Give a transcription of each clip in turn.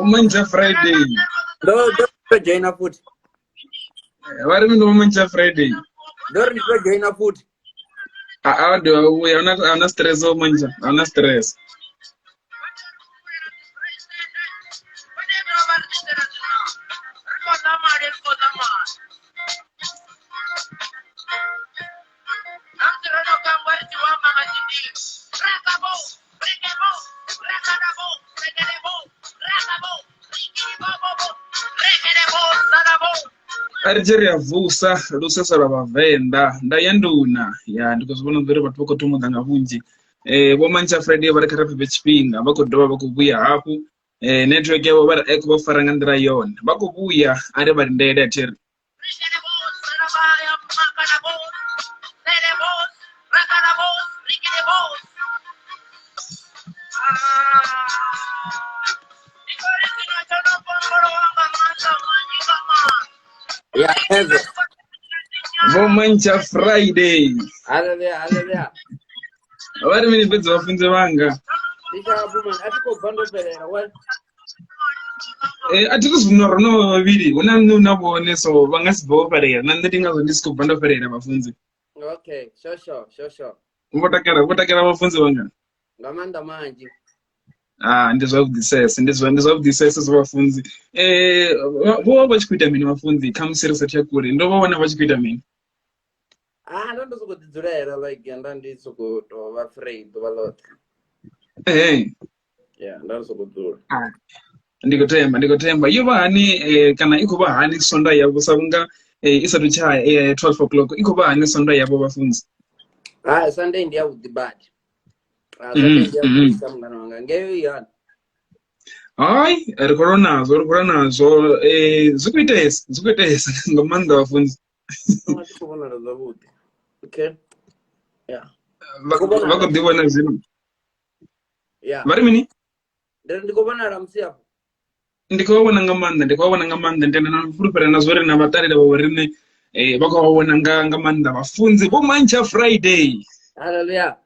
Mantsha Friday. Ndo ndo joina futhi. Vha ri mini Vho Mantsha Friday? Ndo ri ndi to joina futhi. A a ndi vhuya a huna stress Vho Mantsha, a huna stress. A ri tshi ri a vusa lusesa lwa vhavenḓa nda ya nduna ya ndi khou zwi vhona uri vhathu vha khou thoma u ḓa nga vhunzhi. Vho Mantsha Friday vha ri kha ri fhedze tshifhinga vha khou dovha vha khou vhuya hafhu. Network yavho vha ri a i khou vha fara nga nḓila yone vha khou vhuya a ri vha lindele a thi ri. Ya hezwo. Vho Mantsha Friday. Haleluya haleluya. Vha ri mini fhedzi vhafunzi vhanga? Ndi tshapu man a thi khou bva ndo fhelela wa. A thi tu zwino ro no vha vhavhili hu na nṋe hu na vhone so vha nga si bve vho fhelela na nṋe ndi ngazwo ndi si khou bva ndo fhelela vhafunzi. Okay, sure sure sure sure. Vho takala vho takala vhafunzi vhanga. Nga maanḓa manzhi. Ah, ndi zwavhuḓisesa ndi zwavhuḓisesa zwa vhafunzi. Vho vha vha tshi khou ita mini vhafunzi kha musi ri sathu ya kule ndo vha wana vha tshi khou ita mini? Ah, ndo ndo sokou ḓi dzulela like nda ndi sokou tou vha free ḓuvha ḽoṱhe. Ee. Yeah, nda ndo sokou dzula. Ah, ndi khou themba ndi khou themba yo vha hani kana i khou vha hani sonda yavho sa vhunga i sathu tsha 12 o'clock i khou vha hani sonda yavho vhafunzi? Ah, Sunday ndi yavhuḓi badi. Ah, Sunday ndi yavhuḓi sa mungana wanga. Ngeyo i hani? Hai, ri khou lwa nazwo ri khou lwa nazwo zwi khou itesa zwi khou itesa nga maanḓa vhafunzi. Nga tshi khou vhonala zwavhuḓi. Okay. Yeah. Vha khou ḓi vhona zwino. Yeah. Vha ri mini? Ndi ri ndi khou vhonala musi afho. Ndi khou vha vhona nga maanḓa ndi khou vha vhona nga maanḓa ndi na fulufhela na zwori na vhaṱalela vha riṋe vha khou vha vhona nga nga maanḓa vhafunzi Vho Mantsha Friday. Hallelujah.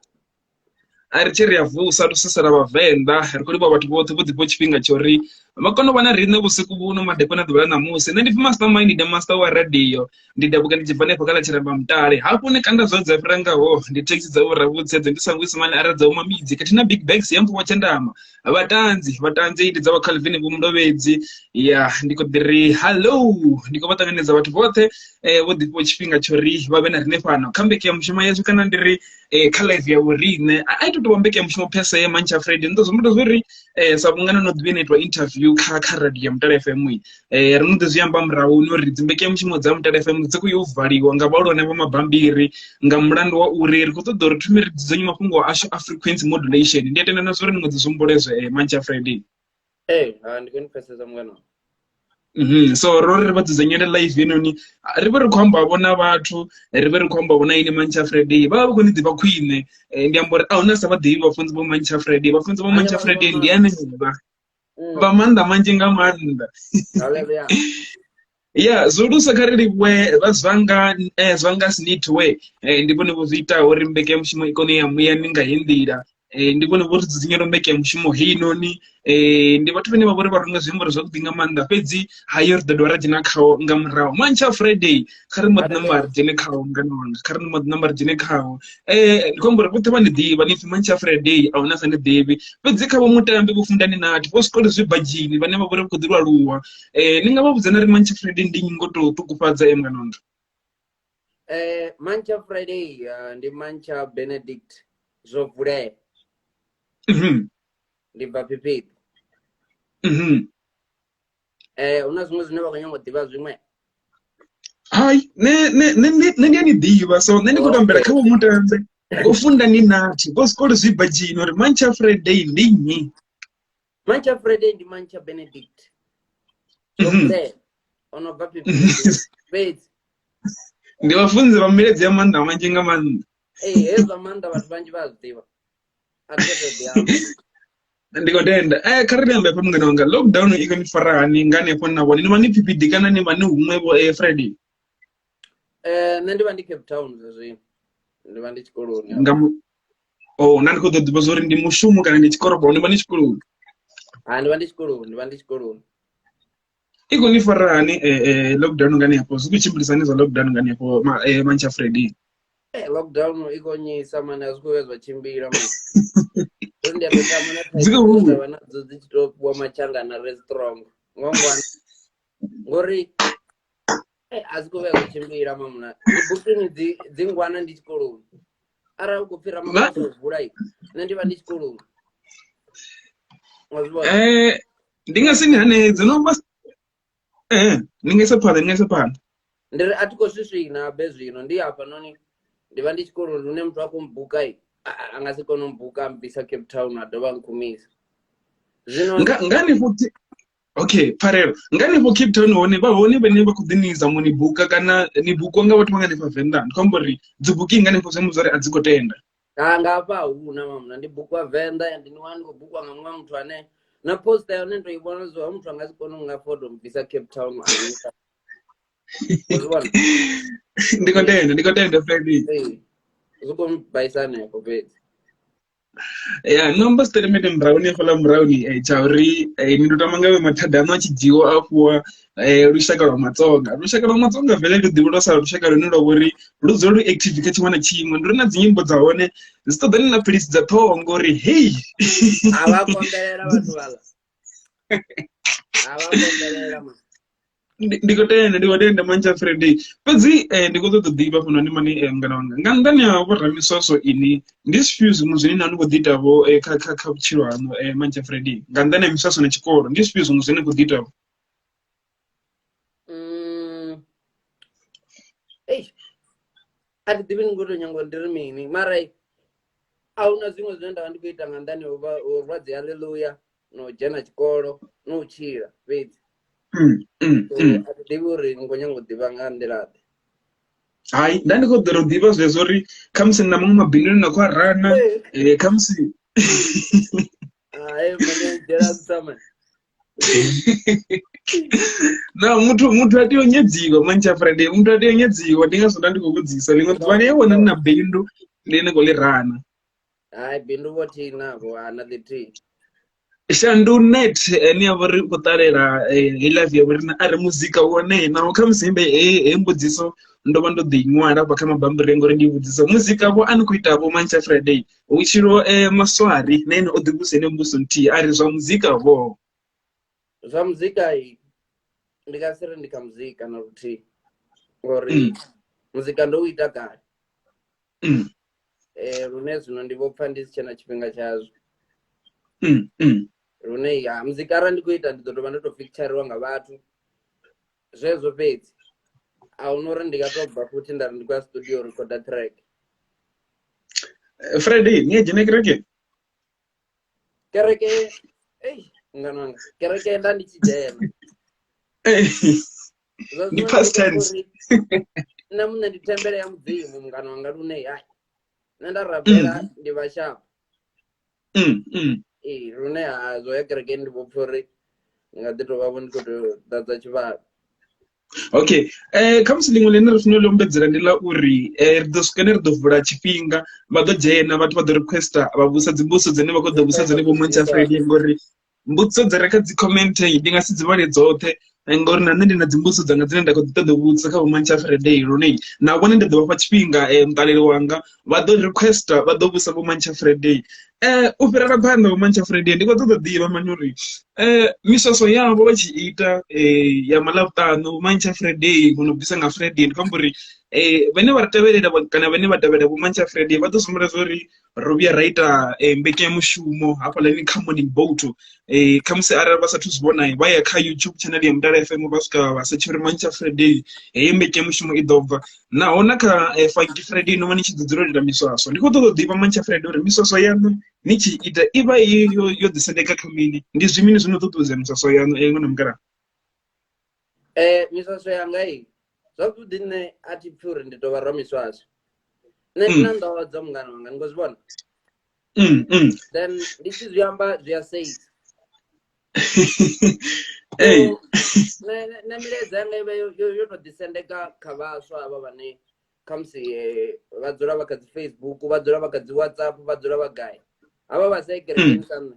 A ri tshi ri a vusa lusesa lwa vhavenḓa ri khou livhuwa vhathu vhoṱhe vho ḓifha tshifhinga tsha uri vha kone u vha na riṋe vhusiku vhuno madekwana ḓuvha ḽa ṋamusi. Nṋe ndi pfi Mastermind ndi master wa radio ndi dabuka ndi tshi bva hanefho kha ḽa Tshiramba Mutale hafho hune kanda zwa dza fhira ngaho ndi thekhisi dza vho Ravhutsi hedzo ndi sangwi simani arali dza uma midzi khathihi na big bags ya mfumo tshandama vhatanzi vhatanzi ndi dza vha Calvin vho Mulovhedzi ya ndi khou ḓi ri hello ndi khou vha ṱanganedza vhathu vhoṱhe vho ḓifhiwa tshifhinga tsha uri vha vhe na riṋe fhano kha mbekanyamushumo yashu kana ndi ri kha live ya vhoriṋe a i tou tovha mbekanyamushumo phese ya Mantsha Friday ndi ḓo zwi humbula zwori sa vhunga no no ḓi vhuya na itiwa interview kha kha radio ya Mutale FM ri no ḓi zwi amba murahu ni uri dzi mbekanyamushumo dza Mutale FM dzi khou yo valiwa nga vhahulwane vha mabambiri nga mulandu wa uri ri khou ṱoḓa uri thome ri dzudzanye mafhungo ashu a frequency modulation. Ndi a tenda na zwori ni nga ḓi zwi humbula hezwo Mantsha Friday. Ee, ha ndi khou ni pfesesa mungana. So ro ri vha dzudzanyele live heinoni ri vhe ri khou amba vho na vhathu ri vhe ri khou amba vho na ini Mantsha Friday vha vha vha khou ni ḓivha khwine. Ndi amba uri a huna sa vha ḓivhi vhafunzi vho Mantsha Friday vhafunzi vho Mantsha Friday ndi hanevha vha maanḓa manzhi nga maanḓa. Hallelujah. Ya zwo lusa kha ri livhuwe vha zwanga zwanga snitwe ndi vhone vho zwi itaho uri mbekanyamushumo i kone u ya muyani nga heyi nḓila. Ndi vhone vho ri dzudzanyela mbekanyamushumo heinoni. Ndi vhathu vhane vha vhori vha runga zwiambaro zwavhuḓi nga maanḓa fhedzi hayo ri ḓo dovha ra dzhena khao nga murahu. Mantsha Friday kha ri mbo ḓi namba ri dzhene khao mungana wanga kha ri mbo ḓi namba ri dzhene khao. Ndi khou amba uri vhoṱhe vha ni ḓivha ni pfhi Mantsha Friday a huna sa ni ḓivhi fhedzi kha vho mutambi vho fundani nathi vho swikole zwi badzhini vhane vha vhori vha khou ḓi lwa aluwa. Ni nga vha vhudza na ri Mantsha Friday ndi nnyi ngo tou ṱukufhadza mungana wanga? Mantsha Friday ndi Mantsha Benedict zwo vulea. Ndi bva Phiphiḓi. Hu na zwiṅwe zwine vha khou nyanga u ḓivha zwiṅwe? Hai, nṋe nṋe nṋe nṋe ndi a ni ḓivha so nṋe ndi khou tambela kha vho mutambe vho fundani nathi vho zwikolo zwi badzhini uri Mantsha Friday ndi nnyi. Mantsha Friday ndi Mantsha Benedict zwo vulea o no bva Phiphiḓi fhedzi. Ndi vhafunzi vha miledzi ya maanḓa manzhi nga maanḓa. Ee, hezwi zwa maanḓa vhathu vhanzhi vha a zwi ḓivha. A thi tou ḓi amba. Ndi khou tenda. Kha ri ambe hafha mungana wanga lockdown i khou ni fara hani nga hanefho na vhone ni vha ni Phiphiḓi kana ni vha ni huṅwe vho Friday? Nṋe ndi vha ndi Cape Town zwa zwino. Ndi vha ndi tshikoloni. Nga oh, nda ndi khou ḓo ḓivha zwori ndi mushumo kana ndi tshikorobo ni vha ni tshikoloni. Ha, ndi vha ndi tshikoloni, ndi vha ndi tshikoloni. I khou ni fara hani lockdown nga hanefho? Zwi khou tshimbilisa hani zwa lockdown nga hanefho Mantsha Freddy? Lockdown i khou nyisa mani, a zwi khou vhuya zwa tshimbila mani. Ndo ndi a tou tama na thaidzo dza vha nadzo dzi tshi tou fhiwa matshangana re strong. Ngwangwana. Ngori a zwi khou vhuya zwa tshimbila mamuna. Dzi booking dzi ngwana ndi tshikoloni. Arali u khou pfhi Ramaphosa u vula nṋe ndi vha ndi tshikoloni. Ndi nga si ni hanedze no vha ni nga isa phanḓa, ni nga isa phanḓa. Ndi ri a thi khou swiswina habe zwino ndi hafhanoni ndi vha ndi tshikoloni lune muthu a khou mbuka a nga si kone u mbuka a mbvisa Cape Town a dovha a nkhumisa. Zwino nga ni futhi okay pfarelo nga hanefho Cape Town hone vha hone vhane vha khou ḓi ni zama ni buka kana ni bukwa nga vhathu vha nga hanefha Venḓa, ndi khou amba uri dzi booking nga hanefho zwi amba zwori a dzi khou tenda. Ha nga hafha huna mamuna ndi bukwa Venḓa ndi ni wana ndi khou bukwa nga muṅwe muthu ane na poster ya hone ndo i vhona zwa muthu anga si kone u nga fodo mbvisa Cape Town a nisa. Ndi khou tenda, ndi khou tenda Freddy. Ee, zwi khou mbaisa hanefho fhedzi. Ya nomba statement murahu ni hafhaḽa murahu ni tsha uri ni ndo tama ngavhe mathada aṋu a tshi dzhiwa a fhiwa lushaka lwa Matsonga. Lushaka lwa Matsonga vele lu ḓivhelwa sa lushaka lune lwa vhori lu dzula lu active kha tshiṅwe na tshiṅwe, ndi uri na dzi nyimbo dza hone dzi ṱoḓani na philisi dza ṱhoho ngori hei a vha konḓelela vhathu vhaḽa, a vha konḓelela man. Ndi khou tenda, ndi khou tenda Mantsha Friday. Fhedzi ndi khou ṱoḓa u ḓivha hafhanoni mani mungana wanga, nga nnḓani ha vho ramiswaswo ini ndi zwifhio zwiṅwe zwine na ni khou ḓi ita vho kha kha kha vhutshilo haṋu Mantsha Friday, nga nnḓani ha miswaswo na tshikolo ndi zwifhio zwiṅwe zwine na khou ḓi ita vho? A thi ḓivhi ni khou tou nyanga uri ndi ri mini mara a huna zwiṅwe zwine nda vha ndi khou ita nga nnḓani ha u vha u rwa dzi haleluya na u dzhena tshikolo na u tshila fhedzi. So a thi ḓivhi uri ni khou nyanga u ḓivha nga nḓila ḓe. Hai, nda ndi khou ḓo ḓivha zwezwo uri khamusi na maṅwe mabindu ane na khou a rana khamusi Hai, mane dzhela nṱha mani. Na muthu a tea u nyadziwa Mantsha Friday, muthu a tea u nyadziwa, ndi ngazwo nda ndi khou vhudzisa ḽiṅwe ḓuvha ni a wana ni na bindu ndi ni khou ḽi rana. Hai, bindu vho thi navho ana ḽithihi. Shandu net ane a vha uri u khou ṱalela heyi live ya vhorine a re muzika wone naho khamusi hembe he mbudziso ndo vha ndo ḓi ṅwala hafha kha mabambiri ngori ndi vhudzisa muzika vho a ni khou ita vho Mantsha Friday vhutshilo Maswari na ene o ḓi vhudzisa ene mbudziso nthihi a ri zwa muzika vho. Zwa muzika ndi nga si ri ndi kha muzika na luthihi ngori muzika ndo u ita kale. Lune zwino ndi vho pfa ndi si tshena tshifhinga tshazwo. Lune ya muzika arali ndi khou ita ndi ḓo tovha ndo to picturiwa nga vhathu zwezwo fhedzi. A huna uri ndi nga to bva futhi nda ri ndi khou ya studio u recorder track. Friday ni a dzhena kereke? Kereke ei mungana wanga kereke nda ndi tshi dzhena. Ndi past tense. Nṋe muṋe ndi thembele ya Mudzimu mungana wanga lune hai nṋe nda rabela ndi vha sharp. Ee lune ha zwo ya kerekeni ndi vho pfha uri ndi nga ḓi tovha vho ndi khou tou ḓadza tshivhalo. Okay, khamusi ḽiṅwe ḽine ri funa u ḽi ombedzela ndi ḽa uri ri ḓo swika ne ri ḓo vula tshifhinga vha ḓo dzhena vhathu vha ḓo requester vha vhusa dzimbudziso dzine vha khou ḓo vhusa dzone vho Mantsha Friday ngori mbudziso dzi re kha dzi comment ndi nga si dzi vhale dzoṱhe ngori na nṋe ndi na dzimbudziso dzanga dzine nda khou ḓi ṱoḓa u vhudzisa kha vho Mantsha Friday lune na vhone ndi ḓo vhafha tshifhinga muṱaleli wanga vha ḓo requester vha ḓo vhusa vho Mantsha Friday. U fhirela phanḓa vho Mantsha Friday ndi khou ṱoḓa u ḓivha mani uri miswaswo yavho vha tshi ita ya maḽavhuṱanu vho Mantsha Friday vho no bvisa nga Friday ndi khou amba uri vhane vha ri tevhelela kana vhane vha tevhela vho Mantsha Friday vha ḓo zwi humbula zwa uri ro vhuya ra ita mbekanyamushumo hafhaḽani kha morning boat khamusi arali vha sathu zwi vhona vha ya kha YouTube channel ya Mutale FM vha swika vha setsha uri Mantsha Friday heyi mbekanyamushumo i ḓo bva. Naho na kha Funky Friday no vha ni tshi ḓi dzulela u ita miswaswo ndi khou ṱoḓa u ḓivha Mantsha Friday uri miswaswo yaṋu ni tshi ita i vha i yo ḓisendeka kha mini ndi zwi mini zwino ṱuṱuwedza miswaswo yaṋu ṅwana mukalaha? Miswaswo yanga i zwavhuḓi nṋe a thi pfhi uri ndi tou vha ramiswaswo nṋe ndi na nḓodzo mungana wanga ni khou zwi vhona then ndi tshi zwi amba zwi a seisa. Nṋe milaedza yanga ivha yo to ḓisendeka kha vhaswa havha vhane khamusi vha dzula vha kha dzi Facebook vha dzula vha kha dzi WhatsApp vha dzula vha gai havha vha sa yi kerekeni sa nṋe.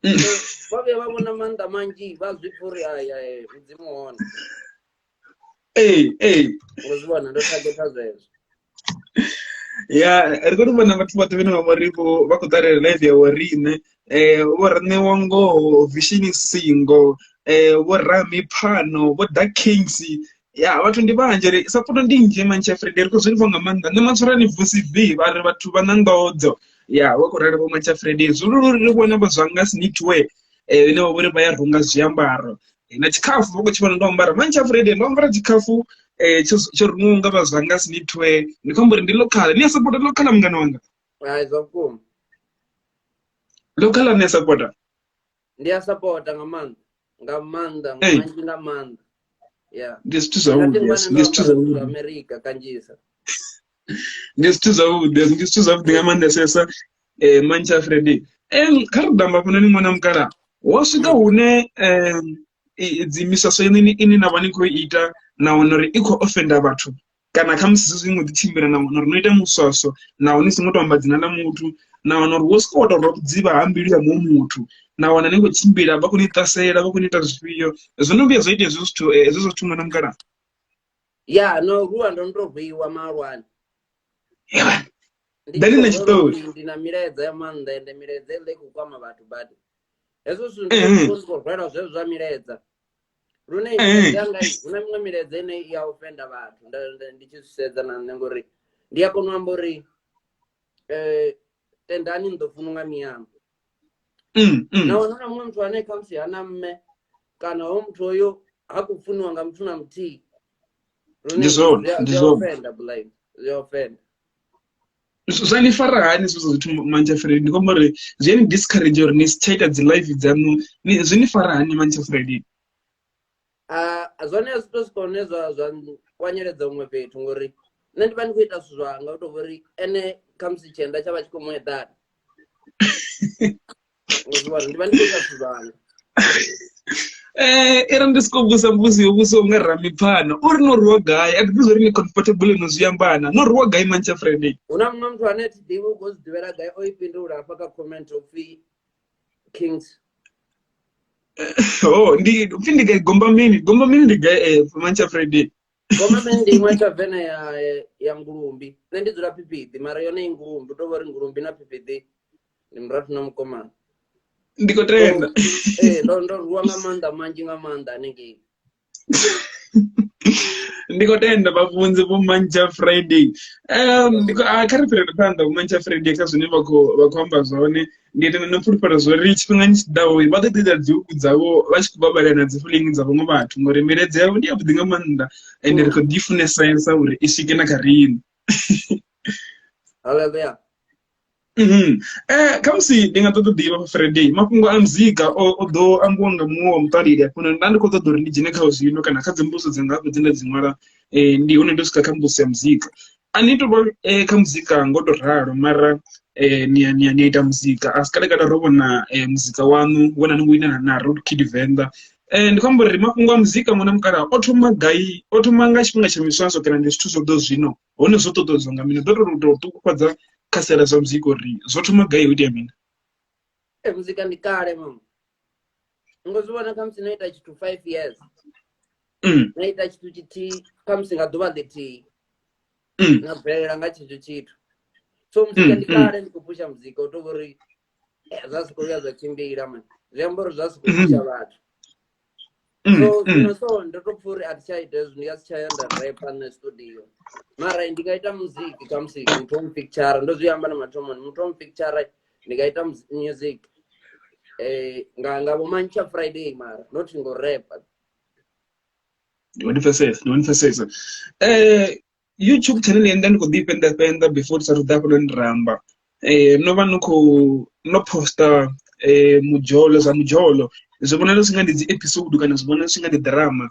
Vha vhuya vha vhona maanḓa manzhi vha zwi pfa uri aya mudzimu hone. Ee, ee. Ngo zwi vhona ndo thagetha zwezwo. Ya ri khou vhona vhathu vhoṱhe vhane vha vhori vho vha khou ṱalela live ya vhoriṋe vho Riṋewa Ngoho, Vision Singo, vho Rami Phano, vho Da Kings ya vhathu ndi vhanzhi ri sapoto ndi nnzhi Mantsha Friday ri khou zwi livhuwa nga maanḓa nṋe Matshorani Vusi V vha ri vhathu vha na nḓodzo ya vha khou ralo vho Mantsha Friday zwihuluhulu ri vhona vha zwanga Snitware vhane vha vhori vha ya runga zwiambaro na tshikhafu vha khou tshi vhona ndo ambara Mantsha Friday ndo ambara tshikhafu tsho tsho rungiwaho nga vha zwanga Snitware ndi khou amba uri ndi local ni a sapota local mungana wanga. Hai zwa vhukuma. Local ni a sapota. Ndi a sapota nga maanḓa nga maanḓa manzhi nga maanḓa ya ndi zwithu zwavhuḓi ndi zwithu zwavhuḓi Amerika kanzhisa ndi zwithu zwavhuḓi ndi zwithu zwavhuḓi nga maanḓesesa Mantsha Friday kha ri ḓo amba hafhanoni ṅwana mukala wa swika hune dzi miswaswo ine ine na vha ni khou ita na wana uri i khou offender vhathu kana khamusi zwi zwinwe ḓi tshimbila na wana uri no ita muswaswo naho ni songo to amba dzina ḽa muthu na wana uri wo swika wa tou rwa vhudzivha ha mbilu ya muṅwe muthu na wana ni khou tshimbila vha khou ni ṱasela vha khou ni ita zwifhio zwo no vhuya zwa itea hezwo zwithu hezwo zwithu ṅwana mukalaha. Ya no rwiwa ndo no to rwiwa mahulwane. Ndi Ḓani na tshiṱori. Ndi na milaedza ya maanḓa ende milaedza heiḽa i khou kwama vhathu badi. Hezwo zwithu ndi khou rwelwa zwezwo zwa milaedza lune milaedza yanga hu na miṅwe milaedza ine i ya ofenda vhathu ndi tshi zwi sedza na nṋe ngori ndi a kona u amba uri tendani ni ḓo funwa nga miyanga. Nahone hu na muṅwe muthu ane khamusi hana mme kana hoyo muthu hoyo ha khou funiwa nga muthu na muthihi ndi zwone ndi zwone ofenda blind zwi a ofenda zwa ni fara hani zwezwo zwithu Mantsha Friday ndi khou amba uri zwi a ni discourage uri ni si tsha ita dzi live dzaṋu zwi ni fara hani Mantsha Friday Zwone a zwi to swika hune zwa zwa kwanyeledza huṅwe fhethu ngori nṋe ndi vha ndi khou ita zwithu zwanga u tou vhori ene khamusi tshienda tsha vha tshi khou mu eḓana ndi vha ndi khou ita zwithu zwanga. Ira ndi soko vhusa mbusi yo vhusa unga ramipfana uri no rwiwa gai a thi ḓivhi uri ni comfortable no zwi ambana no rwiwa gai Mantsha Friday hu na muṅwe muthu ane thi ḓivhi u khou zwi ḓivhela gai o i fhindula hafha kha comment upfhi Kings oh ndi upfi ndi gai Gombamini Gombamini ndi gai Mantsha Friday Gombamini ndi iṅwe thavene ya ya Ngulumbi nṋe ndi dzula Phiphiḓi mara yone i Ngulumbi u tou vha uri Ngulumbi na Phiphiḓi ndi murathu na mukomana ndi khou tenda ee ndo ndo rwiwa nga maanḓa manzhi nga maanḓa hanengei ndi khou tenda vhafunzi vho Mantsha Friday ndi khou kha ri fhirele phanḓa vho Mantsha Friday kha zwine vha khou vha khou amba zwone ndi tenda no fulufhela zwori tshifhingani tshiḓaho vha ḓo ḓi ita dzihuku dzavho vha tshi khou vhavhalela na dzi feeling dza vhaṅwe vhathu ngori milaedza yavho ndi yavhuḓi nga maanḓa ende ri khou ḓi funesesa uri i swike na kha riṋe. Hallelujah. Khamusi ndi nga ṱoḓa u ḓivha Friday mafhungo a muzika o ḓo ambiwa nga muṅwe wa muṱaleli hafho nda ndi khou ṱoḓa uri ndi dzhene khao zwino kana kha dzimbudziso dzanga hafho dze nda dzi ṅwala ndi hone ndo swika kha mbudziso ya muzika. A ni tou vha kha muzika ngo to ralo mara ni a ni a ni a ita muzika a si kale kale ro vhona muzika waṋu we na ni khou ita na Road Kid Venḓa. Ndi khou amba uri mafhungo a muzika ṅwana mukalaha o thoma gai o thoma nga tshifhinga tsha miswaswo kana ndi zwithu zwo ḓo zwino hone zwo ṱuṱuwedzwa nga mini ḓo tou tou ṱungufhadza kha sia ḽa zwa muzika uri zwo thoma gai ho itea mini e muzika ndi kale mama ngo zwi vhona khamusi no ita tshithu 5 years na ita tshithu tshithihi khamusi nga ḓuvha ḽithihi na bvelela nga tshetsho tshithu so muzika ndi kale ndi khou phusha muzika u tou vhori zwa si khou vhuya zwa tshimbila man zwi amba uri zwa si khou phusha vhathu so zwino so ndo to pfha uri a thi tsha ita hezwi ndi nga si tsha ya nda repa nṋe studio mara ndi nga ita music khamusi muthu o mpicture ndo zwi amba na mathomoni muthu o mpicture ndi nga ita music nga vho Mantsha Friday mara not ngo repa. Ndi vho ndi pfesesa ndi vho ndi pfesesa YouTube channel yanga ndi khou ḓi fhenḓa fhenḓa before ndi sathu ḓa hafhanoni ra amba no vha no khou no poster mujolo zwa mujolo zwi vhonala zwi nga ndi dzi episode kana zwi vhonala zwi nga ndi drama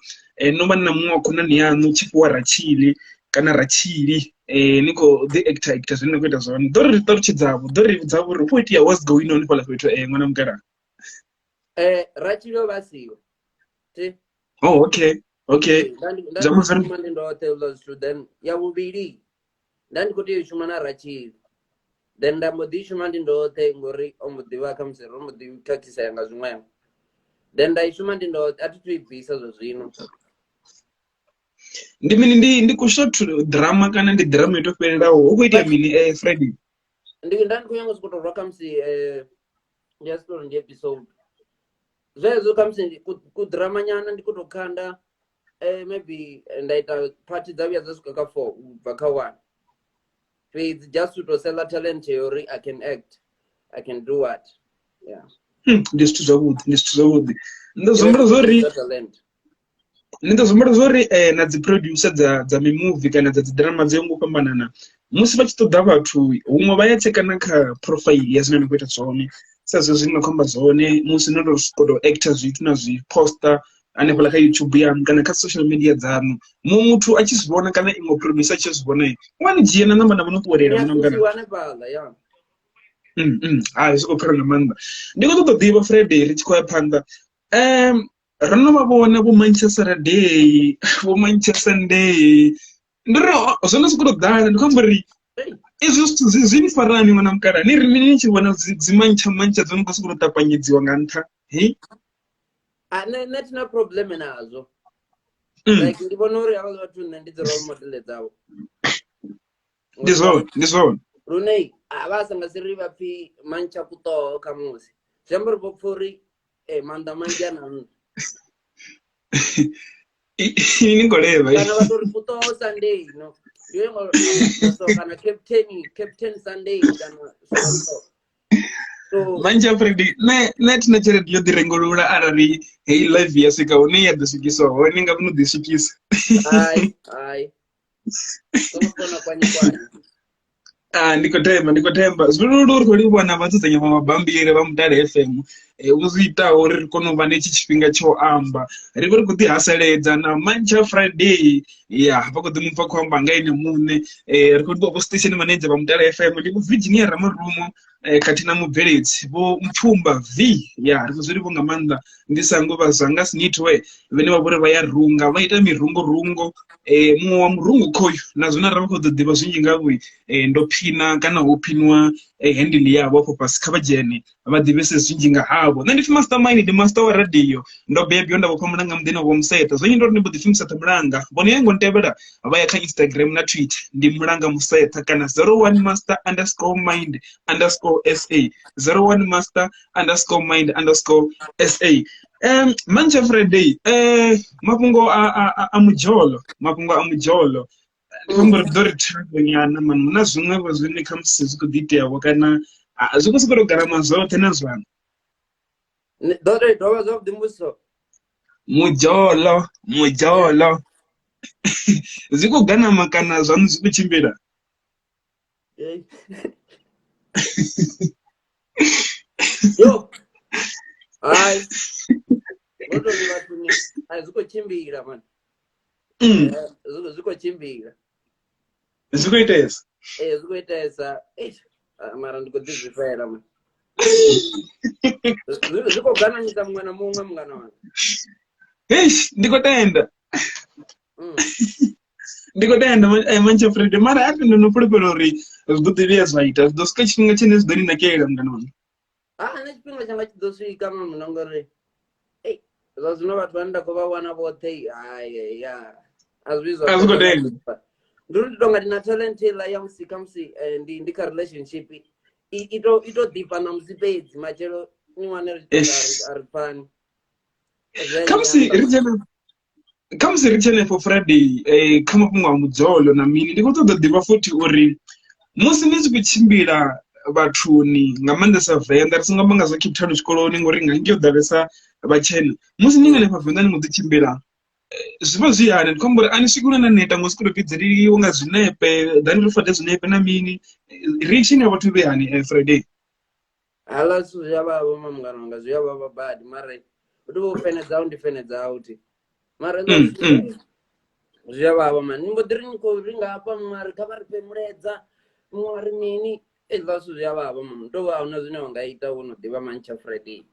no vha na muṅwe wa khonani yaṋu tshifhiwa Ratshili kana Ratshili ni khou ḓi actor actor zwine na khou ita zwone ḓo ri ṱalutshedza vho ḓo ri vhudza uri hu khou itea what's going on fhaḽa fhethu ṅwana mukalaha. Ratshili o vha a siho thi. Oh okay okay. Nda ndi shuma ndi ndoṱhe hezwiḽa zwithu then ya vhuvhili nda ndi khou tea u shuma na Ratshili Then nda mbo ḓi shuma ndi ndoṱhe ngori o mbo ḓi vha khamusi ro mbo ḓi khakhisea nga zwiṅwevho. Then nda i shuma ndi ndoṱhe a thi thu i bvisa zwa zwino. Ndi mini ndi ku short drama kana ndi drama yo to fhelelaho hu khou itea mini Friday? Ndi nda ndi khou nyanga u sokou tou rwa khamusi ndi a si tou ri ndi episode zwezwo khamusi ku drama nyana ndi khou tou khanda maybe nda ita party dza vhuya dza swika kha 4 u bva kha 1 fhedzi just to sell talent ya uri I can act, I can do what. Yeah. Ndi zwithu zwavhuḓi, ndi zwithu zwavhuḓi. Ndi zwi humbula zwo ri ndi ḓo humbula zwo ri na dzi producer dza mimuvi kana dza dzi drama dzo ngo fhambanana musi vha tshi ṱoḓa vhathu huṅwe vha ya tsheka na kha profile ya zwine na khou ita zwone sa zwezwi ni khou amba zwone musi no to sokou tou actor zwithu na zwi poster hanefhaḽa kha YouTube yaṋu kana kha social media dzaṋu muṅwe muthu a tshi zwi vhona kana iṅwe producer a tshi zwi vhona u a ni dzhia na namba na vha no ṱuwelela Ni a muṅwe kana thusiwa hanefhaḽa ya. Hai zwi khou pfala nga maanḓa. Ndi khou ṱoḓa u ḓivha Friday ri tshi khou ya phanḓa ro no vha vhona vho Manchester Day vho Manchester Day ndi ri zwo no sokou tou ḓala ndi khou amba uri izwo zwithu zwi ni farani ṅwana mukala ni ri mini ni tshi vhona dzi mantsha mantsha dzo no khou sokou tou ṱapanyedziwa nga nṱha he? A nṋe thi na problem nazwo. Like ndi vhona uri havha vhathu nṋe ndi dzi role model dzavho. Ndi zwone, ndi zwone. Lune a vha sa nga si ri vha pfi mantsha kuṱoho khamusi zwi amba uri vho pfha uri maanḓa manzhi a na nṋe. Ini khou levha. Kana vha tou ri kuṱoho Sunday no. Ndi so kana captain Sunday kana so. So Mantsha Friday nṋe thi na tshelede yo ḓi rengulula arali heyi live ya swika hune ya ḓo swikiswa hone nga no ḓi swikisa. Hai hai. Ah, ndi khou themba, ndi khou themba. Zwilulu ri khou livhuwa na vhadzudzanyi vha mabambiri vha Mutale FM vho zwi itaho uri ri kone u vha na hetshi tshifhinga tsha u amba. Ri vha ri khou ḓi haseledza na Mantsha Friday ya vha khou ḓi mupfa khou amba nga ene muṋe. Ri khou livhuwa vho station manager vha Mutale FM ndi vho Virginia Ramarumo khathihi na mubveledzi vho Mpfumba V ya ri khou zwi livhuwa nga maanḓa. Ndi sango vha Zanga Snitwe vhane vha vhori vha ya runga vha ita mirungorungo muṅwe wa murungu khoyu na zwino arali vha khou ḓo ḓivha zwinzhi nga vhui ndo phina kana ho phiniwa handle yavho afho fhasi kha vha dzhene vha ḓivhese zwinzhi nga havho. Nṋe ndi pfi Mastermind, ndi master wa radio ndo bebiwa nda vhofha mulanga muḓini wa Vho Museta zwo nyita uri ndi mbo ḓi pfi Museta Mulanga vhone ya ngo ntevhela vha ya kha Instagram na Twitter ndi Mulanga Museta kana 01 master underscore mind underscore sa 01 master underscore mind underscore sa. Mantsha Friday mafhungo a mujolo, mafhungo a mujolo ndi khou amba uri ḓo ri thago nyana mani hu na zwiṅwevho zwine khamusi zwi khou ḓi iteavho kana zwi khou sokou tou garama zwoṱhe na zwaṋu. Ḓo tou dovha zwavhuḓi mbudziso. Mujolo, mujolo zwi khou ganama kana zwaṋu zwi khou tshimbila? Yo. Hai. Ndo tou ri vhathuni a zwi khou tshimbila mani. Zwi khou tshimbila. Zwi khou itesa. Ee zwi khou itesa. Eish, mara ndi khou ḓi zwifhela mani. Zwi khou gananyisa muṅwe na muṅwe mungana wanga. Eish, ndi khou tenda. Ndi khou tenda Mantsha Friday mara a thi ndo no fhulufhela uri zwi ḓo ḓi vhuya zwa ita zwi ḓo swika tshifhinga tshine zwi ḓo ni nakela mungana wanga. Ha nṋe tshifhinga tshanga tshi ḓo swika mama ngori ei zwa zwino vhathu vhane nda khou vha wana vhoṱhe hai ya a zwi zwa A zwi khou tenda. Ndi uri ndi tonga ndi na talent heiḽa ya musi khamusi ndi kha relationship i to i to ḓifha ṋamusi fhedzi matshelo ni wane ri tshi tonga a ri pfani. Khamusi ri dzhena khamusi ri tshi henefho Friday kha mafhungo a mudzolo na mini ndi khou ṱoḓa u ḓivha futhi uri musi ni tshi khou tshimbila vhathuni nga maanḓesa Venḓa ri songo amba nga zwa Cape Town tshikoloni ngori nga ngei ho ḓalesa vhatshena musi ni hanefha Venḓa ni kho ḓi tshimbila zwi vha zwi hani ndi khou amba uri a ni swiki hune na neta ngo sokou tou vhidzeleliwa nga zwinepe ḓani ri fode zwinepe na mini reaction ya vhathu vhe hani Friday. Haḽa zwithu zwi a vhavha ma mungana wanga zwi a vhavha badi mara u tou fene dzau ndi fene dzau thi mara zwi a vhavha mani ni mbo ḓi ri ni khou ri nga hafha muṅwe ari kha vha ri fhe mulaedza muṅwe ari mini hezwiḽa zwithu zwi a vhavha mama tou vha ahuna zwine wa nga ita wo no ḓivha Mantsha Friday.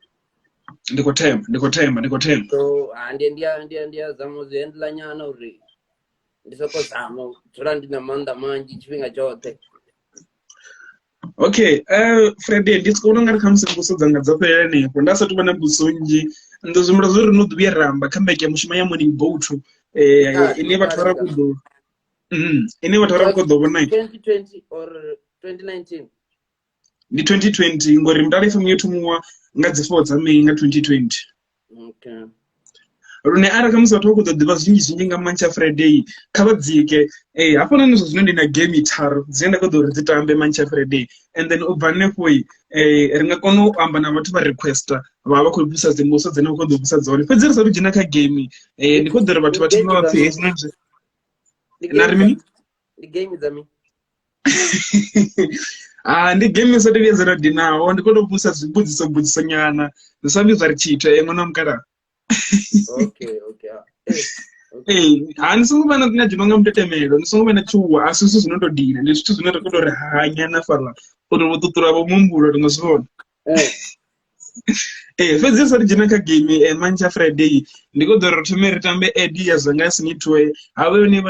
Ndi khou themba ndi khou themba ndi khou themba. So ha ndi ndi ndi ndi a zama u zwi handle nyana uri ndi soko zama u dzula ndi na maanḓa manzhi tshifhinga tshoṱhe. Okay, Friday ndi soko vhona ungari khamusi mbudziso dzanga dzo fhelela henefho nda sathu vha na mbudziso nnzhi ndo zwi humbula zwori no ḓi vhuya ra amba kha mbekanyamushumo ya morning boat ine vhathu vha ra khou ḓo ine vhathu vha ra khou ḓo vhona 2020 or 2019 ndi 2020 ngori Mutale FM yo thomiwa nga dzi 4 dza May nga 2020. Okay. Lune arali khamusi vhathu vha khou ḓo ḓivha zwinzhi zwinzhi nga Mantsha Friday kha vha dzike eh hafhanoni zwa zwino ndi na game tharu dzine nda khou ḓo uri dzi tambe Mantsha Friday and then u bva hanefho ri nga kona u amba na vhathu vha requester vha vha khou bvisa dzimbudziso dzine vha khou ḓo bvisa dzone fhedzi ri sathu dzhena kha game ndi khou ḓo uri vhathu vha thome vha pfhe hezwinoni na ri mini ndi game dza mini Ah, ndi game sa tou vhuya dza tou dinaho ndi khou tou vhudzisa zwivhudziso mbudziso nyana zwi sa ambi zwa ri tshithu ṅwana wa mukalaha okay okay ah, eh, okay. Ee, ha ni songo vha na na dzhenwa nga mutetemelo ni songo vha na tshuwa a si zwithu zwino tou dina ndi zwithu zwine ra khou tou ri hanya na fhaḽa uri vho ṱuṱula vho muhumbulo ri nga zwi vhona Eh, Ee, fhedzi ri sa dzhena kha game Mantsha Friday ndi khou ḓo ri thome ri tambe ad ya Zwanga Sinitwe havha hone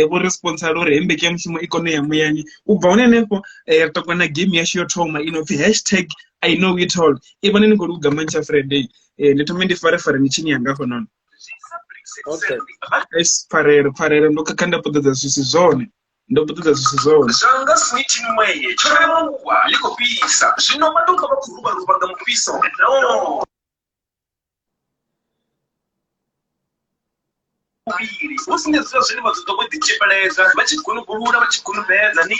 vho ri sponsor uri hembe ya mushumo i kone ya muyani u bva hone hanefho ri ṱo kona game yashu yo thoma i no pfi hashtag I know it all i vhone ni khou luga Mantsha Friday ndi thome ndi fare fare mitshini yanga hafhanoni. Okay. Pfarelo pfarelo ndo khakha nda puṱedza zwi si zwone. Ndo puṱedza zwi si zwone. Zwanga Smith Nweye tsho remuwa ḽi khou fhisa zwino vha tou nga vha khou luvha-luvha nga mufhiso no muvhili hu si na zwiḽiwa zwine vha ḓo vho ḓi-tshipeledza vha tshi gunubulula vha tshi gunubedza ni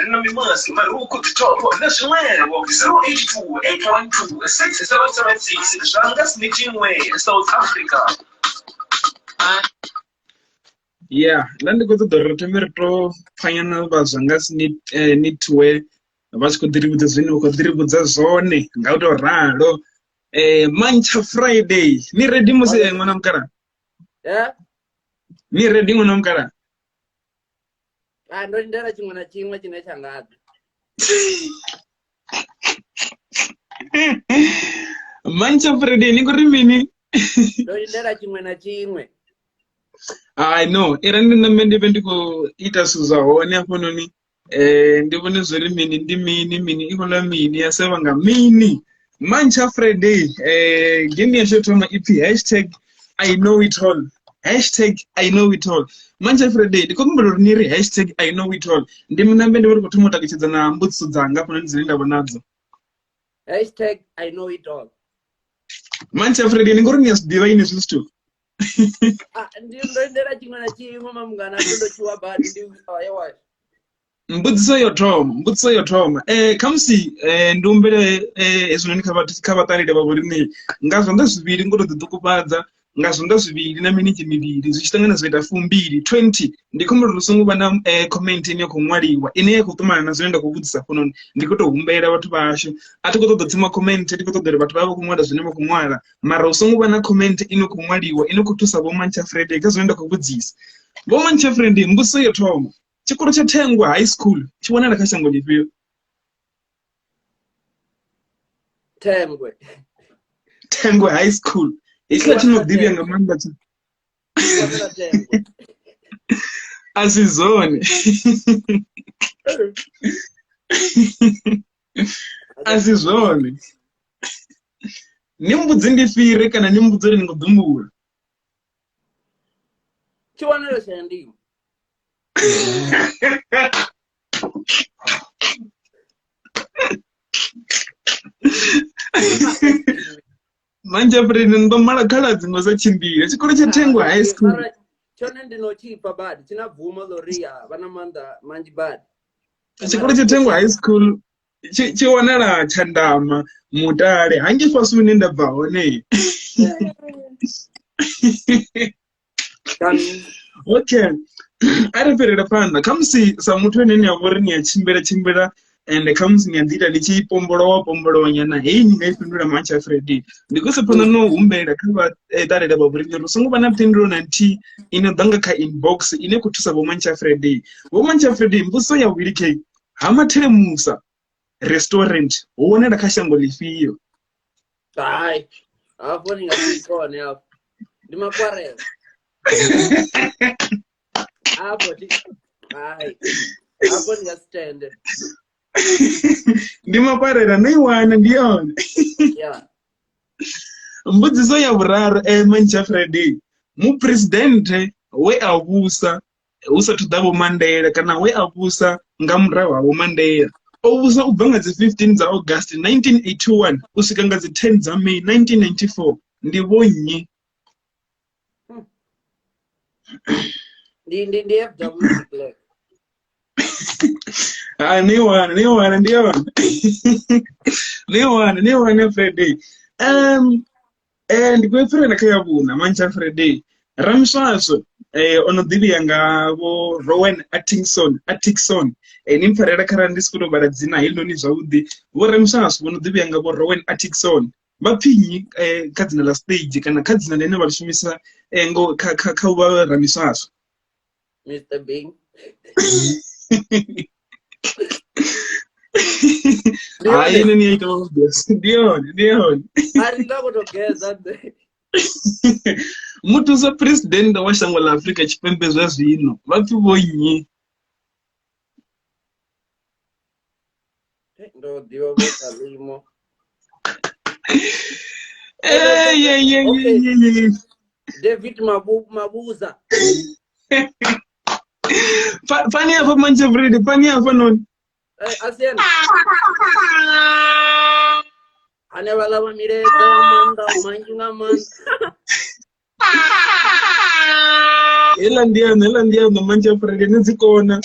ri na mimaski marukhu dzithopho na zwiṅwevho 082 812 6776 Zwanga Smith Nweye South Africa. Ya nda ndi khou ṱoḓa uri ri thome ri to pfanyana vha zwa nga knitwear vha tshi khou ḓi ri vhudza zwine vha khou ḓi ri vhudza zwone nga u tou ralo. Mantsha Friday ni ready musi ṅwana mukalaha ni ready ṅwana mukalaha? Ah, ndo lindela tshiṅwe na tshiṅwe tshine tsha nga ḓa. Mantsha Friday ni khou ri mini? Ndo lindela tshiṅwe na tshiṅwe. I no, ira ndi ṋambe ndi vhe ndi khou ita zwithu zwa hone hafhanoni ndi vhone zwori mini ndi mini mini i khou ḽa mini ya sevha nga mini. Mantsha Friday game yashu yo thoma ipfhi hashtag I know it all. Hashtag I know it all. Mantsha Friday ndi khou humbela uri ni ri hashtag I know it all. Ndi ṋambe ndi vhe ri khou thoma u takutshedza na mbudziso dzanga hafhanoni dzine nda vha nadzo. Hashtag I know it all. Mantsha Friday ni ngori ni a zwi ḓivha ini hezwi zwithu? Ah, ndi ndo lindela tshiṅwe na tshiṅwe mamungana ndo ndo tshuwa badi ndi ayewa. Mbudziso yo thoma, mbudziso yo thoma. Khamusi ndi humbele hezwinoni kha vhathu kha vhaṱaleli vha vhoriṋe nga zwanḓa zwivhili ngo to ḓiṱukufhadza nga zwanḓa zwivhili na miniti mivhili zwi tshi ṱangana zwa ita fumbili 20 ndi khou humbela uri hu songo vha na comment ine ya khou ṅwaliwa ine ya khou ṱumana na zwine nda khou vhudzisa hafhanoni ndi khou tou humbela vhathu vhashu a thi khou ṱoḓa tsima comment ndi khou ṱoḓa uri vhathu vha vhe vha khou ṅwala zwine vha khou ṅwala mara hu songo vha na comment ine khou ṅwaliwa ine khou thusa Vho Mantsha Friday kha zwine nda khou vhudzisa. Vho Mantsha Friday mbudziso yo thoma tshikolo tsha Thengwe High School tshi wanala kha shango ḽifhio? Thengwe. Thengwe High School hetshiḽa tshi no ḓivhea nga maanḓa tsha a si zwone a si zwone ni mbudze ndi fhire kana ni mbudze uri ni khou ḓumbula tshi wanala shayandima Manje Fred ndo mala khaladzi ngo sa tshimbila tshikolo tsha Thengwe High School. Tshone ndi no tshi pfa badi tshi na bvumo ḽo ri ya vha na maanḓa manzhi badi. Tshikolo tsha Thengwe High School tshi tshi wanala Tshandama Mutale hangei fhasi hune nda bva hone. Okay a ri fhirele phanḓa khamusi sa muthu ane ni a vha uri ni a tshimbila tshimbila ende khamusi ni a ḓi ita ni tshi pombolowa pombolowa nyana heyi ni nga i fhindula Mantsha Friday ndi khou isa phanḓa no humbela kha vha ṱalela vha vhoriṋe uri hu songo vha na phindulo na nthihi i no ḓa nga kha inbox ine khou thusa Vho Mantsha Friday. Vho Mantsha Friday mbudziso ya vhuvhili kheyi Ha Mathelemusa restaurant hu wanala kha shango ḽifhio? Hai, hafho ni nga si kone hafho. Ndi makwarela. Hafho thi hai. Hafho ni nga si tende. Ndi maparela no i wana ndi yone. Yeah. Mbudziso ya vhuraru Mantsha Friday. Muphuresidennde we a vhusa hu sathu ḓa Vho Mandela kana we a vhusa nga murahu ha Vho Mandela o vhusa u bva nga dzi 15 dza August 1981 u swika nga dzi 10 dza May 1994 ndi vho nnyi? Ndi FW de Klerk. Ah, ni wana, ni wana, ndi yone. Ni wana, ni wana Friday. Ndi khou pfirela kha ya vhuna Mantsha Friday. Ramuswaswo o no ḓivhea nga vho Rowan Atkinson, Atkinson. Ni mpfarela kharali ndi si khou tou vhala dzina heḽinoni zwavhuḓi. Vho Ramuswaswo vho no ḓivhea nga vho Rowan Atkinson. Vha pfi nnyi kha dzina ḽa stage kana kha dzina ḽine vha ḽi shumisa ngo kha u vha Ramuswaswo? Mr Bean. Hayi ine ni ya ita obvious. Ndi yone, ndi yone. Ari nda khou tou geza nṋe. Muthusa president wa shango ḽa Afrika Tshipembe zwa zwino vha pfi vho nnyi? Ndo ḓivha vho Kalimo. Ye. David Mabuza. Fani hafha Mantsha Friday, fani hafha noni. Asiana. Hanevhaḽa vha milaedza nga maanḓa manzhi nga maanḓa. Heiḽa ndi yone, heiḽa ndi yone Mantsha Friday ni dzi kona.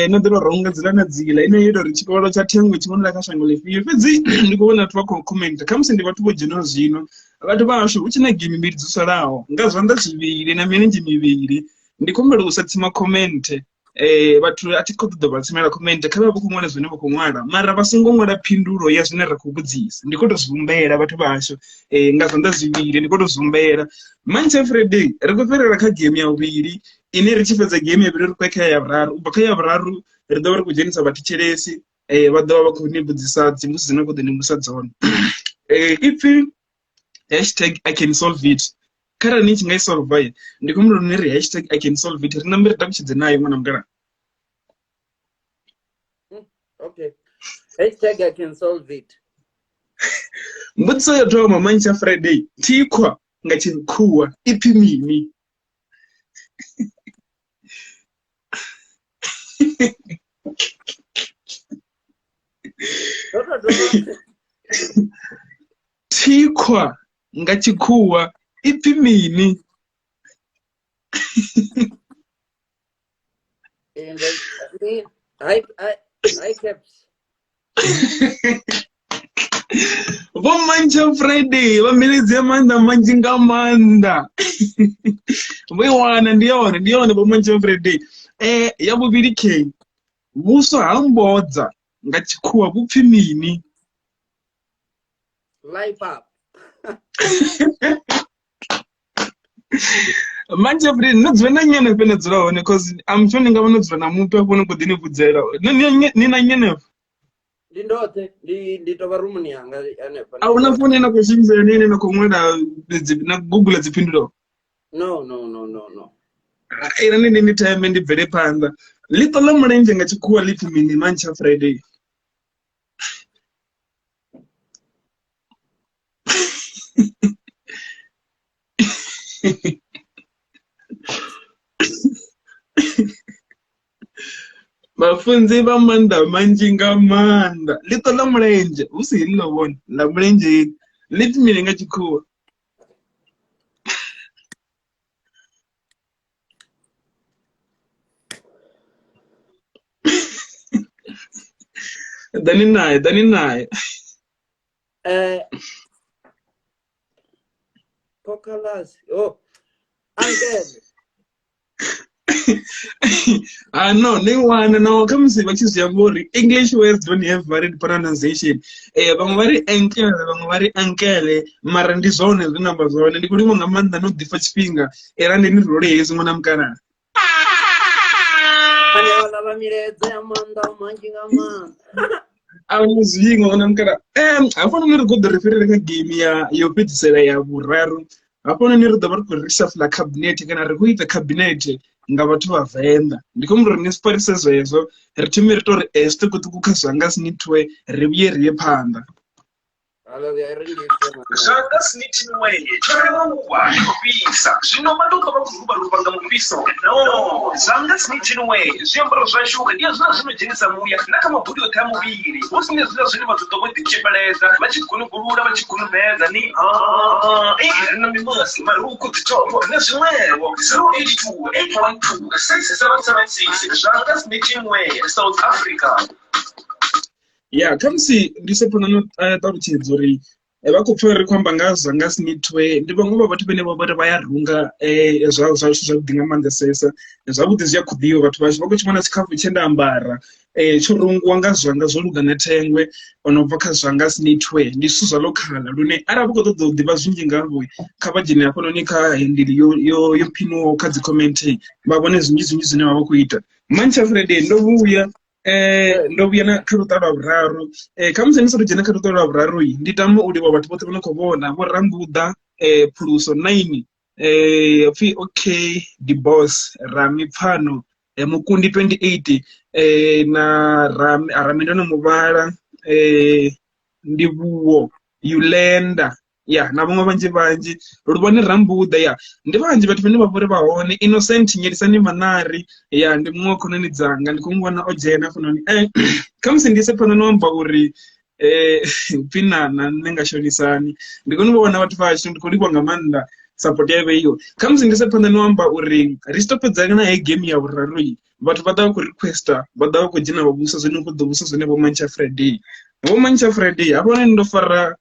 No ḓi tou runga dziḽa na dziḽa ine yo ita uri tshikolo tsha Thengwe tshi vhonala kha shango ḽifhio. Fhedzi ndi khou vhona vhathu vha khou comment khamusi ndi vhathu vho dzhenaho zwino. Vhathu vha hashu hu tshe na game mbili dzo salaho nga zwanḓa zwivhili na milenzhe mivhili. Ndi khou humbela u sa tsima comment. Vhathu a thi khou ṱoḓa vha tsimela comment kha vha vha khou ṅwala zwine vha khou ṅwala mara vha songo ṅwala phindulo ya zwine ra khou vhudzisa. Ndi khou tou zwi humbela vhathu vha hashu nga zwanḓa zwivhili ndi khou tou zwi humbela. Mantsha Friday ri khou fhirela kha game ya vhuvhili ine ri tshi fhedza game ya vhuvhili ri khou ya kha ya vhuraru. U bva kha ya vhuraru ri ḓo vha ri khou dzhenisa vhathetshelesi vha ḓo vha vha khou ni vhudzisa dzimbudziso dzine vha khou ḓo ni vhudzisa dzone. Ipfi hashtag I can solve it kharali ni tshi nga i solve ndi khou humbela uri ni ri hashtag I can solve it ri nambe ri takutshedze nayo ṅwana mukalaha. Okay. Hashtag I can solve it. Mbudziso yo thoma Mantsha Friday thikhwa nga tshikhuwa ipfi mini? Thikhwa nga tshikhuwa ipfi mini? High caps. Vho Mantsha Friday vha miledzi ya maanḓa manzhi nga maanḓa. Vho i wana ndi yone, ndi yone vho Mantsha Friday. Ya vhuvhili K, vhuswa ha mbodza nga tshikhuwa vhu pfi mini? Life up. Mantsha Friday no dzula na nnyi hanefha na dzula hone cause I'm sure ni nga vha no dzula na muthu afho no khou ḓi ni vhudzela. Ni na nnyi hanefha? Ndi ndoṱhe, ndi tovha rumuni yanga hanefha. A huna founu ine na khou shumisa yone ine na khou ṅwala na Google dziphindulo? No, no, no, no, no. Ira ni ni time ndi bvele phanḓa. Ḽiṱo ḽa mulenzhe nga tshikhuwa ḽi pfi mini Mantsha Friday? Vhafunzi vha maanḓa manzhi nga maanḓa. Ḽiṱo ḽa mulenzhe hu si heḽi ḽo vhona ḽa mulenzhe heḽi ḽi pfi mini nga tshikhuwa? Ḓani naye, ḓani naye. Cocalas. Oh, Angele. Ah no, ni wana no khamusi vha tshi zwi amba uri English words don't have valid pronunciation. Vhaṅwe vha ri enkele, vhaṅwe vha ri ankele, mara ndi zwone zwine amba zwone. Ndi khou livhuwa nga maanḓa no ḓifha tshifhinga. Era ndi ni role hezwi ṅwana mukalaha. Vha vha milaedza ya maanḓa manzhi nga maanḓa. A hu zwiṅwe ṅwana mukalaha. Hafhanoni ri khou ḓo ri fhirele kha game ya yo fhedzisela ya vhuraru. Hafhanoni ri ḓo vha ri khou reshuffle cabinet kana ri khou ita cabinet. nga vhathu vha Venḓa. Ndi khou humbela uri ni si farise zwezwo, ri thome ri tou ri zwiṱukuṱuku kha zwanga Snitwe ri vhuye ri ye phanḓa. Zwanga Snitwe tsho rembuluwa ndi khou fhisa zwino vha tou vha khou luvha-luvha nga mufhiso no. Zwanga Snitwe zwiambaro zwashu ndi hezwiḽa zwi no dzhenisa muya na kha mabuli oṱhe a muvhili hu si hezwiḽa zwine vhathu ḓo vho ḓitzhipeledza vha tshi gunubulula vha tshi gunubedza ni ri na mimusi marukhu dzithopho na zwiṅwevho 082 812 6776 Zwanga Snitwe South Africa. Ya khamusi ndi se pfana no ṱalutshedza uri vha khou pfha uri ri khou amba nga zwa nga Snitwe ndi vhaṅwe vha vhathu vhane vha vhori vha ya runga zwa zwa zwithu zwavhuḓi nga maanḓesesa zwavhuḓi zwi a khuḓiwa vhathu vhashu vha khou tshi vhona tshikhafu tshe nda ambara tsho rungiwa nga zwanga zwo luga na thengwe ono bva kha zwanga Snitwe ndi zwithu zwa lokhala lune arali vha khou ṱoḓa u ḓivha zwinzhi ngavho kha vha dzhene hafhanoni kha handle yo yo yo phiniwaho kha dzi comment vha vhone zwinzhi zwinzhi zwine vha vha khou ita. Mantsha Friday ndo vhuya ndo vhuya na kha luṱa lwa vhuraru khamusi ndi sathu dzhena kha luṱa lwa vhuraru ndi tama u livhuwa vhathu vhoṱhe vho no khou vhona vho Rambuḓa Phuluso 9 pfhi okay the boss Rami Pfano Mukundi 28 na Rami Rami ndo no muvhala Ndivhuwo Yulenda ya na vhaṅwe vhanzhi vhanzhi luvhone rambuḓa ya ndi vhanzhi vhathu vhane vha vhori vha hone innocent nyelisani manari ya ndi muṅwe wa khonani dzanga ndi khou mu vhona o dzhena hafhanoni khamusi ndi ise phanḓa no amba uri pfhi na na nṋe nga shonisani ndi kone u vhona vhathu vhashu ndi khou livhuwa nga maanḓa support ya vheiwe khamusi ndi ise phanḓa no amba uri ri tshi to fhedza na heyi game ya vhuraru iyi vhathu vha ḓa vha khou requesta vha ḓa vha khou dzhena vha vhusa zwine khou ḓo vhusa zwine vho Mantsha Friday vho Mantsha Friday hafhanoni ndo fara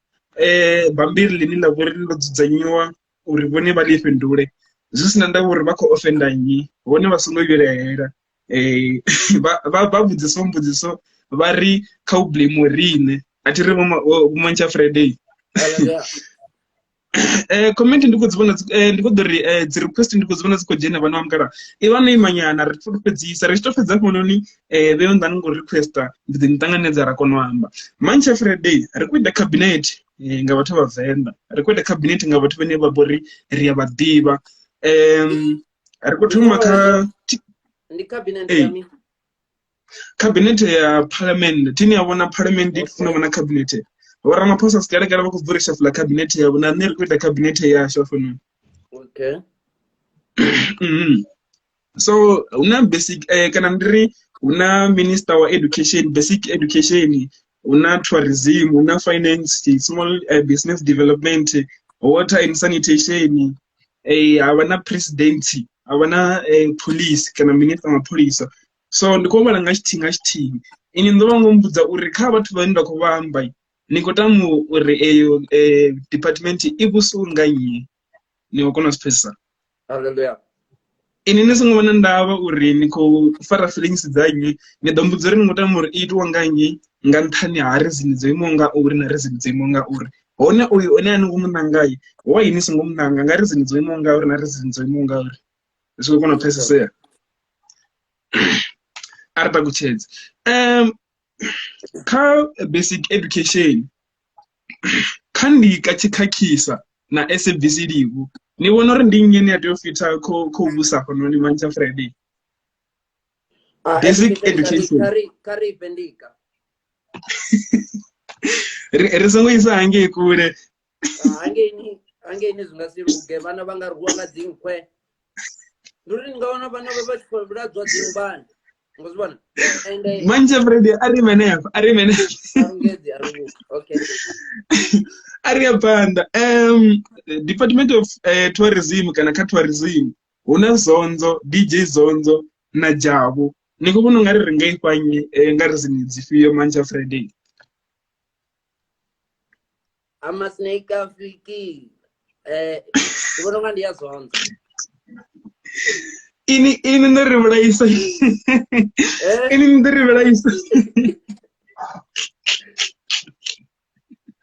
bammbiri ḽine ḽa vhori ḽo dzudzanyiwa uri vhone vha ḽi fhindule zwi si na ndavha uri vha khou ofenda nnyi vhone vha songo vhilahela vha vhudziswa mbudziso vha ri kha u blame riṋe a thi ri vho Mantsha Friday. Comment ndi khou dzi vhona ndi khou ḓo ri dzi request ndi khou dzi vhona dzi khou dzhena vhana vha mukala i vha no ima nyana ri fulufhedzisa ri tshi to fhedza hafhanoni vhe nnḓa ni ngo requesta ndi ḓo ni ṱanganedza ra kona u amba. Mantsha Friday ri khou ita cabinet nga vhathu vha Venḓa ri khou ita cabinet nga vhathu vhane vha vhori ri a vha ḓivha ri khou thoma kha ndi cabinet ya mini? Khabinethe ya phalamennde thini ya vhona phalamennde i funa vhona khabinethe vho Ramaphosa si kale kale vha khou bva uri shafula khabinethe yavho na nṋe ri khou ita khabinethe yashu hafhanoni. Okay. So hu na basic kana ndi ri hu na minister wa education basic education hu na tourism hu na finance small business development water and sanitation ha vha na presidency ha vha na police kana minister wa mapholisa. So ndi khou vhala nga tshithihi nga tshithihi ini ndo vha ngo mbudza uri kha vhathu vhane nda khou vha amba ni khou tama uri eyo department i vhusiwe nga nnyi ni khou kona u zwi pfhesesa. Hallelujah. Ini ni songo vha na ndavha uri ni khou fara feelings dza nnyi ni ḓo mbudza uri ni khou tama uri i itiwa nga nnyi nga nṱhani ha reason dzo imaho nga uri na reason dzo imaho nga uri hone uyu one a ni khou mu ṋanga why ni songo mu ṋanga nga reason dzo imaho nga uri na reason dzo imaho nga uri zwi khou kona u pfhesesea. A ri takutshedze kha basic education kha ndika tshikhakhisa na SABC Livhu ni vhona uri ndi nnyi ane a tea u fitha kho vhusa hafhanoni Mantsha Friday? Basic education kha ri fhe ndika ri songo isa hangei kule hangeini zwi nga si luge vhana vha nga rwiwa nga dzinkhwe ndi uri ni nga wana vhana vha tshi khou ladzwa dzinngwani ngo zwi vhona ende manje Freddy a ri menefha a ri menefha arungedzi a ri okay a ri ya phanḓa department of tourism kana kha tourism hu na Zonzo DJ Zonzo na Jabu ni khou vhona ungari ri nga ifha nnyi nga reason dzifhio Mantsha Friday? Ama snake afiki ndi vhona unga ndi ya Zonzo. Ini ini ndo ri vhulaisa. Ini ndo ri vhulaisa.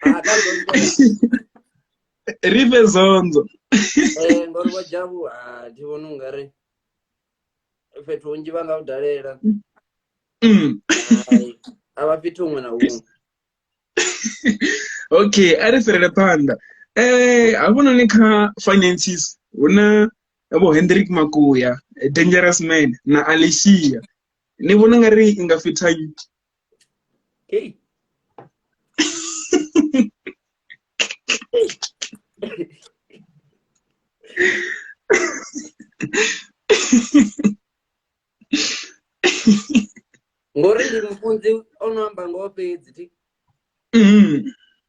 Ah, ka Zonzo. Ri fhe Zonzo. Ngori vho Jabu ah thi vhoni ungari fhethu hunzhi vha nga u dalela. Hai, a vha fhethu huṅwe na huṅwe. Okay, a ri fhirele phanḓa. Hafhanoni kha finances hu na Vho Hendrik Makuya, Dangerous Man na Alicia. Ni vhona nga ri i nga fitha nnyi? Hey. Ngori ndi mufunzi o no amba ngoho fhedzi thi.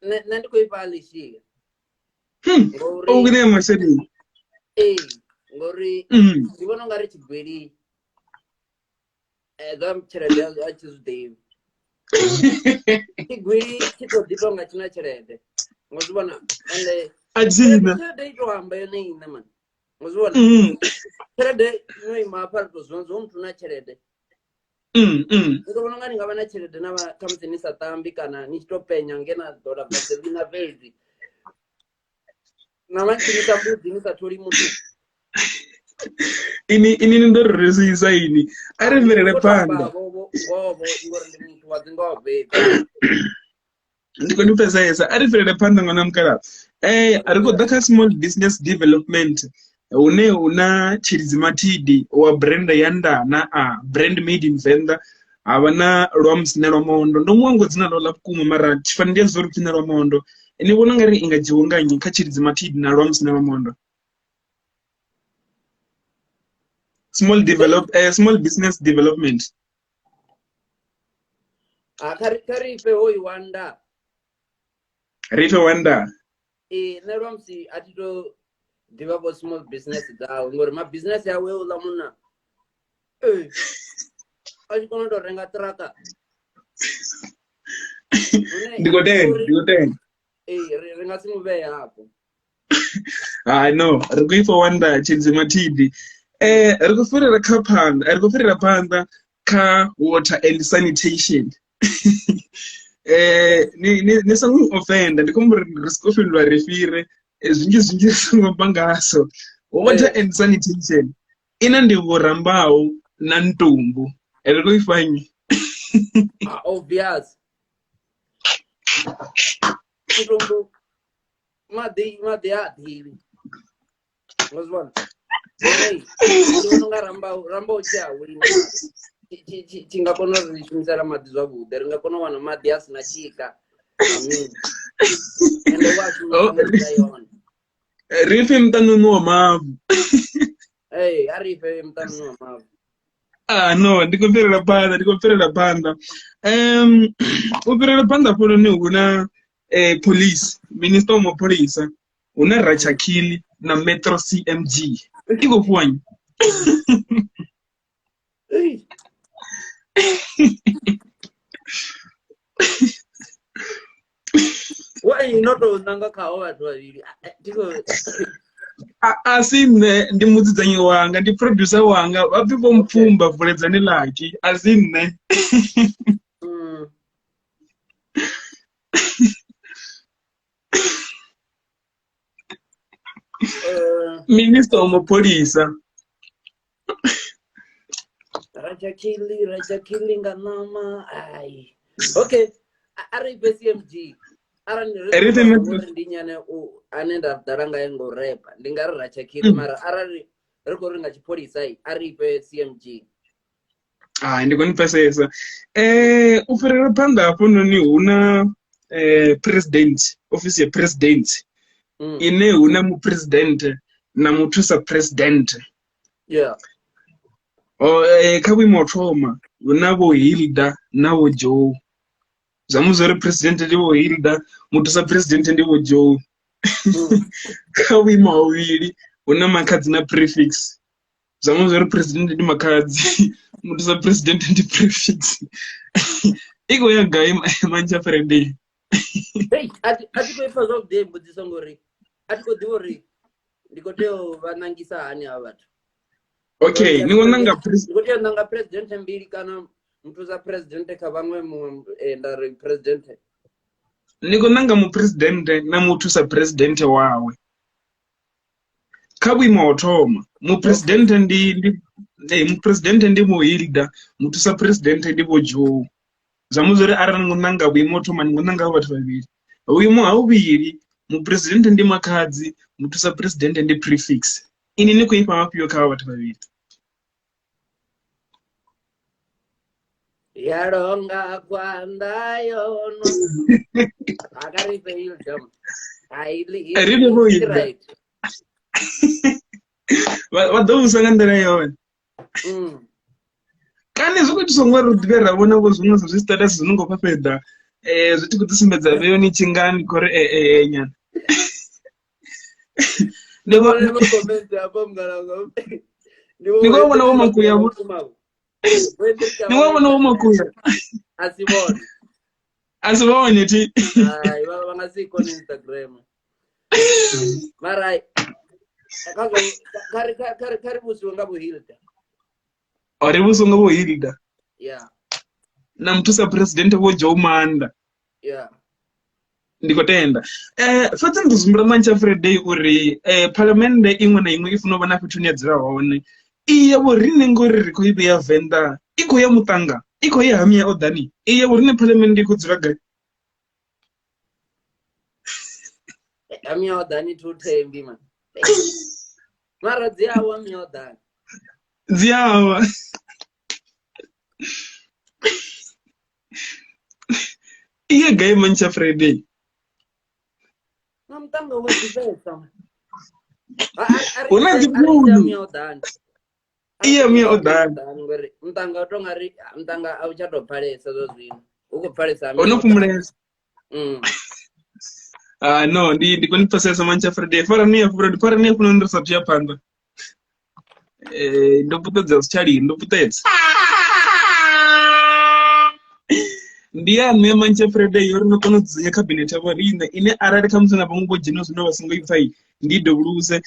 Nṋe ndi khou ifha Alicia. Ngori O wina masheleni. Ee, ngori ndi vhona ungari tshigwili zwa tshelede a tshi zwi ḓivhi. Tshigwili tshi to ḓi tonga tshi na tshelede. Ngo zwi vhona ende A tshina. Tshelede i to amba yone iṋe mani. Ngo zwi vhona. Tshelede no ima hafha ri to zwi vhona zwa muthu na tshelede. Ndi to vhona unga ni nga vha na tshelede na vha khamusi ni sa tambi kana ni tshi to penya nge na ḓola vaseline fhedzi. Na vha ni shumisa mbudzi ni sa tholi muthu. Ini ini ni ndo ri resisa ini. A ri bvelele phanḓa. Ngoho ngori ndi muthu wa dzingoho fhedzi. Ndi khou ni pfesesa. A ri bvelele phanḓa ṅwana mukalaha. Ri khou ḓa kha small business development hune hu na Tshilidzi Mathidi wa brand ya Ndana a brand made in Venḓa, ha vha na Lwamusine Lwamondo. Ndo mu hangwa dzina ḽawe ḽa vhukuma mara tshifani ndi a zwi uri pfhi Lwamondo. Ni vhona ungari i nga dzhiwa nga nnyi kha Tshilidzi Mathidi na Lwamusine Lwamondo? Small develop, small business development. Ah, kha ri fhe hoyu wanda. Ri fhe wanda. Ee, nṋe lwa musi a thi to ḓivha vho small business dzawe ngori ma business awe uḽa munna ee a tshi kona u to renga ṱiraka. Ndi khou tenda, ndi khou tenda. Ee, ri nga si mu vhee hafho. Hai no, ri khou ifha wanda Tshilidzi Mathidi. Ri khou fhirela kha phanḓa, ri khou fhirela phanḓa kha water and sanitation. Ni songo offenda, ndi khou uri ri siko fhindula ri fhire zwinzhi zwinzhi ri songo amba ngaso. Water and sanitation ina ndivho rambaho na ntumbu. Ri khou ifha nnyi? Ah, obvious. Ntumbu maḓi maḓi a ḓivhi. Ngo zwi vhona? Hey, ndi vhona unga rambau rambau tshi a wina. Tshi nga kona uri ri shumisela maḓi zwavhuḓi, ri nga kona u wana maḓi a si na tshika na mini. Ende wa shumisa nga nḓila yone. Ri pfi muṱanuni wa mavu. Ee, a ri fhe muṱanuni wa mavu. Ah no, ndi khou fhirela phanḓa, ndi khou fhirela phanḓa. U fhirela phanḓa hafhanoni hu na police, minister wa mapholisa, hu na Ratshakili na Metro CMG. I khou fhiwa nnyi? Why no tou nanga khaho vhathu vhavhili? A si nṋe, ndi mudzudzanyi wanga, ndi producer wanga, vha pfi Vho Mpfumba Vuledzani Lucky, a si nṋe. Minister wa mapholisa. Rajakhili, Rajakhili nga ṋama. Ai. Okay. A ri fhe CMG. Arali Ri fhe ri ndi nyane u ane nda ḓala ngae ngo repa, ndi nga ri Rajakhili, mara arali ri khou ri nga tshipholisa a ri fhe CMG. Hai, ndi khou ni pfesesa. U fhirela phanḓa hafhanoni hu na president, ofisi ya president ine hu na muphuresidennde na muthusa president. Kha vhuimo ha u thoma hu na Vho Hilda na Vho Joe. Zwi amba zwori president ndi Vho Hilda, muthusa president ndi Vho Joe. Kha vhuimo ha vhuvhili hu na Makhadzi na prefix. Zwi amba zwori president ndi Makhadzi, muthusa president ndi prefix. I khou ya gai Mantsha Friday? Hey, a thi khou ipfa zwavhuḓi mbudziso ngori a thi khou ḓivha uri ndi khou tea u vha nangisa hani havha vhathu. Okay, ni khou nanga ndi khou tea u nanga president mbili kana muthusa president kha vhaṅwe muṅwe nda ri president. Ni khou nanga muphuresidennde na muthusa president wawe. Kha vhuimo ha u thoma muphuresidennde ndi ndi muphuresidennde ndi Vho Hilda, muthusa president ndi Vho Joe. Zwi amba zwori arali ni khou nanga vhuimo ha u thoma ni khou nanga vhathu vhavhili. Vhuimo ha vhuvhili muphuresidennde ndi Makhadzi, muthusa president ndi prefix. Ini ni khou ifha vhafhio kha vhathu vhavhili? Ya longa kwanda yono. Akari fail jam. Ai li Ri ni vho ida. Right. Vha ḓo vhusa nga nḓila yone. Kani zwi khou itiswa ngori ri ḓivhe ra vhona vho zwiṅwe zwa zwi status zwi no khou fhafheḓa zwi tshi khou ḓi sumbedza vheo ni tshi nga ni khou ri nyana. Ndi vhona vho comment hafha mngana wanga. Ndi khou vhona vho Makuya vho. Ndi khou vhona vho Makuya. A si vhone. A si vhone thi. Hai vha nga si kone Instagram. Mara kha ri vhusiwe nga vho Hilda. O ri vhusiwe nga vho Hilda. Yeah. Na muthusa president vho Joe Manda. Yeah. Ndi khou tenda. Fhedzi ndi humbula Mantsha Friday uri phalamennde iṅwe na iṅwe i funa u vha na fhethu hune ya dzula hone. Iya vho riṋe ngori ri khou i vhea Venḓa, i khou ya muṱanga, i khou ya ha Mia Oḓani. Iya vho riṋe phalamennde i khou dzula gai? Ha Mia Oḓani thi u thembi man. Mara dzi awa Mia Oḓani. Dzi awa. Iye gai Mantsha Friday? Na muṱanga wa ḓifhesa. Hu na dzi phulu. Iye Mia Oḓani. Ngori muṱanga u tonga ri muṱanga a u tsha tou pfalesa zwa zwino. U khou pfalesa. Ho no fhumulesa. Ah no, ndi koni pfesesa Mantsha Friday. Farani ya fhura, farani ya fhura ndi sa ya phanḓa. Ndo puṱedza zwi tsha lini, ndo puṱedza. Ndi ya nṋe Mantsha Friday uri no kona u dzudzanya khabinethe ya vhoriṋe ine arali khamusi na vhaṅwe vho dzhena zwino vha songo i pfa ndi dovhuluse.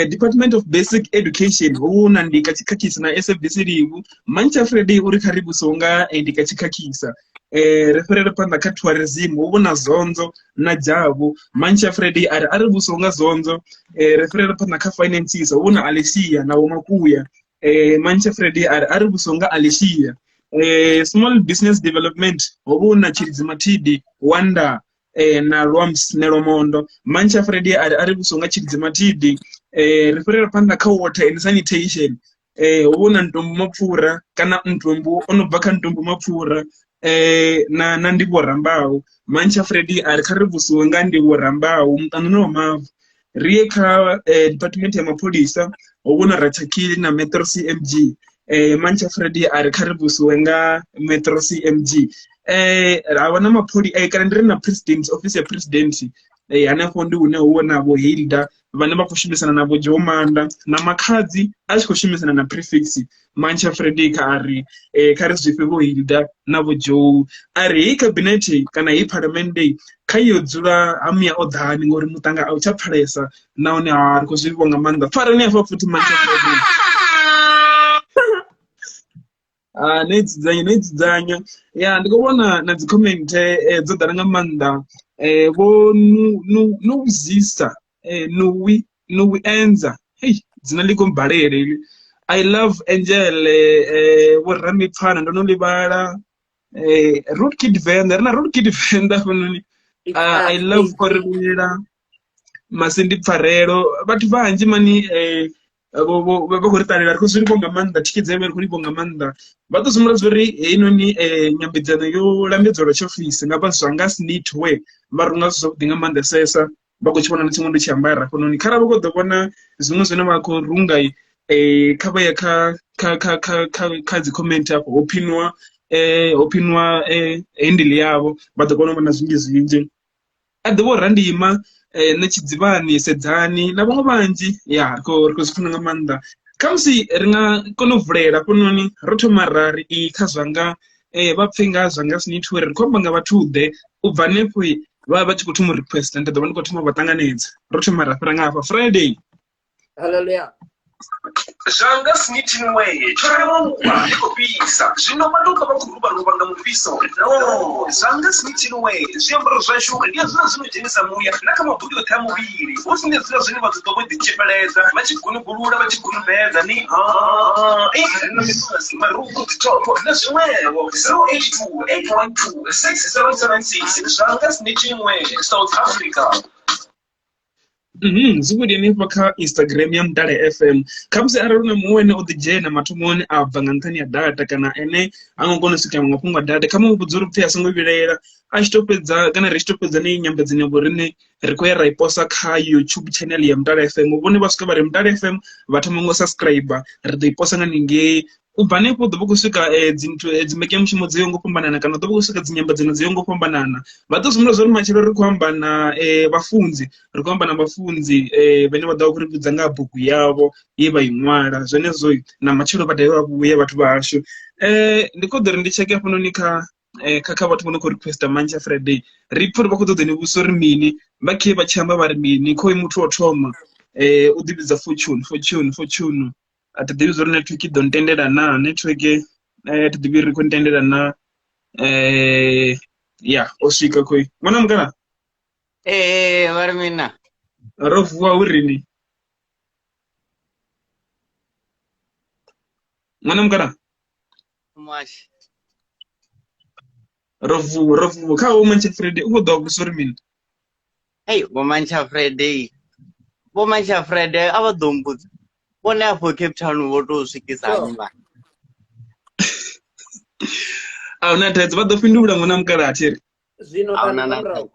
Department of Basic Education hu na ndika tshikhakhisa na SABC Livhu. Mantsha Friday uri kha ri vhusiwe nga ndika tshikhakhisa. Ri fhirele phanḓa kha tourism hu vhona Zonzo na Jabu. Mantsha Friday ari a ri vhusiwe nga Zonzo. Ri fhirele phanḓa kha finances hu vhona Alicia na Vho Makuya. Mantsha Friday ari a ri vhusiwe nga Alicia. Small business development ho vhona Tshilidzi Mathidi Wanda na Lwams Nelomondo. Mantsha Friday ari a ri vhusiwe nga Tshilidzi Mathidi. Ri fhirele phanḓa kha water and sanitation. Ho vhona Ntombo Mapfura kana Ntombo ono bva kha Ntombo Mapfura na Ndivho Rambau. Mantsha Friday ari kha ri vusiwe nga Ndivho Rambau muṱanuni wa mavu. Ri ye kha department ya mapholisa ho vhona Ratshakili na Metro CMG. Mantsha Friday ari kha ri vusiwe nga Metro CMG. Ha vha na mapholi kana ndi ri na president office ya president hanefho ndi hune hu vhona vho Hilda vhane vha khou shumisana na vho Joe Manda na Makhadzi a tshi khou shumisana na prefix. Mantsha Friday kha ari kha ri zwifhe vho Hilda na vho Joe. Ari heyi khabinethe kana heyi phalamennde kha yo dzula ha Mia Oḓani ngori muṱanga a u tsha pfalesa nahone ha ri khou zwi vhonga nga maanḓa. Farani hafha futhi Mantsha Friday. No i dzudzanya, no i dzudzanya. Ya ndi khou vhona na dzi comment dzo ḓala nga maanḓa. Vho no vhudzisa Nuwi Nuwi Enza. Hey, dzina ḽi khou mbalele heḽi. I love Angel vho Ramipfana ndo no ḽi vhala. Root Kid Venḓa, ri na Root Kid Venḓa hafhanoni. I love Orivhela Masindi Pfarelo. Vhathu vhanzhi mani vha khou ri ṱalela, ri khou zwi livhuwa nga maanḓa, thikhedzo yavho ri khou livhuwa nga maanḓa. Vha ḓo zwi humbula uri heinoni nyambedzano yo lambedzwa lwa tshiofisi nga vha zwa nga Snitwe, vha runga zwithu zwavhuḓi nga maanḓesesa. Vha khou tshi vhona na tshiṅwe ndo tshi ambara hafhanoni. Kharali vha khou ḓo vhona zwiṅwe zwine vha khou runga kha vha ye kha kha kha kha kha kha dzi comment afho ho phiniwa ho phiniwa handle yavho vha ḓo kona u vhona zwinzhi zwinzhi. A ḓivha u Randima nṋe Tshidzivhani Sedzani na vhaṅwe vhanzhi ya ri khou zwi funa nga maanḓa. Khamusi ri nga kona u vulela hafhanoni ro thoma ra ri i kha zwanga vha pfhe nga zwanga Snitwe ri khou amba nga vhathu ḓe u bva hanefho vha tshi khou thoma u request nda ḓo vha ndi khou thoma u vha ṱanganedza. Ro thoma ra fhira nga hafha Friday. Hallelujah. Zwanga Snitwe tsho rembuluwa ndi khou fhisa zwino vha tou vha khou ruvha-ruvha nga mufhiso. No, zwanga Snitwe zwiambaro zwashu ndi hezwiḽa zwino dzhenisa muya na kha mabuli oṱhe a muvhili hu si ndi hezwiḽa zwine vha ḓo ṱwa vho ḓitshipeledza vha tshi gunugulula vha tshi gunubedza ni ri na misosi marukhu dzithopho na zwiṅwevho. 082 812 6776 Zwanga Snitwe South Africa. Zwi khou itea hanefha kha Instagram ya Mutale FM. Khamusi arali hu na muṅwe ane o ḓi dzhena mathomoni a bva nga nṱhani ha data kana ene ha ngo kona u swikela mafhungo a data, kha mu vhudze uri pfhi a songo vhilaela a tshi to fhedza kana ri tshi to fhedza ni nyambedzano ya vhoriṋe ri khou ya ra i posa kha YouTube channel ya Mutale FM. Vhone vha swika vha ri Mutale FM vha thoma ngo subscriber ri ḓo i posa nga haningei. U bva hanefho u ḓo vha u khou swika dzi nthu dzi mbekanyamushumo dzo yaho nga u fhambanana kana u ḓo vha u khou swika dzi nyambedzano dzo yaho nga u fhambanana. Vha ḓo zwi humbula zwa uri matshelo ri khou amba na vhafunzi ri khou amba na vhafunzi vhane vha ḓo vha khou ri vhudza nga ha bugu yavho ye vha i ṅwala zwenezwo na matshelo vha dovhe vha vhuye vhathu vha hashu. Ndi khou ḓo uri ndi tsheke hafhanoni kha kha vhathu vho no khou requester Mantsha Friday ri pfhe uri vha khou ṱoḓa ni vhudzisa uri mini vha khe vha tshi amba vha ri mini khoyu muthu wa thoma u ḓi vhidza Fortune Fortune Fortune. A thi ḓivhi zwori network i ḓo ntendela na network thi ḓivhi ri khou ntendela na ya o swika khoi ṅwana mukala ee vha ri mina ro vuwa hu rini ṅwana mukala muashi ro vuwa ro vuwa kha vho Mantsha Friday u khou ḓo vhudzisa uri mini Hey, vho Mantsha Friday. Vho Mantsha Friday a vha ḓo mbudza. Vhone afho Cape Town vho tou swikisa hani vha? A huna thaidzo vha ḓo fhindula ṅwana mukalaha thi ri. Zwino A huna na murahu.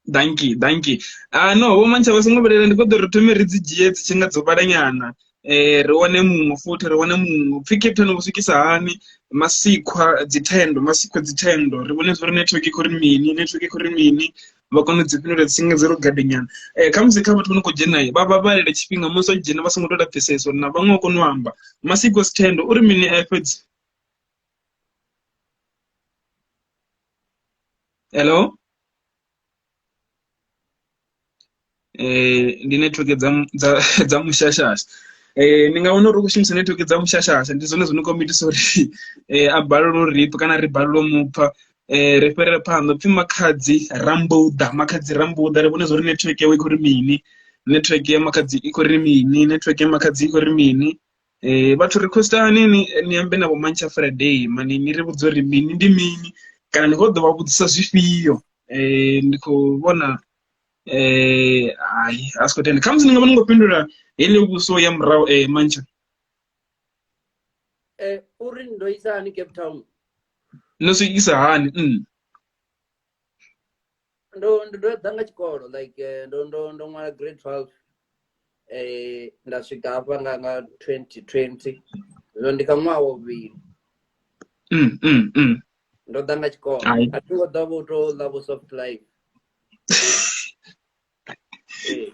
Danki, danki. Ah no, vho Mantsha vha songo vhilaela ndi khou ḓo ri thome ri dzi dzhie dzi tshi nga dzo vhala nyana. Ri wane muṅwe futhi ri wane muṅwe. Upfi Cape Town vho swikisa hani masikhwa dzithendo, masikhwa dzithendo. Ri vhone zwori network i khou ri mini, network i khou ri mini. Vha kone u dzi fhindula dzi singa dzo ro gade nyana. Khamusi kha vhathu vho no khou dzhena vha vha vhalele tshifhinga musi vha tshi dzhena vha songo tou lapfesesa uri na vhaṅwe vha kone u amba. Masikhwa dzithendo uri mini fhedzi. Hello. Ndi network dza dza dza mushashasha ni nga wana uri u khou shumisa network dza mushashasha ndi zwone zwino khou itisa uri a balelwe u ri pfha kana ri balelwe u mupfha ri fhirele phanḓa upfhi Makhadzi Rambuḓa Makhadzi Rambuḓa ri vhone zwori network yawe i khou ri mini network ya Makhadzi i khou ri mini network ya Makhadzi i khou ri mini. Vhathu requestani ni ni ambe na vho Mantsha Friday mani ni ri vhudze uri mini ndi mini kana ni khou ḓo vha vhudzisa zwifhio ndi khou vhona hai a si khou tenda khamusi ni nga vha ni ngo fhindula heneyo vhuso ya murahu Mantsha. Uri ndo isa hani Cape Town? No swikisa hani? Ndo ndo ndo ḓa nga tshikolo like ndo ndo ndo ṅwala grade 12 nda swika hafha nga nga 2020 zwino ndi kha ṅwaha wa vhuvhili. Ndo ḓa nga tshikolo a thi ngo ḓa vho to ḽa vho soft life. Ee.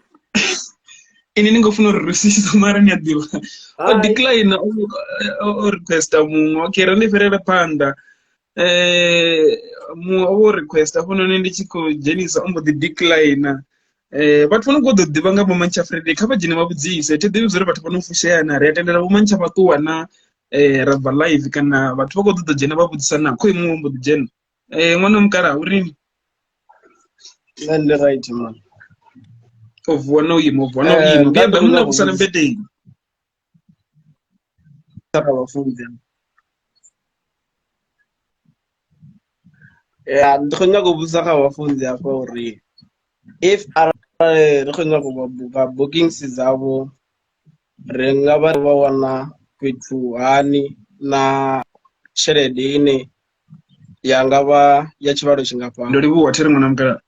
Ini ni ngo funa uri ri sisa mara ni a ḓivha o decline o requesta muṅwe okay ri ni fhirele phanḓa muṅwe o vho request hafhanoni ndi tshi khou dzhenisa o mbo ḓi decline vhathu vha no khou ḓo ḓivha nga vho Mantsha Friday kha vha dzhene vha vhudzise thi ḓivhi zwori vhathu vha no fushea na ri a tendela vho Mantsha vha ṱuwa na ra bva live kana vhathu vha khou ḓo dzhena vha vhudzisa na khoyu muṅwe mbo ḓi dzhena ṅwana wa mukalaha uri Nṋe ndi right man. O vuwa na u ima, o vuwa na u ima. Nda Vhuya ḓo ḓa nyaga na u vhusala vhudzisa mbeteni. kha vhafunzi. Ya ndi khou nyaga u vhudzisa kha vhafunzi hafha uri if arali ri khou nyaga u vha buka bookings dzavho ri nga vha vha wana fhethu hani na tshelede ine ya nga vha ya tshivhalo tshingafhani. Ndo livhuwa thiri ṅwana mukala.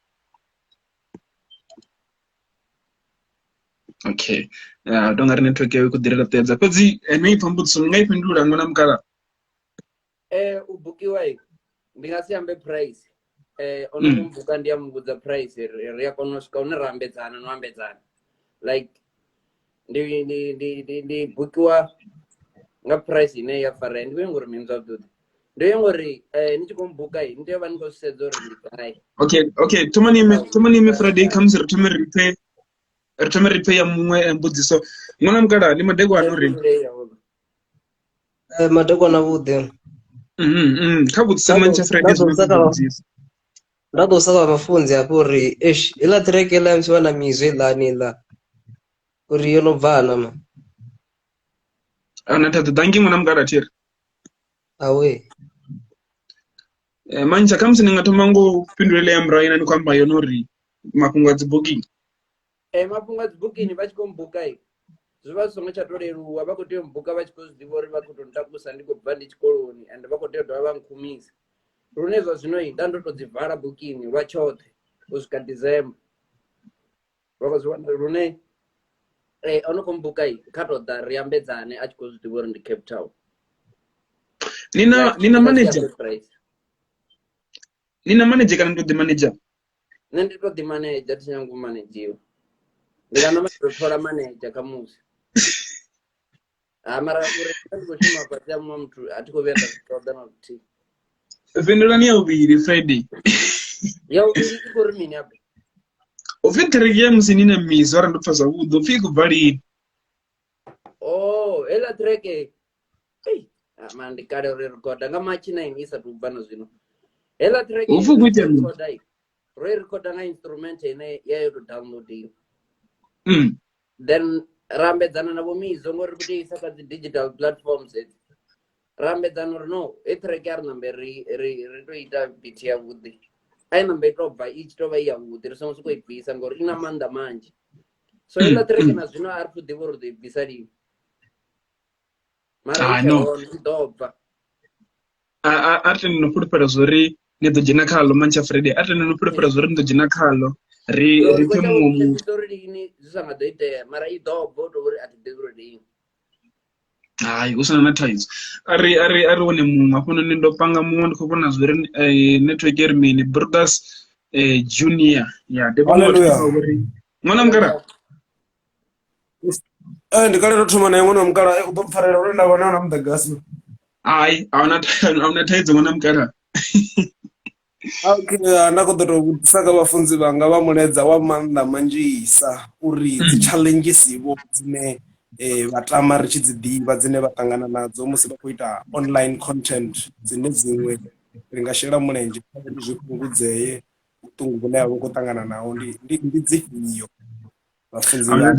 Okay. Uh, tonga ri network yawe i khou ḓi laṱedza fhedzi ene ipfa mbudziso ni nga i fhindula ṅwana mukala. U bukiwa ndi nga si ambe price ono mm. mbuka ndi ya muvhudza price ri a kona u swika hune ra ambedzana no ambedzana like ndi ndi ndi ndi ndi bukiwa nga price ine ya farea ndi vhonga uri mini zwavhuḓi ndi vhonga uri ni tshi khou mbuka ni tea u vha ni khou sedza uri ndi gai. Okay, okay, thoma ni ime Friday khamusi ri thome ri pfe ri thome ri pfe ya muṅwe mbudziso ṅwana mukala ndi madekwana uri Madekwana vhuḓi. Kha vhudzise Mantsha Friday zwine Nda vhudzisa. Nda ḓo sala vhafunzi hafho uri eish iḽa track iḽa ya musi vha na mizwo iḽani iḽa uri yo no bva na ma. Ana thaidzo dangi ṅwana mukala thiri. Awe. Mantsha khamusi ni nga thoma ngo fhindulele ya murahu ine ni khou amba yone uri mafhungo a dzi booking. Mafhungo a dzi booking vha tshi khou mbuka zwi vha zwi songo tsha to leluwa, vha khou tea u mbuka vha tshi khou zwi ḓivha uri vha khou tou ntakusa ndi khou bva ndi tshikoloni, ende vha khou tea u dovha vha nkhumisa. Lune zwa zwino nda ndo to dzi vala booking lwa tshoṱhe u swika December. Vha khou zwi vhona lune ono khou mbuka kha to ḓa ri ambedzane a tshi khou zwi ḓivha uri ndi Cape Town. Nina manager? Nina manager kana ndi to ḓi manager? Nṋe ndi to ḓi manager, thi nyangi u managiwa. Ndi nga namba ndo thola manager kha musi. Ha mara uri ndi khou shuma fhasi ha muṅwe muthu a thi khou vhuya nda zwi ṱoḓa na luthihi. Fhindulani ya vhuvhili Friday. Ya vhuvhili i khou ri mini abe? Upfi track ya musi ni na mizo arali ndo pfa zwavhuḓi, upfi i khou bva lini? Oh, heiḽa track ei, mara ndi kale uri recorda nga March 9 i sathu bva na zwino. Heiḽa track Upfi u khou itea mini? Ro i recorda nga instrument ine ya yo to downloadiwa. Then ra ambedzana na vho Mizo ngori ri khou tea u isa kha dzi digital platforms hedzi. Ra ambedzana uri no, hei track a ri nambe ri ri ri to ita beat ya vhuḓi. A i nambe i to bva i tshi to vha i ya vhuḓi ri songo sokou i bvisa ngori i na maanḓa manzhi. So heiḽa track na zwino a ri thu ḓivha uri ri ḓo i bvisa lini. Mara i No. hone i ḓo bva. A ri tende no fhulufhela zwori ni ḓo dzhena khaḽo Mantsha Friday. A ri tende no fhulufhela zwori ni ḓo dzhena khaḽo ri ri pfe muṅwe muthu. Uri lini zwi sa nga ḓo itea mara i ḓo bva u tou uri a thi ḓivhi uri lini. Hai, hu sina na thaidzo. A ri a ri a ri wane muṅwe hafhanoni ndo panga muṅwe ndi khou vhona zwori network iri mini Brothers Junior. Ya ndi vhona uri ṅwana mukala. Ndi kale ndo thoma naye ṅwana wa mukala u ḓo mpfarela lune nda vha na muḓagasi. Hai, a huna a huna thaidzo ṅwana mukala. Okay, nda khou ḓo tou vhudzisa kha vhafunzi vhanga vha mulaedza wa maanḓa manzhisa uri dzi challenges vho dzine vha tama ri tshi dzi ḓivha dzine vha ṱangana nadzo musi vha khou ita online content dzine dziṅwe ri nga shela mulenzhe kha uri zwi fhungudzee vhuṱungu vhune ha vha khou ṱangana naho ndi ndi dzifhio vhafunzi vha.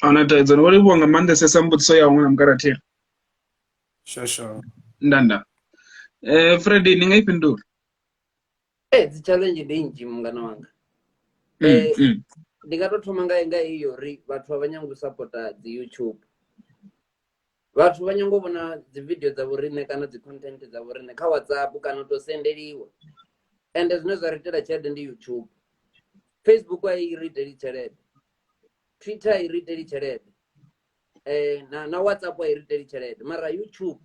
A huna thaidzo, ndo livhuwa nga maanḓesesa mbudziso ya ṅwana mukalathela. Sure, sure. Nda nda. Freddy ni nga i fhindula? Dzi challenge ndi nnzhi mungana wanga. Ndi nga to thoma nga nga iyo uri vhathu a vha nyangi u sapota dzi YouTube. Vhathu vha nyanga u vhona dzi video dza vhoriṋe kana dzi content dza vhoriṋe kha WhatsApp kana u to sendeliwa. Ende zwine zwa ri itela tshelede ndi YouTube. Facebook a i ri iteli tshelede, Twitter a i ri iteli tshelede, na WhatsApp a i ri iteli tshelede, mara YouTube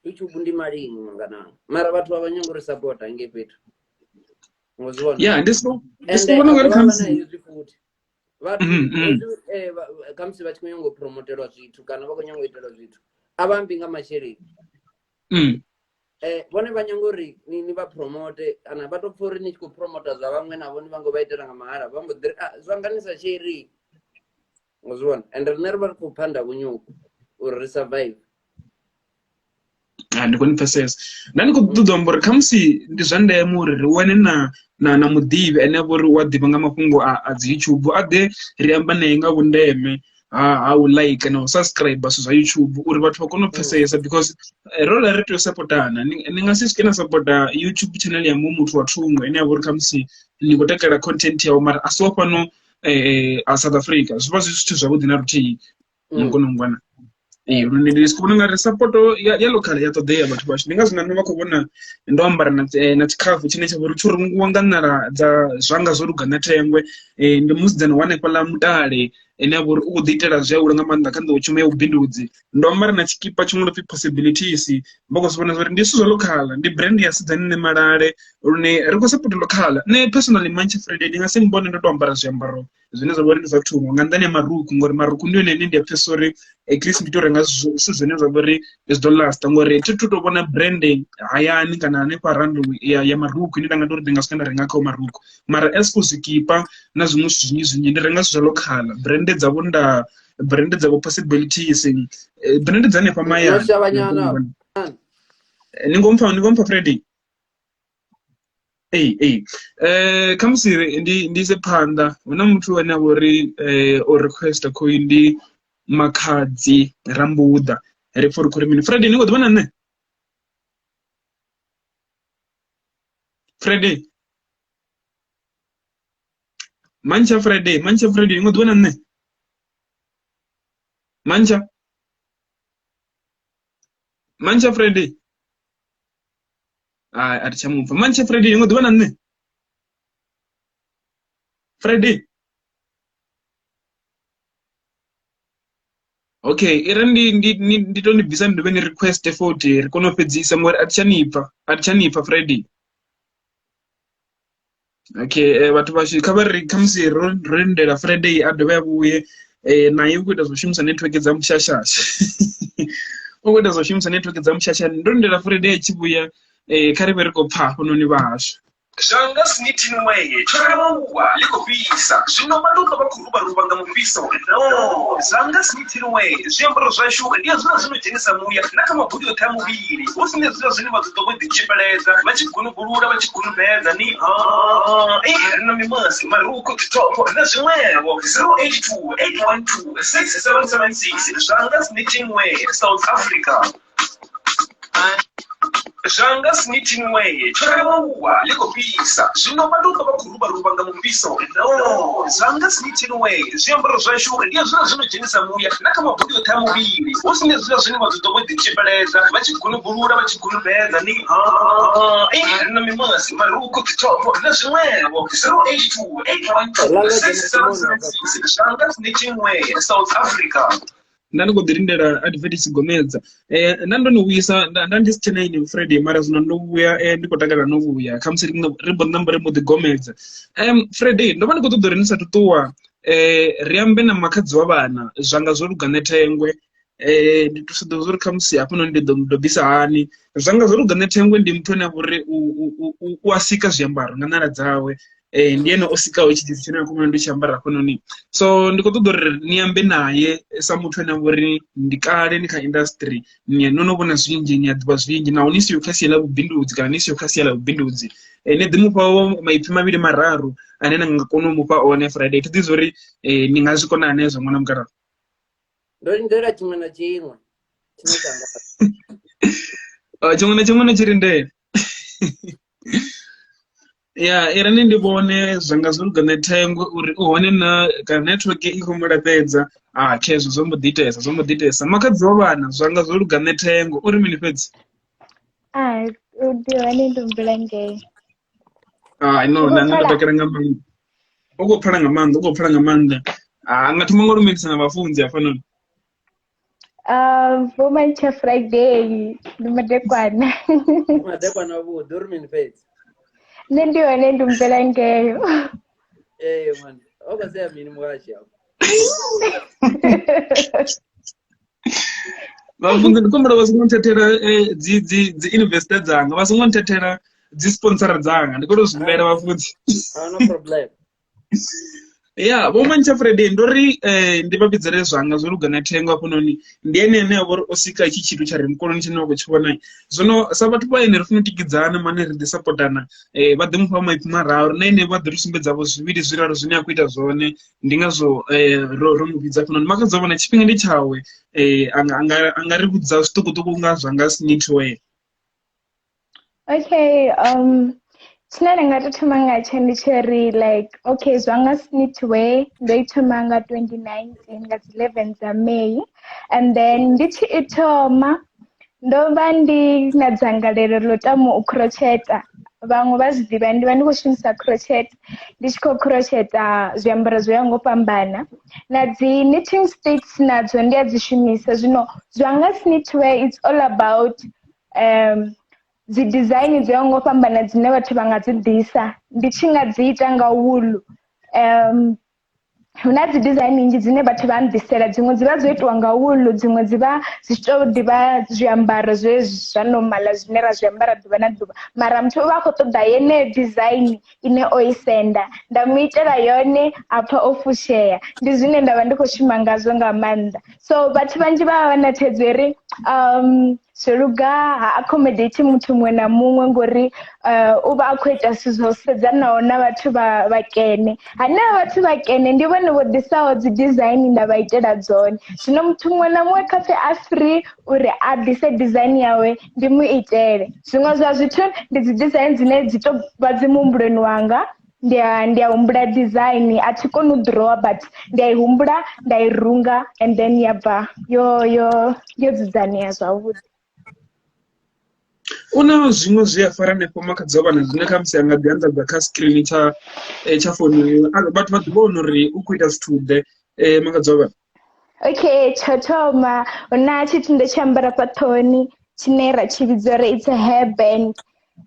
YouTube ndi malini mungana. Mara vhathu vha vha nyanga uri sapota ngei fhethu. Ngo zwi vhona? Ya, ndi siko ndi siko vhona ungari khamusi hezwi futhi. Vhathu hezwi khamusi vha tshi khou nyanga u promotelwa zwithu kana vha khou nyanga u itelwa zwithu, a vha ambi nga masheleni. Vhone vha nyanga uri ni vha promote kana vha to pfha uri ni tshi khou promota zwa vhaṅwe na vhone vha ngo vha itela nga mahala vha mbo ḓi ri zwa nga ni sa sheri. Ngo zwi vhona? Ende riṋe ri vha ri khou phanda vhunyuku uri ri survive. Ndi khou ni pfesesa. Nda ndi khou ṱoḓa u amba uri khamusi ndi zwa ndeme uri ri wane na na na muḓivhi ane avha uri u a ḓivha nga mafhungo a dzi YouTube a ḓe ri amba naye nga vhundeme ha u like na u subscribe zwithu zwa YouTube uri vhathu vha kone u pfesesa because ro ḽa ri tea u sapotana. Ni nga si swike na sapota YouTube channel ya muṅwe muthu wa thungo ine ya vha uri khamusi ni khou takalela content yawe mara a si wa fhano a South Africa, zwi vha zwi zwithu zwavhuḓi na luthihi. Ni kone u ngwana. Ee, lune ndi siko vhona ungari sapoto ya local ya ṱoḓea vhathu vhashu, ndi ngazwo na nṋe vha khou vhona ndo ambara na tshikhafu tshine tsha vha uri tsho rungiwa nga ṋala dza zwanga zwo luga na thengwe. Ndi musidzana wa hanefhaḽa mutale ane avha uri u khou ḓi itela zwi a hula nga maanḓa kha nḓowetshumo ya vhubindudzi. Ndo ambara na tshikipa tshiṅwe no pfi possibilities vha khou zwi vhona uri ndi zwithu zwa local, ndi brand ya Sidzani Ṋemalale lune ri khou sapota local. Nṋe personally Mantshe Friday ndi nga si mbone ndo to ambara zwiambaro zwine zwa vha uri ndi zwa thungo nga nnḓani ha marukhu ngori marukhu ndi yone ine ndi a pfhesesa uri at least ndi to renga zwithu zwine zwa vha uri zwi ḓo lasta ngori thi thu to vhona brand hayani kana hanefha rand ya marukhu ine nda nga tori ndi nga swika nda renga khao marukhu, mara as for zwikipa na zwiṅwe zwithu zwinzhi zwinzhi ndi renga zwithu zwa local brand dza vho nda brand dza vho possibilities brand dza hanefha mahayani. Ni ngompfa ni ngompfa Freddy? Ee ee khamusi ndi ndi ise phanḓa hu na muthu ane a vha uri o requester khoyu ndi Makhadzi Rambuḓa ri pfha uri khou ri mini. Freddy ni kho ḓivha na nṋe? Freddy. Mantsha Friday, Mantsha Friday ngo ḓuvha na nṋe. Mantsha. Mantsha Friday. Ai a thi tsha mupfa. Mantsha Friday ngo ḓuvha na nṋe. Friday. Okay, ira ndi ndi ndi to ni bvisa ndi dovhe ni request futhi ri kone u fhedzisa ngori a thi tsha ni pfa, a thi tsha ni pfa Friday. Okay, vhathu vhashu kha vha ri khamusi ro ro lindela Friday a dovhe a vhuye naye u khou ita zwa u shumisa network dza mushashasha u khou ita zwa u shumisa network dza mushasha ndo lindela Friday a tshi vhuya kha ri vhe ri khou pfha hafhanoni vha hashu. Zwanga Snithinwee tsho rembuluwa ḽi khou fhisa zwino vha tou vha khou ruvha-ruvha nga mufhiso no. Zwanga Snithinwee zwiambaro zwashu ndi hezwiḽa zwi no dzhenisa muya na kha mabuli oṱhe a muvhili hu si na hezwiḽa zwine vha ḓo ṱwa vho ḓitzhipeledza vha tshi gunubulula vha tshi gunubedza ni ri na mimaski, marukhu, dzithopho na zwiṅwevho. 082 812 6776 Zwanga Snithinwee South Africa. Zwanga Snithinwee tsho rembuluwa ḽi khou fhisa zwino vha tou vha khou ruvha-ruvha nga mufhiso no. Zwanga Snithinwee zwiambaro zwashu ndi hezwiḽa zwi no dzhenisa muya na kha mabuli oṱhe a muvhili hu si na hezwiḽa zwine vha ḓo ṱwa vho ḓitzhipeledza vha tshi gunubulula vha tshi gunubedza ni ri na mimaski, marukhu, dzithopho na zwiṅwevho. 082 812 6776 Zwanga Snithinwee South Africa. Nda ndi khou ḓi lindela advert i tshi gomedza nda ndo ni vhuisa nda ndi si tshena ini Friday mara zwino ndo vhuya ndi khou takalela no vhuya khamusi ri mbo ṋamba ri mbo ḓi gomedza. Friday ndo vha ndi khou ṱoḓa uri ni sathu ṱuwa ri ambe na makhadzi wa vhana zwanga zwo luga nṋe thengwe ndi to ḓivha uri khamusi hafhanoni ndi ḓo mu dobisa hani zwanga zwo luga nṋe thengwe ndi muthu ane a vha uri u a sika zwiambaro nga ṋala dzawe ndi ene o sikaho itshi tshithu tshine na khou vhona ndi tshi ambara hafhanoni so ndi khou ṱoḓa uri ni ambe naye sa muthu ane a vha uri ndi kale ni kha industry ni no no vhona zwinzhi ni a ḓivha zwinzhi naho ni siho kha sia ḽa vhubindudzi kana ni siho kha sia ḽa vhubindudzi ni ḓi mufha maipfi mavhili mararu ane na nga kona u mufha one Friday thi ḓivhi uri ni nga zwi kona hani hezwo ṅwana mukalaha. Ndo lindela tshiṅwe na tshiṅwe tshine tsha nga Tshiṅwe na tshiṅwe ni tshi lindela. Ya i ri ni ndi vhone zwanga zwo luga nṋe thengwe uri u hone na kana network i khou mu laṱedza a khezwo zwo mbo ḓi itesa zwo mbo ḓi itesa makhadzi wa vhana zwanga zwo luga nṋe thengo uri mini fhedzi. Ai ndi hone ndi humbula ngei. Hai no U khou na nṋe ndo pfala? takala nga maanḓa u khou pfala nga maanḓa u khou pfala nga maanḓa a nga thoma nga u lumelisa na vhafunzi hafhanoni. Vho Mantsha Friday ndi madekwana. Ndi madekwana avhuḓi uri mini fhedzi. Nṋe ndi hone ndi humbela ngeyo. Ee mani o khou sea mini muhashi afho. Vhafunzi ndi kumbula vha songo nthethela dzi dzi dzi investor dzanga vha songo nthethela dzi sponsor dzanga ndi khou tou zwi humbela vhafunzi. Ahuna problem. Ya vho Mantsha Friday ndo ri ndi vha vhidzele zwanga zwo luga na thengo hafhanoni ndi ene ane a vha uri o sika itshi tshithu tsha re mukoloni tshine wa khou tshi vhona zwino sa vhathu vha ene ri funa u tikidzana mane ri ḓi sapotana vha ḓi mufha maipfi mararu na ene vha ḓi ri sumbedza vho zwivhili zwiraru zwine a khou ita zwone ndi ngazwo ro mu vhidza hafhanoni Makhadzi wa vhona tshifhinga ndi tshawe anga ri vhudza zwiṱukuṱuku nga zwa nga Snitchwear. Okay, tshine nda nga to thoma ngatsho ndi tsho ri like okay zwa nga Snitchwear ndo i thoma nga 2019 nga dzi 11 dza May and then ndi tshi i thoma ndo vha ndi na dzangalelo ḽo tama u crocheta vhaṅwe vha zwi ḓivha ndi vha ndi khou shumisa crochet ndi tshi khou crocheta zwiambaro zwo yaho nga u fhambana na dzi knitting sticks nadzo ndi a dzi shumisa zwino zwa nga Snitchwear it's all about dzi design dzo yaho nga u fhambana dzine vhathu vha nga dzi ḓisa ndi tshi nga dzi ita nga wuḽu hu na dzi design nnzhi dzine vhathu vha nḓisela dziṅwe dzi vha dzo itiwa nga wuḽu dziṅwe dzi vha dzi tshi tou ḓivha zwiambaro zwezwi zwa normal zwine ra zwi ambara ḓuvha na ḓuvha mara muthu u vha a khou ṱoḓa yeneyo design ine o i senda nda mu itela yone a pfha o fushea ndi zwine nda vha ndi khou shuma ngazwo nga maanḓa so vhathu vhanzhi vha vha vha na thaidzo uri zwo luga ha accommodate muthu muṅwe na muṅwe ngori u vha a khou ita zwithu zwo sedzanaho na vhathu vha vhakene hanevha vhathu vhakene ndi vhone vho ḓisaho dzi design nda vha itela dzone zwino muthu muṅwe na muṅwe kha pfhe a free uri a ḓise design yawe ndi mu itele zwiṅwe zwa zwithu ndi dzi design dzine dzi to vha dzi muhumbuloni wanga. Ndi a humbula design, a thi koni u draw but ndi a i humbula nda i runga and then ya bva yo yo yo dzudzanea zwavhuḓi. U na zwiṅwe zwi a fara hanefho makhadzi wa vhana zwine khamusi a nga ḓi anḓadza kha screen tsha founu vhathu vha ḓi vhona uri u khou ita zwithu ḓe makhadzi wa vhana. Okay, tsho thoma hu na tshithu ndo tshi ambara fha ṱhohoni tshine ra tshi vhidza uri it's a hairband.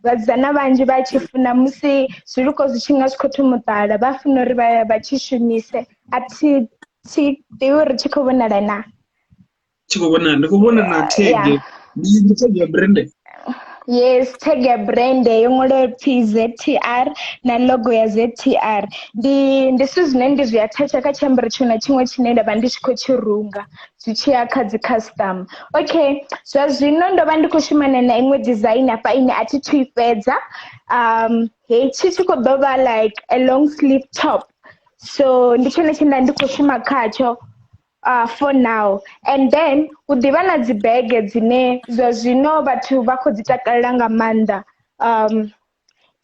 Vhasidzana vhanzhi vha tshi funa musi zwilukho zwi tshi nga zwi khou thoma u ṱala vha funa uri vha tshi shumise. A thi ḓivhi uri tshi khou vhonala na. Tshi khou vhonala, ndi khou vhona na tag. Ndi tag ya brand. Yes, tag ya brand yo ṅwalwa pfi ZTR na logo ya ZTR. Ndi zwithu zwine ndi zwi attach kha tshiambaro tshiṅwe na tshiṅwe tshine nda vha ndi tshi khou tshi runga zwi tshi ya kha dzi customer. Okay, zwa zwino ndo vha ndi khou shumana na iṅwe design hafha ine a thi thu i fhedza. Hetshi tshi khou ḓo vha like a long sleeve top. So ndi tshone tshine nda ndi khou shuma khatsho for now. And then u ḓivha na dzi bege dzine zwa zwino vhathu vha khou dzi takalela nga maanḓa.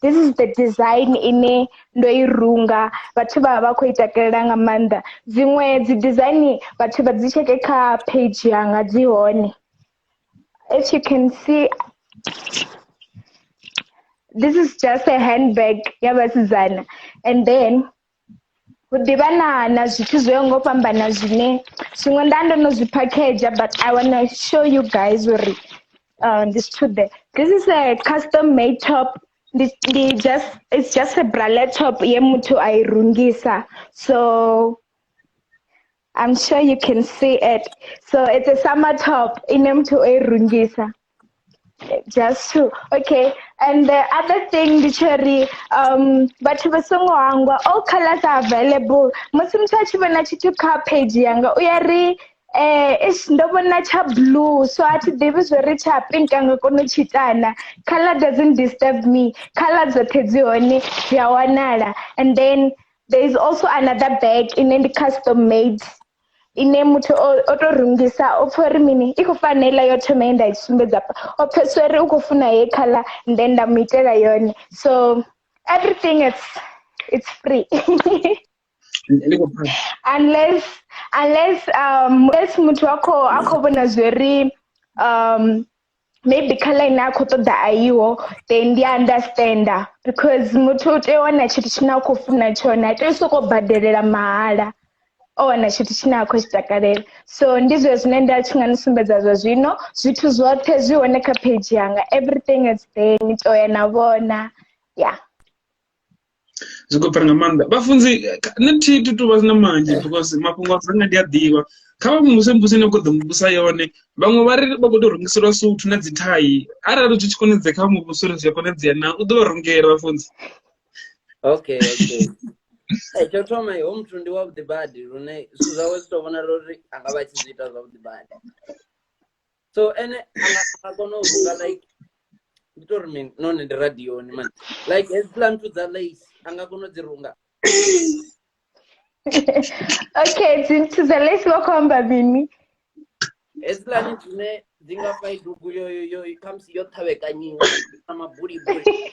This is the design ine ndo i runga, vhathu vha khou i takalela nga maanḓa. Dziṅwe dzi design vhathu vha dzi tsheke kha page yanga dzi hone. As you can see, this is just a handbag ya vhasidzana. And then hu ḓivha na zwithu zwo yaho nga u fhambana zwine zwiṅwe nda ndo no zwi package, but I wanna show you guys uri ndi zwithu ḓe. This is a custom made top. It's just a bralette top ye muthu a i rungisa. So I'm sure you can see it. So it's a summer top ine muthu a i rungisa. Just to, okay. And the other thing, ndi tshori vhathu vha songo hangwa, all colors are available. Musi muthu a tshi vhona tshithu kha page yanga u ya ri ish ndo vhona tsha blue, so a thi ḓivhi zwori tsha pink a nga kona u tshi itana. Color doesn't disturb me. Color dzoṱhe dzi hone dzi a wanala. And then there is also another bag ine ndi custom made, ine muthu o to rungisa o pfa uri mini i khou fanela yo thoma ye nda i sumbedza afha, o pfesesa uri u khou funa he color, and then nda mu itela yone. So everything it's free. Unless muthu a khou vhona zwori maybe color ine a khou ṱoḓa a iho, then ndi understanda because muthu u tea u wana tshithu tshine a khou funa tshone, a tea u sokou badelela mahala o wana tshithu tshine a khou tshi takalela. So ndi zwe zwine nda tshi nga ni sumbedza zwa zwino. Zwithu zwoṱhe zwi hone kha page yanga, everything is there, ni to ya na vhona. Yeah, zwi khou pfala nga maanḓa. Vhafunzi, nṋe thi thu vha na manzhi because mafhungo a zanga ndi a ḓivha. Kha vha muvhuse mbudziso ine khou ḓo muvhusa yone. Vhaṅwe vha ri vha khou tou rungiselwa suthu na dzi thai. Arali zwi tshi konadzea kha muvhuso uri zwi a konadzea na u ḓo vha rungela vhafunzi. Okay. Tsho thoma ho muthu ndi wavhuḓi badi lune zwithu zwawe zwi to vhonala uri a nga vha a tshi zwi ita zwavhuḓi badi. So ene a nga kona u runga like ndi to ri mini nahone ndi radioni man, like hedziḽa nthu dza lace a nga kona u dzi runga. Okay, dzi nthu dza lace vha khou amba mini? Hedziḽani dzine dzi nga faidugu yo yo khamusi yo ṱhavhekanyiwa na mabulibuli.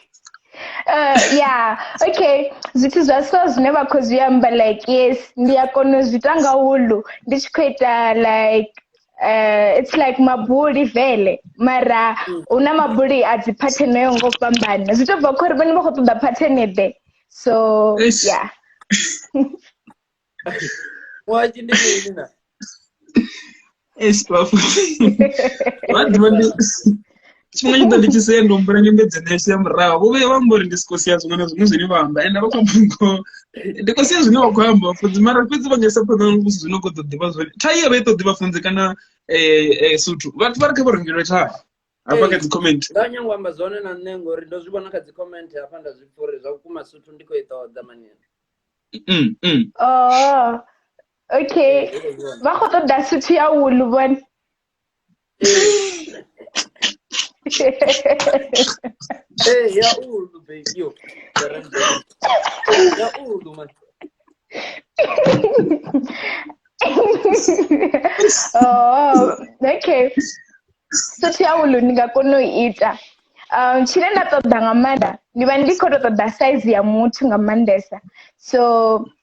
Yeah, okay. Zwithu zwa so zwine vha khou zwi amba like yes, ndi a kona u zwi ita nga wuḽu ndi tshi khou ita like it's like mabuli vele, mara hu na mabuli a dzi pattern yo ngo fhambana. Zwi to bva khori vhone vha khou ṱoḓa pattern ḓe. So yeah. Wachi ndi mini na? Eish vhafunzi. Vha ḓivha ndi tshiṅwe tshi ḓo ndi tshi sea ndo humbula nyambedzano yashu ya murahu. Vho vhuya vha amba uri ndi si khou sia zwiṅwe na zwiṅwe zwine vha amba, ende vha khou amba ngoho. Ndi khou sia zwine vha khou amba vhafunzi, mara fhedzi vha nga isa phanḓa na muvhuso zwine u khou ḓo ḓivha zwone. Thai vha i ṱoḓi vhafunzi kana suthu. Vhathu vha ri kha vha rungelwe thai hafha kha dzi comment. Nda nyanga u amba zwone na nṋe ngori ndo zwi vhona kha dzi comment hafha nda zwi pfa uri zwa vhukuma suthu ndi khou i ṱoḓa mani. Oh, okay. Vha khou ṱoḓa suthu ya wuḽu vhone. Ya ulu baby yo. Ya ulu man. Oh, okay. Suthu ya wuḽu ndi nga kona u ita. Tshine nda ṱoḓa nga maanḓa ndi vha ndi khou tou ṱoḓa size ya muthu nga maanḓesa. So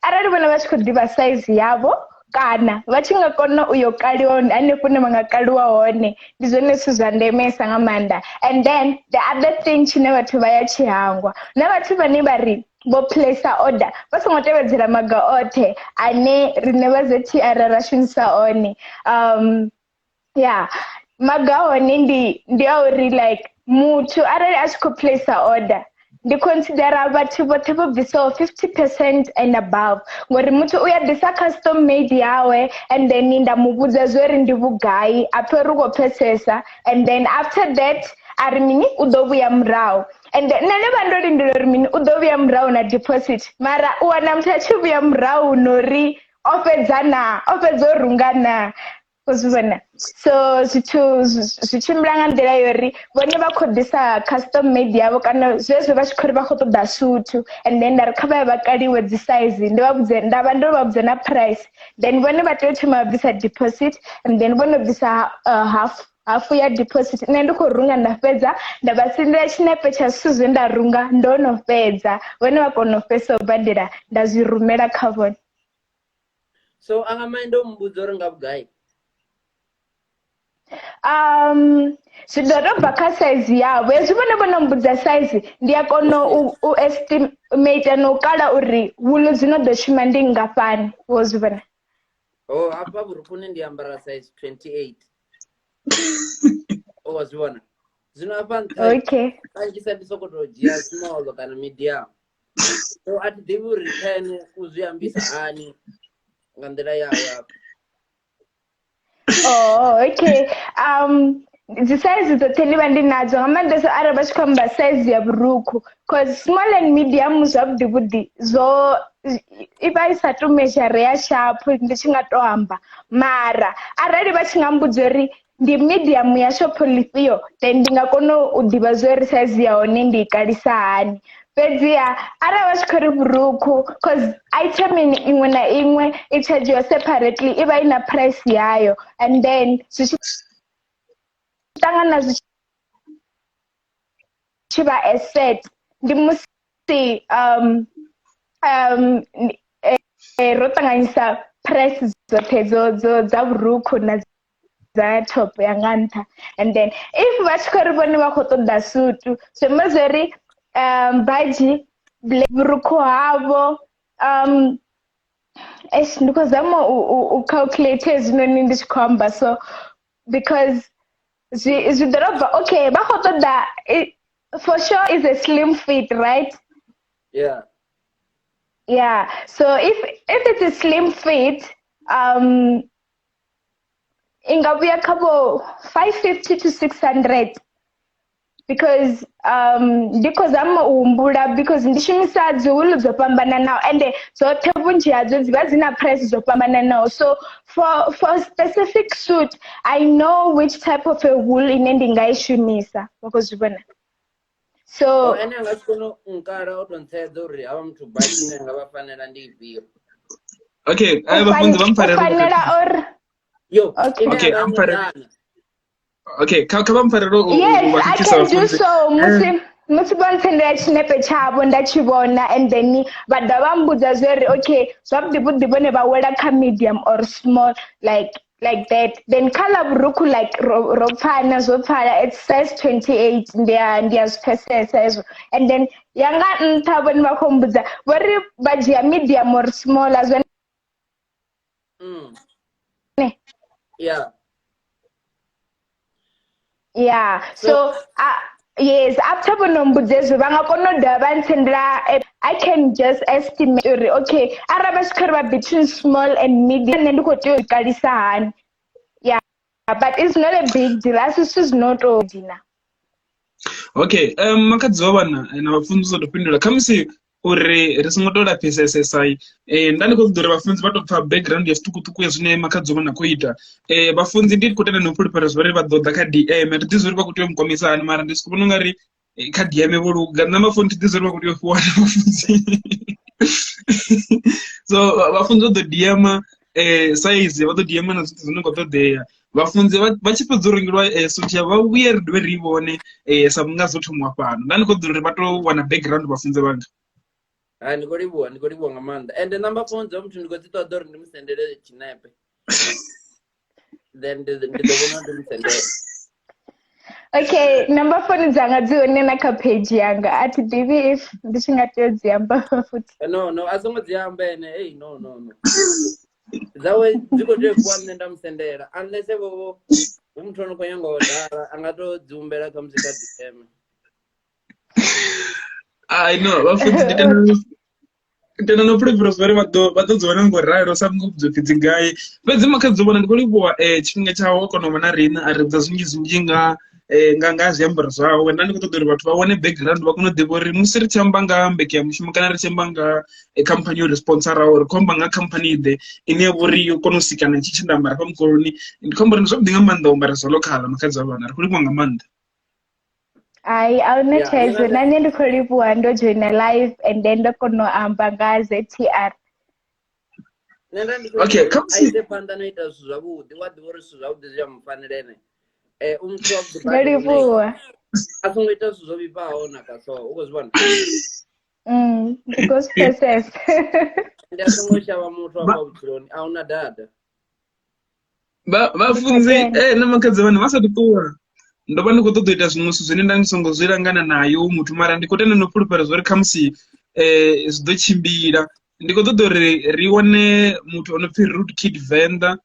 arali vhone vha tshi khou ḓivha size yavho kana vha tshi nga kona u yo kaliwa hanefho hune vha nga kaliwa hone, ndi zwone zwithu zwa ndemesa nga maanḓa. And then the other thing tshine vhathu vha ya tshi hangwa, na vhathu vhane vha ri vho placer order vha songo tevhedzela maga oṱhe ane riṋe vha ZTR ra shumisa one. Yeah, maga hone ndi a uri like muthu arali a tshi khou placer order, ndi considera vhathu vhoṱhe vho bvisaho 50% and above, ngori muthu u ya ḓisa custom made yawe and then nda mu vhudza zwori ndi vhugai, a pfhe uri u khou pfhesesa, and then after that a ri mini u ḓo vhuya murahu. And nṋe ndo vha ndo lindela uri mini u ḓo vhuya murahu na deposit, mara u wana muthu a tshi vhuya murahu nori o fhedza na o fhedza u runga na u zwi vhona. So zwithu zwi tshimbila nga nḓila yo uri vhone vha khou ḓisa custom made yavho kana zwezwo vha tshi khou ri vha khou ṱoḓa suthu, and then nda ri kha vha ye vha kaliwe dzi size, ndi vha vhudze nda vha ndo vha vhudza na price, then vhone vha tea u thoma vha bvisa deposit, and then vho no bvisa hafu ya deposit, nṋe ndi khou runga nda fhedza nda vha sendela tshinepe tsha zwithu zwe nda runga ndo no fhedza, vhone vha kona u fhedzisa u badela nda zwi rumela kha vhone. So anga mind u mmbudza uri nga vhugai? Zwi ḓo tou bva kha size yavho. Hezwi vhone vho no mbudza size, ndi a kona u estimate na u kala uri wuḽu dzi no ḓo shuma ndi nngafhani, wo zwi vhona. Oh, hafha vhurukhuni ndi ambara size 28. O wa zwi vhona. Zwino hafha nṱha kanzhisa ndi sokou tou dzhia small kana medium. So a thi ḓivhi uri kha ene u zwi ambisa hani nga nḓila yawe hafha. Oh, okay. Dzi size dzoṱhe ndi vha ndi nadzo nga maanḓesa arali vha tshi khou amba size ya vhurukhu, cause small and medium zwavhuḓi vhuḓi zwo i vha i sa tu measure ya sharp ndi tshi nga to amba, mara arali vha tshi nga mbudza uri ndi medium ya shopho ḽifhio, then ndi nga kona u ḓivha zwo uri size ya hone ndi i kalisa hani. Fhedziha arali vha tshi khou ri vhurukhu, cause item iṅwe na iṅwe i chargiwa separately, i vha i na price yayo, and then zwi tshi ṱangana zwi tshi vha a set ndi musi ro ṱanganyisa price dzoṱhe dzo dzo dza vhurukhu na dza top ya nga nṱha. And then if vha tshi khou ri vhone vha khou ṱoḓa sutu, zwi amba zwori badzhi vhurukhu havho eish, ndi khou zama u calculate hezwinoni ndi tshi khou amba, so because zwi ḓo tou bva okay vha khou ṱoḓa for sure is a slim fit, right? Yeah. Yeah. So if it's a slim fit, i nga vhuya kha vho 550 to 600, because ndi khou zama u humbula because ndi shumisa dzi wuḽu dzo fhambananaho ende dzoṱhe vhunzhi hadzo dzi vha dzi na price dzo fhambananaho. So for specific suit I know which type of a wool ine ndi nga i shumisa, vha khou zwi vhona. So ene a nga si kone u nkala o to ntsedza uri havha muthu baki ine nga vha fanela ndi ifhio. Okay, vhafunzi vha mpfarela fanela or yo okay, I'm mpfarela. Okay, kha vha mpfarela u yes, I can do so. Musi vho ntsendela tshinepe tshavho nda tshi vhona, and then vha dovha vha mbudza zwori okay zwavhuḓi vhuḓi vhone vha wela kha medium or small like that. Then kha ḽa vhurukhu like ro pfana zwo pfala, it's size 28, ndi a zwi pfesesa hezwo. And then ya nga nṱha vhone vha khou mbudza vho ri vha dzhia medium or small a zwone. Yeah. Yeah. So yes, after vho no mbudza hezwo vha nga kona u dovha vha ntsendela. I can just estimate uri okay arali vha tshi khou ri vha between small and medium, nṋe ndi khou tea u kalisa hani. Yeah, but it's not a big deal, a si zwithu zwino tou dina. Okay, makhadzi wa vhana na vhafunzi ḓo fhindula khamusi uri ri songo tou lapfesesesa. Nda ndi khou ṱoḓa uri vhafunzi vha tou pfha background ya zwiṱukuṱuku ya zwine makhadzi wa vhana khou ita. Vhafunzi ndi khou tenda na u fhulufhela zwa uri vha ḓo ḓa kha DM, ri ḓi zwa uri vha khou tea u mukwamisa hani, mara ndi soko vhona ungari kha DM vho luga. Nṋe mafoni thi ḓi zwa uri vha khou tea u fhiwa na vhafunzi. So vhafunzi vha ḓo DM Size vha ḓo DM na zwithu zwine khou ṱoḓea. Vhafunzi vha tshi fhedza u rengelwa suthi vha vhuye ri dovhe ri vhone sa vhunga zwo thomiwa fhano. Nda ndi khou ḓo uri vha to wana background vhafunzi vhanga. Hai, ndi khou livhuwa, ndi khou livhuwa nga maanḓa. Ende number phone dza muthu ndi khou dzi ṱoḓa uri ndi mu sendele tshinepe. Then ndi ḓo vhona ndi mu sendele. Okay, number phone dzanga dzi hone na kha page yanga. A thi ḓivhi if ndi tshi nga tea u dzi amba futhi. No, no, a songo dzi amba ene. Hey, no, no, no. Dzawe dzi khou tea u fhiwa nṋe nda mu sendela. Unless vho hu muthu ano khou nyanga u dala, a nga to dzi humbela khamusi kha DM. I know, vhafunzi ndi tenda no fhulufhela zwa uri vha ḓo dzi wana ngo ralo sa vhunga vhudzo pfhi dzi gai. Fhedzi Makhadzi vhona ndi khou livhuwa tshifhinga tshawe o kona u vha na riṋe a ri vhudza zwinzhi zwinzhi nga nga zwiambaro zwawe. Nda ndi khou ṱoḓa uri vhathu vha wane background vha kone u ḓivha uri musi ri tshi amba nga mbekanyamushumo kana ri tshi amba nga khamphani yo ri sponsораho ri khou amba nga khamphani ḓe ine ya vha uri yo kona u sika na tshi nda ambara hafha mukoloni. Ndi khou amba uri ndi zwavhuḓi nga maanḓa u ambara zwa local Makhadzi wa vhana, ri khou livhuwa nga maanḓa. Hai, a huna thaidzo. Na nṋe ndi khou livhuwa ndo joina live and then ndo kona u amba nga ZTR. Nṋe nda ndi khou Okay, a khamusi ise phanḓa no ita zwithu zwavhuḓi, wa ḓivha uri zwithu zwavhuḓi zwi a mu fanela ene. U muthu wavhuḓi Ndo badi lune livhuwa. a songo ita zwithu zwo vhifhaho na ka so, u khou zwi vhona? Ndi khou zwi pfesesa. Ndi a songo shavha muthu afha vhutshiloni, a huna dada. Vhafunzi na Makhadzi vhane vha sa tou ṱuwa ndo vha ndi khou ṱoḓa u ita zwiṅwe zwithu zwine nda ndi songo zwi langana nayo muthu, mara ndi khou tenda no fhulufhela zwa uri khamusi zwi ḓo tshimbila. Ndi khou ṱoḓa uri ri wane muthu o no pfhi Rude Kid Venḓa,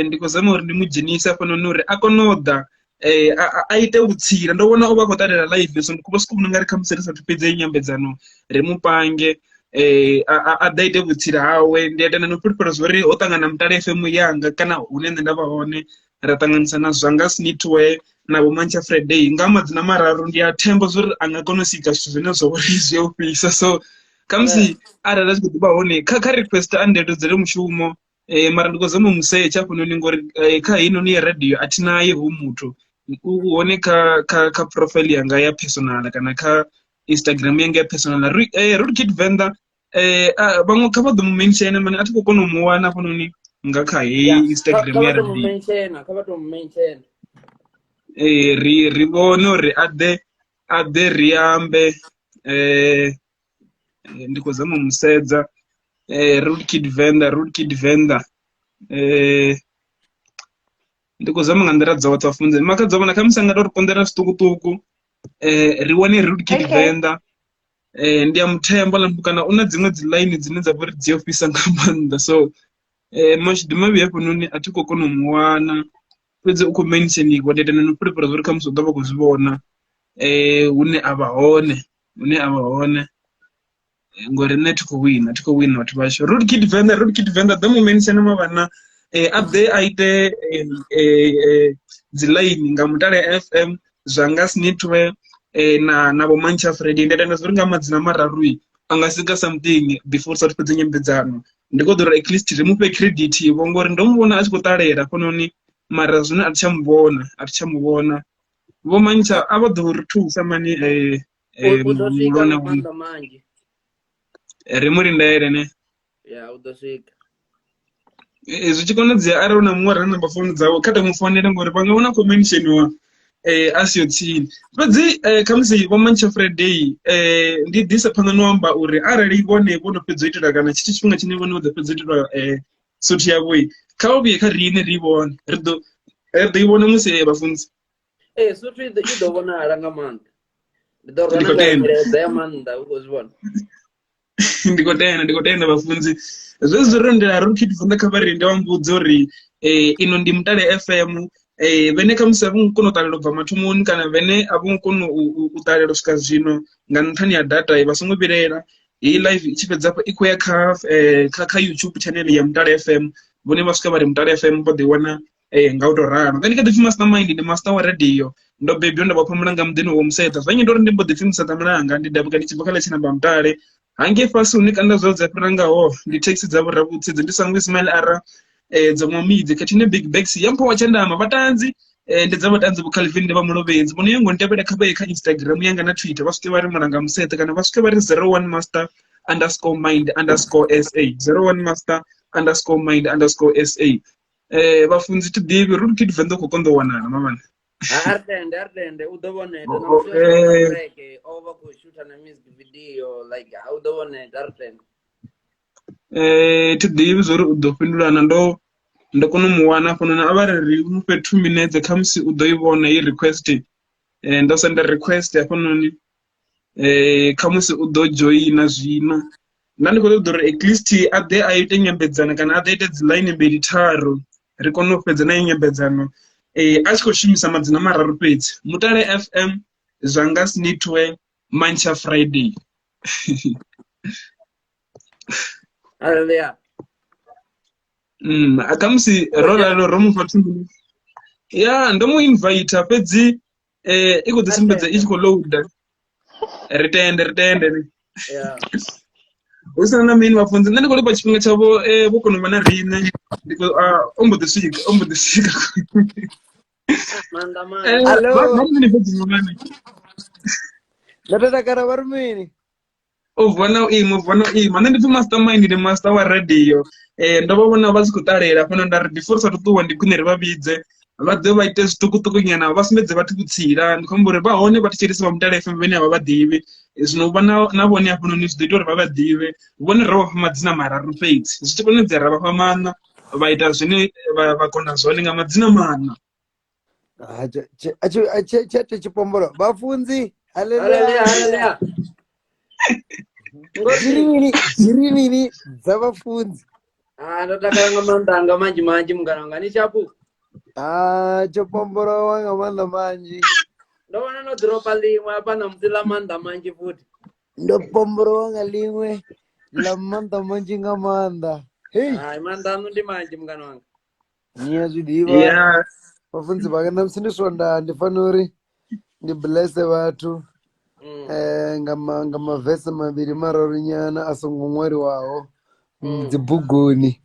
ndi khou zama uri ndi mu dzhenise hafhanoni uri a kone u ḓa a ite vhutsila. Ndo vhona o vha a khou ṱalela live, so ndi khou sokou vhona ungari khamusi ri sathu fhedza heyi nyambedzano ri mu pange a ḓa ite vhutsila hawe. Ndi a tenda no fhulufhela zwa uri ho ṱangana Mutale FM yanga kana hune nṋe nda vha hone, ra ṱanganisa na Zwanga Snitwear na Vho Mantsha Friday nga madzina mararu, ndi a themba zwa uri a nga kona u sika zwithu zwine zwa uri zwi a ofhisa. So khamusi arali a tshi khou ḓi vha hone kha request a ndeludzele mushumo, mara ndi khou zama u mu setsha hafhanoni ngori kha heinoni ya radio a thi naye hoyu muthu, u hone kha profile yanga ya personal kana kha Instagram yanga ya personal. Rude Kid Venḓa, vhaṅwe kha vha ḓo mu mention mani, a thi khou kona u mu wana hafhanoni nga kha heyi Instagram Kha ya vha tou mu radio. mention, kha vha tou mu mention. Ri vhone uri a ḓe ri ambe. Ndi khou zama u mu sedza. Rude Kid Venḓa, Rude Kid Venḓa. Ndi khou zama nga nḓila dzoṱhe vhafunzi. Makhadzi wa vhona khamusi a nga tou ri konḓelela zwiṱukuṱuku, ri wane Rude Kid Venḓa. Ndi a muthemba ḽa kana u na dziṅwe dzi line dzine dza vha uri dzi ofhisa nga maanḓa. So mashudu mavhi hafhanoni a thi khou kona u mu wana, fhedzi u khou mensheniwa. Ndi tenda no fhulufhela zwa uri khamusi u ḓo vha khou zwi vhona hune a vha hone, hune a vha hone. Ngori nṋe thi khou wina, thi khou wina vhathu vhashu. Rude Kid Venḓa, Rude Kid Venḓa ḓo mu menshena mavhana, a ḓe a ite dzi line nga Mutale FM, Zwanga Snitwear na Vho Mantsha Friday. Ndi tenda zwa uri nga madzina mararu a nga sika something before sa fhedze nyambedzano. Ndi khou ḓo uri at least ri mufhe credit vho ngori ndo mu vhona a tshi khou ṱalela hafhanoni, mara zwino a thi tsha mu vhona, a thi tsha mu vhona. Vho Mantsha a vha ḓo ri thusa mani U ḓo swika muhulwane nga maanḓa manzhi. Ri mu lindele ne. Ya, u ḓo swika. Zwi tshi konadzea arali hu na muṅwe re na number phone dzawe kha to mu founela ngori vha nga wana khou mensheniwa a siho tsini. Fhedzi khamusi Vho Mantsha Friday ndi ḓisa phanḓa no amba uri arali vhone vho no fhedza u itela kana tshithu tshifhinga tshine vhone vha ḓo fhedza u itelwa suthu yavho, kha vha vhuye kha riṋe ri vhone, ri ḓo i vhona musi vhafunzi. Suthu i ḓo vhonala nga maanḓa. Ndi ḓo rwa na nga milaedza ya maanḓa, u khou zwi vhona. Ndi khou tenda, ndi khou tenda vhafunzi. Zwezwi ro lindela Rude Kid Venḓa kha vha ri ndi vha mbudza uri ino ndi Mutale FM, vhene khamusi a vho ngo kona u ṱalela u bva mathomoni kana vhene a vho ngo kona u ṱalela u swika zwino nga nṱhani ha data, vha songo vhilaela. Heyi live i tshi fhedza hafha i khou ya kha YouTube channel ya Mutale FM, vhone vha swika vha ri Mutale FM vha ḓo i wana nga u tou ralo. Nṋe ndi kha ḓi pfhi Mastermind, ndi master wa radio. Ndo bebiwa nda vha pfa mulanga muḓini wa Museṱa, zwa nnyita uri ndi mbo ḓi pfhi Museṱa Mulanga. Ndi dabuka ndi tshi bva kha ḽa Tshinamba Mutale hangei fhasi hune kanda zwa dza fhira ngaho ndi thekhisi dza vho Rabutsi, ndi Sangwe Ismail Ara, dza Mwamidzi khathihi na Big Bags ya mpho wa Tshandama. Vhatanzi ndi dza vhatanzi vho Calvin ndi vha Mulovhedzi. Vho no ya ngo ntevhela kha vha ye kha Instagram yanga na Twitter vha swike vha ri Mulanga Museṱa kana vha swike vha ri 01 master underscore mind underscore sa, 01 master underscore mind underscore sa. Vhafunzi thi ḓivhi Rude Kid Venḓa u khou konḓa u wanala mavhana. A ri tende, a ri tende u ḓo vhoneta na musi kereke o vha khou shutha na music video like a u ḓo vhoneta, a ri tende. Thi ḓivhi zwori u ḓo fhindulana, ndo kona u mu wana hafhanoni, a vha ri ri mu fhe 2 minutes khamusi u ḓo i vhona i request. Ndo senda request hafhanoni, khamusi u ḓo joina zwino. Nda ndi khou ṱoḓa uri at least a ḓe a ite nyambedzano kana a ḓe a ite dzi line mbili tharu ri kone u fhedza na i nyambedzano, a tshi khou shumisa madzina mararu fhedzi: Mutale FM, Zwangas Knitwear, Mantsha Friday. Hallelujah. A khamusi ro ralo ro mu fha 2 minutes. Ya ndo mu invite fhedzi i khou ḓi sumbedza i tshi khou loader. Ri tende, ri tende. Yeah. Hu sina na mini vhafunzi, nṋe ndi khou lifha tshifhinga tshavho, vho kona u vha na riṋe. Ndi khou, o mbo ḓi swika, o mbo ḓi swika. Maanḓa, maanḓa. Hello. Vha ri mini fhedzi mavhane? Ndo tou takala, vha ri mini? O vuwa na u ima, o vuwa na u ima. Nṋe ndi pfi mastermind, ndi master wa radio. Ndo vha vhona vha tshi khou ṱalela hafhano, nda ri before ri sathu ṱuwa ndi khwine ri vha vhidze vha ḓe vha ite zwiṱukuṱuku nyana, vha sumbedze vhathu vhutsila. Ndi khou amba uri vha hone vha thetshelesi vha Mutale FM vhane a vha vha ḓivhi, zwino u vha na vhone hafhanoni zwi ḓo ita uri vha vha ḓivhe. Vhone ro vha fha madzina mararu fhedzi, zwi tshi konadzea ra vha fha maṋa, vha ita zwine vha kona zwone nga madzina maṋa. Ah, tshe tshipombolo vhafunzi. Hallelujah, hallelujah. Zwirinini dza vhafunzi. Ah, ndo takala nga maanḓa nga manzhi manzhi mungana wanga, ni shapu? Ah, tsho pombolowa nga maanḓa manzhi. Ndo vhona no ḓoropa ḽiṅwe hafha ṋamusi ḽa maanḓa manzhi futhi. Ndo pombolowa nga ḽiṅwe ḽa maanḓa manzhi nga maanḓa. Hey. Hai, maanḓa aṋu ndi manzhi mungana wanga. Ni a zwi ḓivha. Yeah. Vhafunzi vhanga ṋamusi ndi Swondaha, ndi fanela uri ndi blesse vhathu nga mavese mavhili mararu nyana a songo ṅwaliwaho dzibuguni,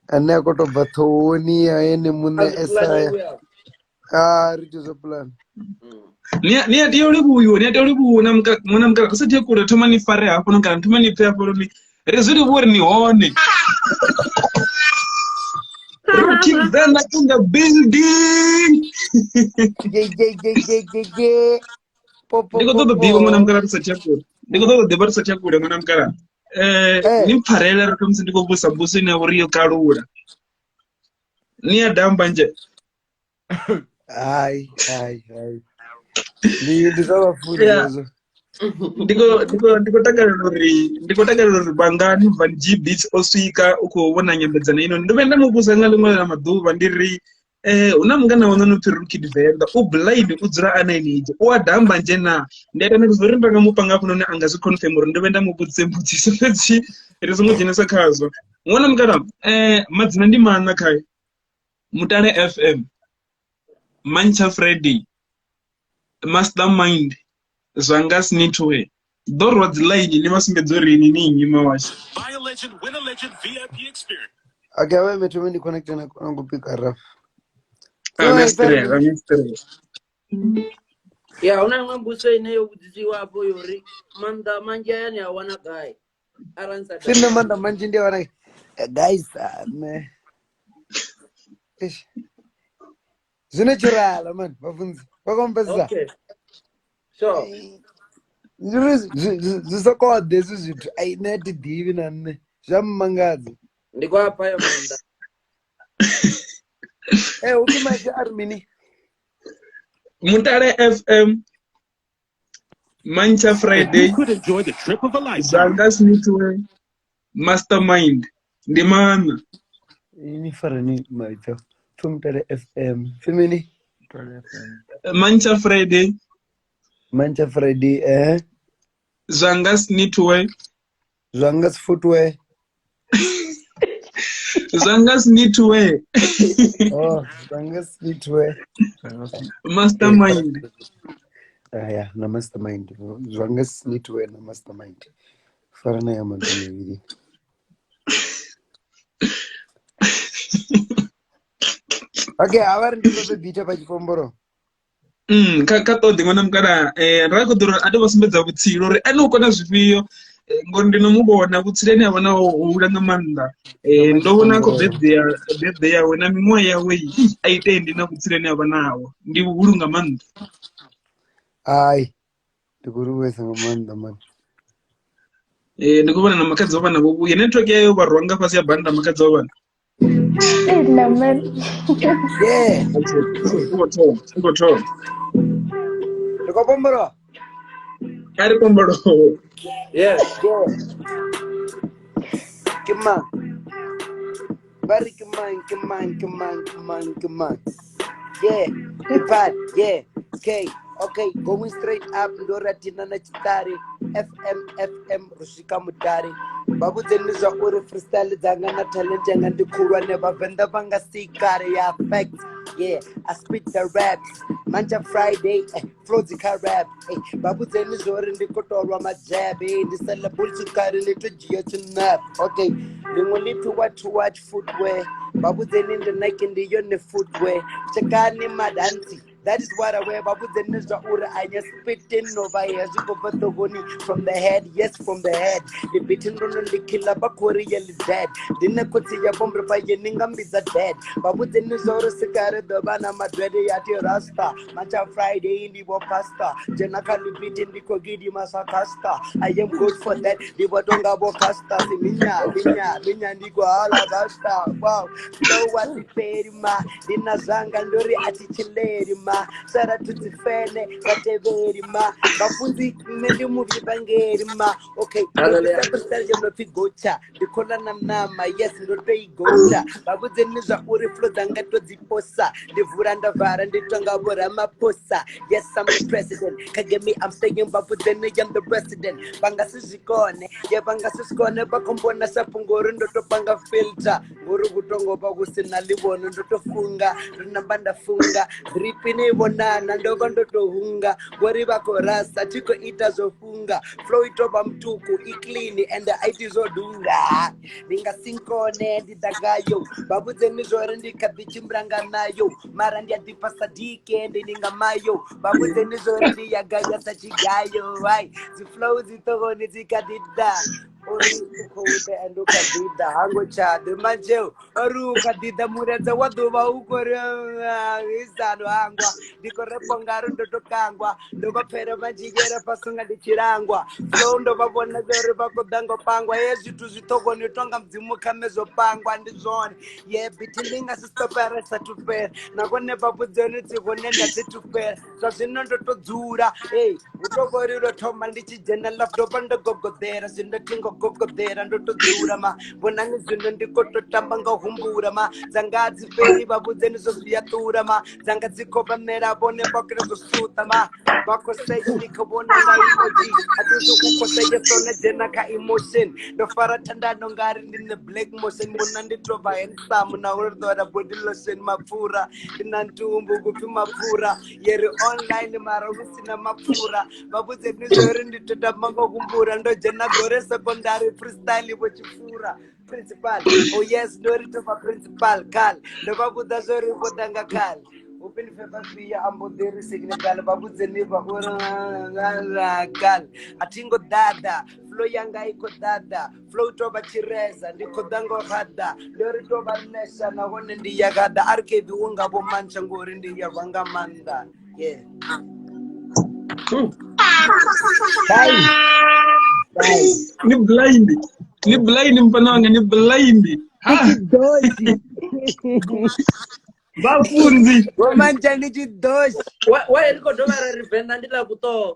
ane a khou tou bva ṱhohoni ya ene muṋe Esaya. Ah, ri tea zwa pulane. Ni a tea u livhuwa, ni a tea u livhuwa na ṅwana mukala, ri sa tea kule, thoma ni fare hafho kana thoma ni pfe hafho ni ri zwi livhuwa uri ni hone. Keep them in the building. Ye ye ye ye ye ye. Po po Ndi khou po ṱoḓa u po. ḓivha ṅwana mukala ri sa tsha kule. Ndi khou ṱoḓa u ḓivha ri sa tsha kule ṅwana mukala. Ni mpfarele ri khamusi ndi khou vhusa mbuso ine ya vha uri yo kalula. Ni a damba nzhe? Hai, hai, hai. Ndi zwa vhafunzi hezwo. Ndi khou takalela uri, ndi khou takalela uri Vhangani Van G Beats o swika u khou vhona nyambedzano ino. Ndo vhuya nda mu vhudza nga ḽiṅwe ḽa maḓuvha ndi ri hu na mungana waṋu no pfi Rukid Venḓa, u blind, u dzula a na energy, u a damba nzhe na. Ndi a tenda uri nda nga mu panga hafhanoni a nga zwi confirm uri ndo vhuya nda mu vhudzise mbudziso, fhedzi ri songo dzhenesa khazwo. Ṅwana mukala, madzina ndi maṋa khae: Mutale FM, Mantsha Friday, Mastermind, Zwangas Knitwear. Ḓo rwa dzi line ni vha sumbedza uri ini ni nnyi mawashu. Okay, vha ime thome ndi connect na na kupika raf. Amestre, amestre. Ya, huna iṅwe mbudziso ine yo vhudzisiwa afho yo uri maanḓa manzhi aya ni a wana gai? Arali ni sa Sina maanḓa manzhi ndi a wana guys, me. Eish. Zwine tshirala man, vhafunzi. Vha khou mpfesesa? Okay. Sure. Ndi uri zwi soko ḓa hezwi zwithu, ai nṋe a thi ḓivhi na nṋe, zwa mmangadza. Ndi khou a pfa ya maanḓa. Hu pfi maipfi a ri mini? Mutale FM, Mantsha Friday, You could enjoy the trip of a lifetime. Zanga Smithway, Mastermind. Ndi maṋa. Ni fareni maipfi. Pfi Mutale FM. Pfi mini? Mantsha Friday. Mantsha Friday, Zanga Smithway. Zanga Footwear. Zanga Knitwear. Oh, Zanga Knitwear. Mastermind. Yeah, na Mastermind. Zanga Knitwear na Mastermind. Farana ya maḓi mavhili. Okay, a vha ri ndi ṱoḓe beat pa tshipomboro. Kha ṱoḓi ṅwana mukala, ra khou ḓo uri a tou vha sumbedza vhutsila uri ene u kona zwifhio. Ngori ndi no mu vhona vhutsileni ha vha naho ho hula nga maanḓa. Ndo vhona khou birthday yawe na miṅwaha yawe a i tendi na vhutsileni ha vha naho, ndi vhuhulu nga maanḓa. Hai, ndi khou livhuwesa nga maanḓa mani. Ndi khou vhona na makhadzi wa vhana vho vhuya, network yayo vha rwa nga fhasi ya banda makhadzi wa vhana. Ina man. Yeah. I khou thoma, i khou thoma. Ndi khou pombolowa. A ri pombolowe. Yes. Yeah. Ke mang? Ba re ke mang, ke mang, ke mang, ke mang, ke mang. Yeah, ke bad, yeah. Okay, okay, going straight up ndo ra thina na tshiṱari FM FM ri swika mudali. Vha vhudze ndi zwa uri freestyle dzanga na talent yanga ndi khulwane vhavenḓa vha nga si kale ya facts. Yeah, I spit the raps. Manja Friday, flow dzi kha rap. Vha vhudzeni zwa uri ndi khou tou lwa madzhebe, ndi sela bullshit ndi to dzhia tshinap. Okay, ḽiṅwe ḽi pfi what to watch footwear. Vha vhudzeni ndi Nike ndi yone footwear. Tshekani madantsi. That is what I wear. Vha vhudzeni zwa uri I am spitting no vha ya zwi khou bva ṱhohoni from the head, yes from the head. Ndi beat ndo no ndi killer vha khou ri ye dead. Ndi nṋe khotsi ya bombre vha ye ni nga mbidza dead. Vha vhudzeni zwa uri sikare ḓo vha na madwede ya ti rasta. Mancha Friday ndi vho pastor. Dzhena kha ḽibiti ndi khou gidima sa caster. I am good for that. Ndi vho tonga vho caster. Si minya minya minya ndi khou hala caster. Wow. Flow wa si fheli ma. Ndi na zwanga ndo ri a thi tshileri ma. Sara thu dzi fene vhatevheli ma. Vhafunzi nṋe ndi muvhivhangeli ma. Okay, ndo Hallelujah. bvisa freestyle yo no pfi gocha. Ndi khou ḽa na ṋama, yes ndo to i gocha. Vha vhudzeni zwa uri flow dzanga to dzi posa. Ndi vula nda vala ndi tonga vho Ramaphosa. Yes, I'm the president. Kha game I'm staying, vha vhudzeni I'm the president. Vha nga si zwi kone, yeah vha nga si zwi kone vha khou mbona sa fhungo uri ndo to panga filter. Ngori hu tongo vha hu si na ḽivhono ndo to funga, ndo namba nda funga. Drip ni vhonana ndo vha ndo to hunga. Ngori vha khou rasa thi khou ita zwo funga. Flow i tou vha mutuku i clean and a iti zwo dunga. Ndi nga si nkone ndi ḓa ngayo. Vha vhudzeni zwori ndi kha ḓi tshimbila nga nayo. Mara ndi a ḓifha sa dike ndi nga mayo. Vha vhudzeni zwori ndi ya gaya sa tshigayo. Hai dzi flow dzi ṱhohoni dzi kha ḓi ḓa. Uri u khou ḓa and u kha ḓi ḓa hango tsha ḓi manzheu uri u kha ḓi ḓa mulaedza wa ḓuvha u khou ri isano hangwa ndi khou repo ngari ndo to kangwa ndo vha pfela vha dzhiela fhasi nga ndi tshilangwa flow ndo vha vhona uri vha khou ḓa ngo pangwa ye zwithu zwi ṱhogoni tonga mudzimu khame zwo pangwa ndi zwone ye bithi ndi nga si stopere sa thu fhela nahone vha vhudzeni dzi hone nda dzi thu fhela zwa zwino ndo to dzula ei hu to vhori lwo thoma ndi tshi dzhena ḽa ndo vha ndo gogoḓela zwino thi ngo gogoḓela ndo to dzula ma vhonani zwino ndi khou to tamba nga humbula ma dzanga dzi fheli vha vhudzeni zwo zwi a ṱula ma dzanga dzi khou vha ṋela vhone vha khou zwo suṱa ma vha khou seya ndi khou vhona nga emoji a thi zwi u khou seya sona dzhena kha emotion ndo fara thandano ngari ndi nṋe black motion vhona ndi to vha handsome na uri ḓora body lotion mapfura ndi na ntumbu kupfi mapfura ye ri online mara hu si na mapfura vha vhudze ni zwori ndi to tamba ngo humbula ndo dzhena gore secondary freestyle vho tshifura principal oh yes ndo ri to vha principal kale ndo vha vhudza zwori vho ḓa nga kale upfi ndi fhe fhafhia a mbo ḓi ri signal vha vhudze ni vha uri kale a thi ngo ḓaḓa flow yanga i khou ḓaḓa flow to vha tshireza ndi khou ḓa ngo gaḓa ndo ri to vha nesha nahone ndi ya gaḓa rkb u nga vho mantsha ngori ndi ya rwa nga maanḓa yeah Cool. Bye. Bye. Ni blind. Ni blind mfana wanga ni blind. Ha. Ndi tshidoshi. Vhafunzi. Vho mantsha ndi tshidoshi. Wa ri khou dovha ra ri venḓa ndi ḽa vhuṱoho.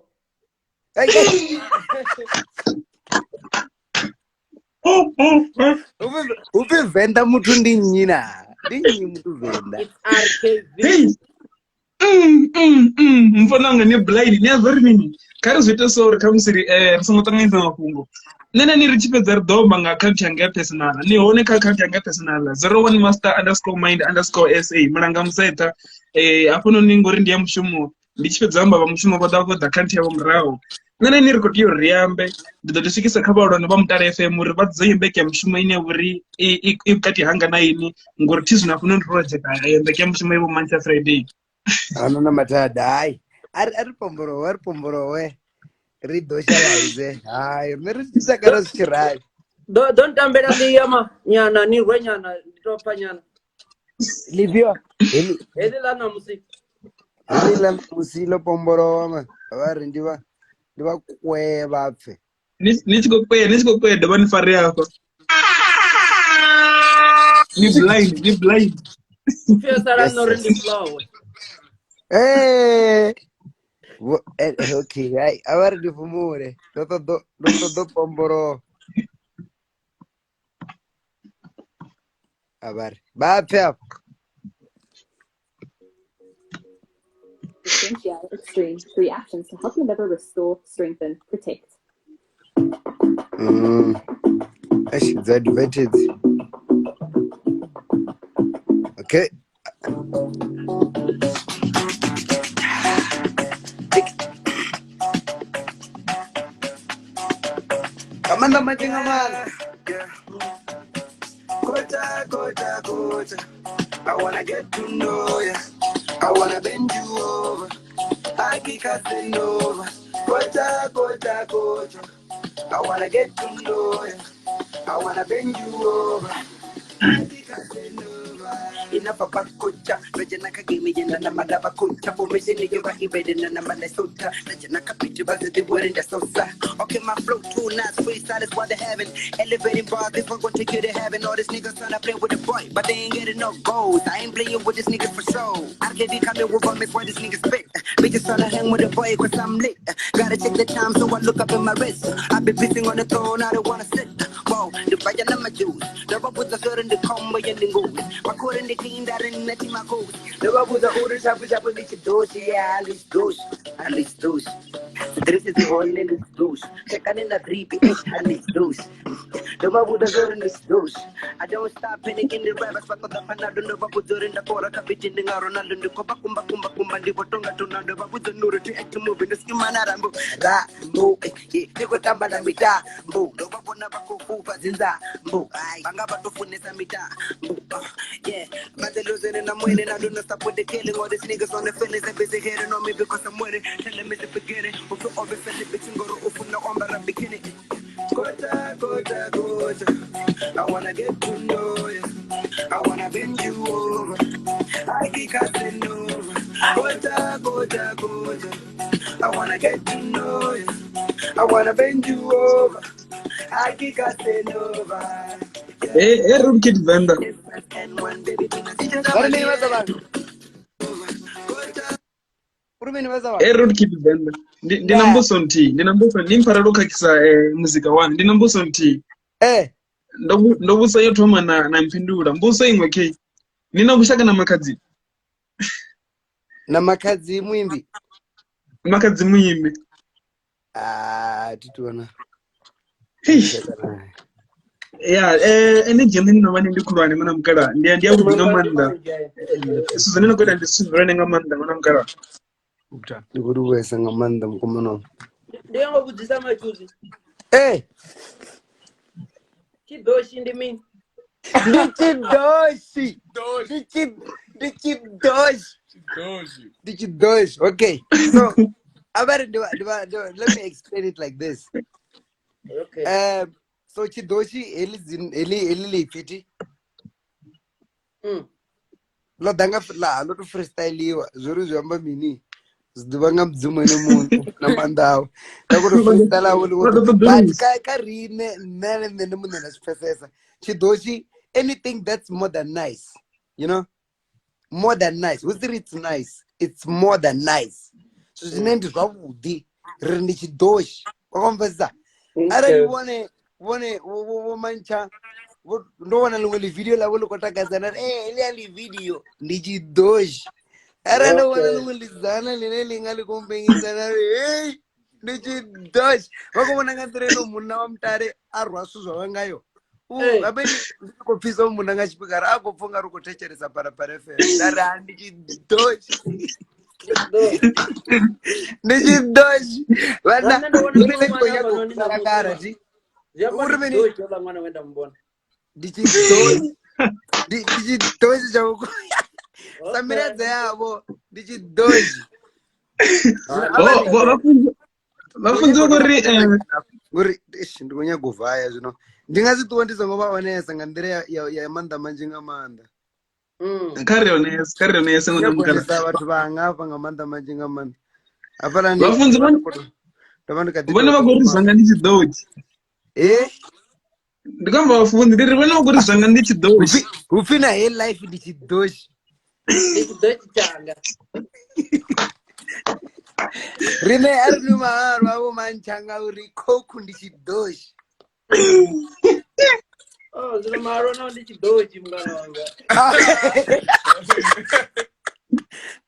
Upfi venḓa muthu ndi nnyi na? Ndi nnyi muthu venḓa? It's RKV. Hey. Mfana wanga ni blind. Ni a zwa uri mini? Kha ri zwi ite so uri khamusi ri ri songo ṱanganyisa mafhungo. Nṋe na ni ri tshi fhedza ri ḓo amba nga account yanga ya personal. Ni hone kha account yanga ya personal 01 master underscore mind underscore sa mulanga musaitha. Hafhanoni ngori ndi ya mushumo ndi tshi fhedza amba vha mushumo vha ḓa vho ḓa account yavho murahu. Nṋe na ni ri khou tea uri ri ambe ndi ḓo ḓi swikisa kha vhahulwane vha Mutale FM uri vha dzudzanye mbekanyamushumo ine ya vhori i vhukati hanga na ini ngori thi zwino hafhanoni ro dzheka mbekanyamushumo ya vho Mantsha Friday. Hana na mathada hai. A ri pombolowe, a ri pombolowe. Ri ḓo shalaize. Hai, riṋe ri tshi takala zwi tshi rali. Do do ntambela ḽia ma nyana ni rwe nyana ndi to pfa nyana. Lifhio? Heḽi Heḽi ḽa ṋamusi. heḽi ḽa ṋamusi ḽo pombolowa ma vha ri ndi vha ndi vha kwee vha pfe. Ni ni tshi khou kwea, ni tshi khou kwea dovha ni fare hafha. Ni blind, ni blind. Upfi yo sala Yes, nṋe uri yes. ndi flowe. Eh. Vho okay, hai a vha ri ndi fhumule. Ndo ṱoḓo ndo ṱoḓo pombolowa. A vha ri vha pfe afha. Essential Extreme three actions to help your liver restore, strengthen, protect. Eish, dzi advantage. Okay. Nga maanḓa manzhi nga maanḓa. Kota, kota, kota. I wanna get to know ya. I wanna bend you over. I kick Casanova. Kota, kota, kota. I wanna get to know ya. I wanna bend you over. I kick Casanova. Enough about kocha. Rejena ka game yena na madaba kocha. Formation yo ba ibede na na Minnesota. Rejena ka picture ba the word in the sosa. Okay, my flow too nice. Freestyle is what they having. Elevating bars, this one gonna take you to heaven. All these niggas tryna play with the boy, but they ain't getting no goals. I ain't playing with these niggas for show. RKB coming with vomits, why these niggas spit? Bitches tryna hang with the boy, cause I'm lit. Gotta check the time, so I look up in my wrist. I be pissing on the throne, I don't wanna sit. Whoa, the fire na my juice. Never put the shirt in the combo and the goose. My core in the clean that in the team, my goose. Never put the order, shabu shabu, the doshi, yeah, Alice dosh, Alice dosh. This is the whole in this douche. Check in the drip, Alice douche. Never put the shirt in this douche. I don't stop panicking the rappers, but the panado never put her in the corner, capitin in Ronaldo, the Copa Kumba Kumba Kumba, the Botonga Tornado, but the Nuru to act to move in the Skimana Rambo, Rambo, they go Tambana Mita, Bo, no Babona Bako, Zinza, Bo, I Banga Batofunesa Mita, Bo, yeah, but the losing and I'm winning. I do not stop with the killing. All these niggas on the feelings and busy hating on me because I'm winning. Tell them it's the beginning. Ufu obviously bitch and go to Ufu no on beginning. Kota, kota, kota. I wanna get to know ya. I wanna bend you over. I kick Casanova. Kota, kota, kota. I wanna get to know ya. I wanna bend you over. I kick Casanova. Hey, hey, Room Kid Venda. Vha ri mini vhasa vhanga? Uri mini vhasa vhanga? Hey, Room Kid Venda. Ndi na mbuso nthihi, ndi na mbuso ndi mpfarela u khakhisa muzika wanu. Ndi na mbuso nthihi. Ndo vhusa yo thoma na mphindula. Mbuso iṅwe khe. Ni na vhushaka na Makhadzi? Na Makhadzi muimbi? Makhadzi muimbi. Ah, thi tu vhona. Ya, energy yone ni novha ndi khulwane ṅwana mukala. Ndi ya vhuḓi nga maanḓa. Zwithu zwine na khou ita ndi zwithu zwihulwane nga maanḓa ṅwana mukala. Ndi khou livhuwesa nga maanḓa mukomana wanga. Ndi ngo vhudzisa Matshuzi. Tshidoshi ndi mini? Ndi tshidoshi. Ndi tshidoshi. Ndi tshidoshi. Okay. So, abari ndi let me explain it like this. Okay. So tshidoshi heli heli lipfi thi. Ḽo ḓa nga ḽa ḽo to freestyliwa zwori zwi amba mini zwi ḓivha nga mudzimu ene muṋe na maanḓa awe nda khou to freestyle wo ḽi but kha riṋe nṋe nṋe ndi muṋe nda zwi pfesesa tshidoshi anything that's more than nice, you know, more than nice. Hu si ri it's nice, it's more than nice. Zwithu zwine ndi zwavhuḓi ri ri ndi tshidoshi wa khou pfesesa. Arali vhone vhone vho mantsha ndo vhona ḽiṅwe ḽi video ḽavho ḽi khou takadza nda ri heḽi a ḽi video ndi tshidoshi. Arali ndo vhona ḽiṅwe ḽidzana ḽine ḽi nga ḽi khou mpengisa nda ri hei ndi tshidoshi. Vha khou vhona nga nḓila ine munna wa mutale a rwa zwithu zwawe ngayo. Habe ndi khou pfisa munna nga tshifhinga ri a khou pfha unga ri khou thetshelesa Phalaphala FM nda ri ha ndi tshidoshi. Ndi tshidoshi vhanna ndi khou nyaga u kalakala thi. Uri mini? Ndi tshidoshi. Ndi tshidoshi tsha vhukuma. Sa milaedza yavho ndi tshidoshi. Vhafunzi vha khou ri Ngori eish, ndi khou nyaga u vaya zwino. Ndi nga si ṱuwe ndi songo vha onesa nga nḓila ya maanḓa manzhi nga maanḓa. Kha ri onese, kha ri onese ṅwana Nyaga u mukala. onesa vhathu vhanga hafha nga maanḓa manzhi nga maanḓa. Hafhaḽa ndi Vhafunzi ndo vha ndi kha ḓi vhone tou vha khou ri thoma. zwanga ndi tshiḓotshe. Eh? Ndi khou amba vhafunzi ndi ri vhone vha khou ri zwanga ndi tshiḓotshe. Hupfi na he life ndi tshiḓotshe. Ndi tshiḓotshe tshanga. Rine a ri nwi mahalwa vho mantsha ngauri coke ndi tshiḓotshe. Oh, zwino mahalwa nao ndi tshiḓotshe mungana wanga.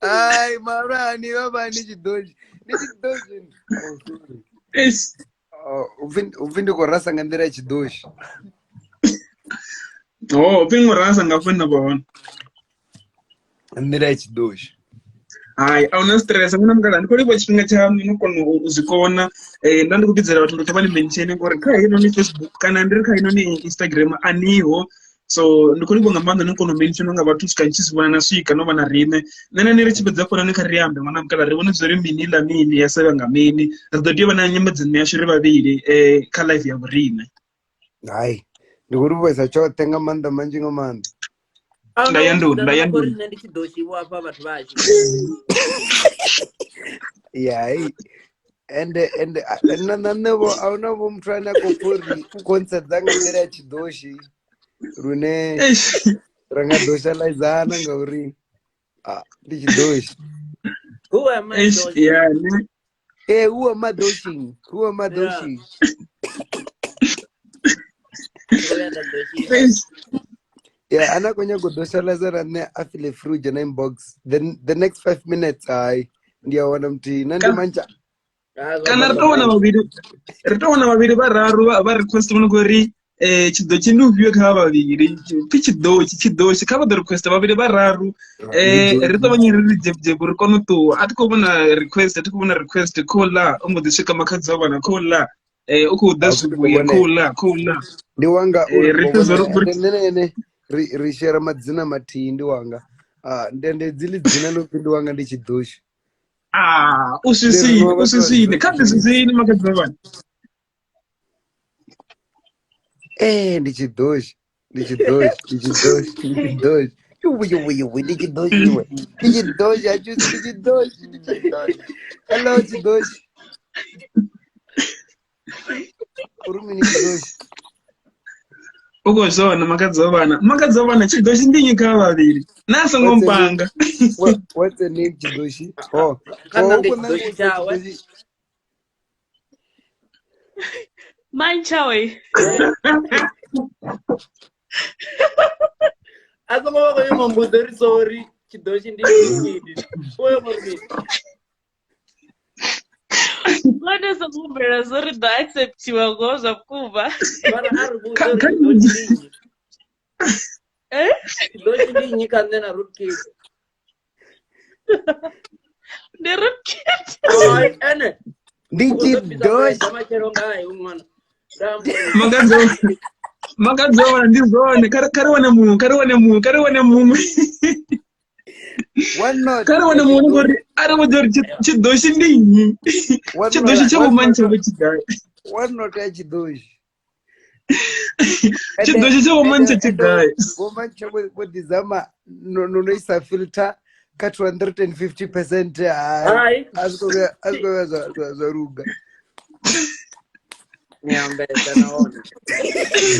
Ai, mahalwa ani vha vha ni tshiḓotshe. Ndi tshiḓotshe. Oh, sorry. Eish. Oh, upfi ndi khou rasa nga nḓila ya tshiḓoshi. Oh, upfi ngo rasa nga funa vha hone. Nga nḓila ya tshiḓoshi. Hai, a huna stress, ṅwana mukala ndi khou livhuwa tshifhinga tshaṋu no kona u zwi kona. Nda ndi khou vhidzela vhathu uri kha vha ni mention ngori kha heinoni Facebook kana ndi ri kha heinoni Instagram a niho. So ndi khou livhuwa nga maanḓa no kona u mention nga vhathu swika ni tshi zwi vhona na swika no vha na riṋe. Nṋe na ni ri tshi fhedza hafhanoni kha ri ambe ṅwana mukala ri vhone zwori mini ḽa mini ya sevha nga mini. Ri ḓo tea u vha na nyambedzano yashu ri vhavhili kha live ya vhoriṋe. Hai, ndi khou livhuwesa tshoṱhe nga maanḓa manzhi nga maanḓa. A Nda ya nduni, nda ya uri nduni. nṋe ndi tshiḓotshe vho hafha vhathu vhashu. Ya, hei. Ende ende na na nṋe vho a huna vho muthu ane a khou pfha uri u khou ntsedza nga nḓila ya tshiḓoshi lune Eish. ra nga ḓoshaḽaidzana ngauri ndi tshiḓoshi. Who am I Eish, doshing? ya ne. Eh, who am I doshing? Who am I Yeah. doshing? Ndo vhuya nda doshiwa. Eish. Yeah, ana khou nyaga u ḓoshaḽaiza na nṋe a feel free u dzhena inbox. Then the next 5 minutes hai ndi a wana muthihi na ndi mantsha. Ah, zwa Kana ri ḓo to wana vhavhili, ri to wana vhavhili vhararu vha request vhone khou ri tshiḓotshi ndi ufhio kha vha vhavhili, pfi tshiḓotshi, tshiḓotshi kha vha ḓo request vhavhili vhararu ri ṱavhanye ri ri dzhepu dzhepu ri kone u ṱuwa. A thi khou vhona request, a thi khou vhona request khouḽa o mbo ḓi swika makhadzi wa vhana khouḽa u khou ḓa A thi khou zwivhuya vhona. khouḽa khouḽa. Ndi wanga uri Ri khou pfe vhona zwo ri ende nṋe ene ri share madzina mathihi ndi wanga. Ah, ndende dzi dzina ḽo pfi ndi wanga ndi tshiḓoshi. Ah, u Ndi swiswini, rwiwa u vhathu vha swiswini, kha ḓi zwiḓoshi. swiswini makhadzi wa vhana. Eh, ndi tshiḓoshi, ndi tshiḓoshi, ndi tshiḓoshi, ndi tshiḓoshi. Yuwe yuwe yuwe ndi tshiḓoshi iwe. Ndi tshiḓoshi a tshi ndi tshiḓoshi, ndi tshiḓoshi. Hello tshiḓoshi. Uri mini tshiḓoshi? U khou zwona makhadzi wa vhana. Makhadzi wa vhana tshiḓoshi ndi nnyi kha vha vhavhili? Na a songo What's the name? mpanga. What's the name tshiḓoshi? Oh, Kha oh, u nange khou nanga tshiḓoshi u ita tshawe. tshiḓoshi. Mantsha we. A songo vha khou yo mbudza uri sorry tshiḓoshi ndi mini. U yo mbo ri mini? Vhone songo humbela zwo ri ḓo acceptiwa ngoho zwa vhukuma. Mara a ri vhudze Kha uri kha tshiḓoshi ndi nnyi. Eh? Tshiḓoshi ndi nnyi kha nṋe na Rootkit. Ndi Rootkit. Hai, ene Ndi u khou ḓo bvisa tshiḓoshi. mulaedza matshelo ngae u ṅwana. Nda amba uri Makhadzi wa makhadzi wa vhana ndi zwone. Kha ri wane muṅwe, kha ri wane muṅwe, kha ri wane muṅwe. One not Kha ri wane muṅwe ngori a ri vhudze uri tshiḓoshi ndi nnyi. One Tshiḓoshi not tsha one vhomantsha not vho tshigai. one not ya tshiḓoshi. Ende Tshiḓoshi tsha ende vhomantsha ende tshigai. vhomantsha vho ḓi zama no no no isa filter kha 250% hai hai. a zwi khou vhuya a zwi khou vhuya zwa luga. Ni ambesa nahone.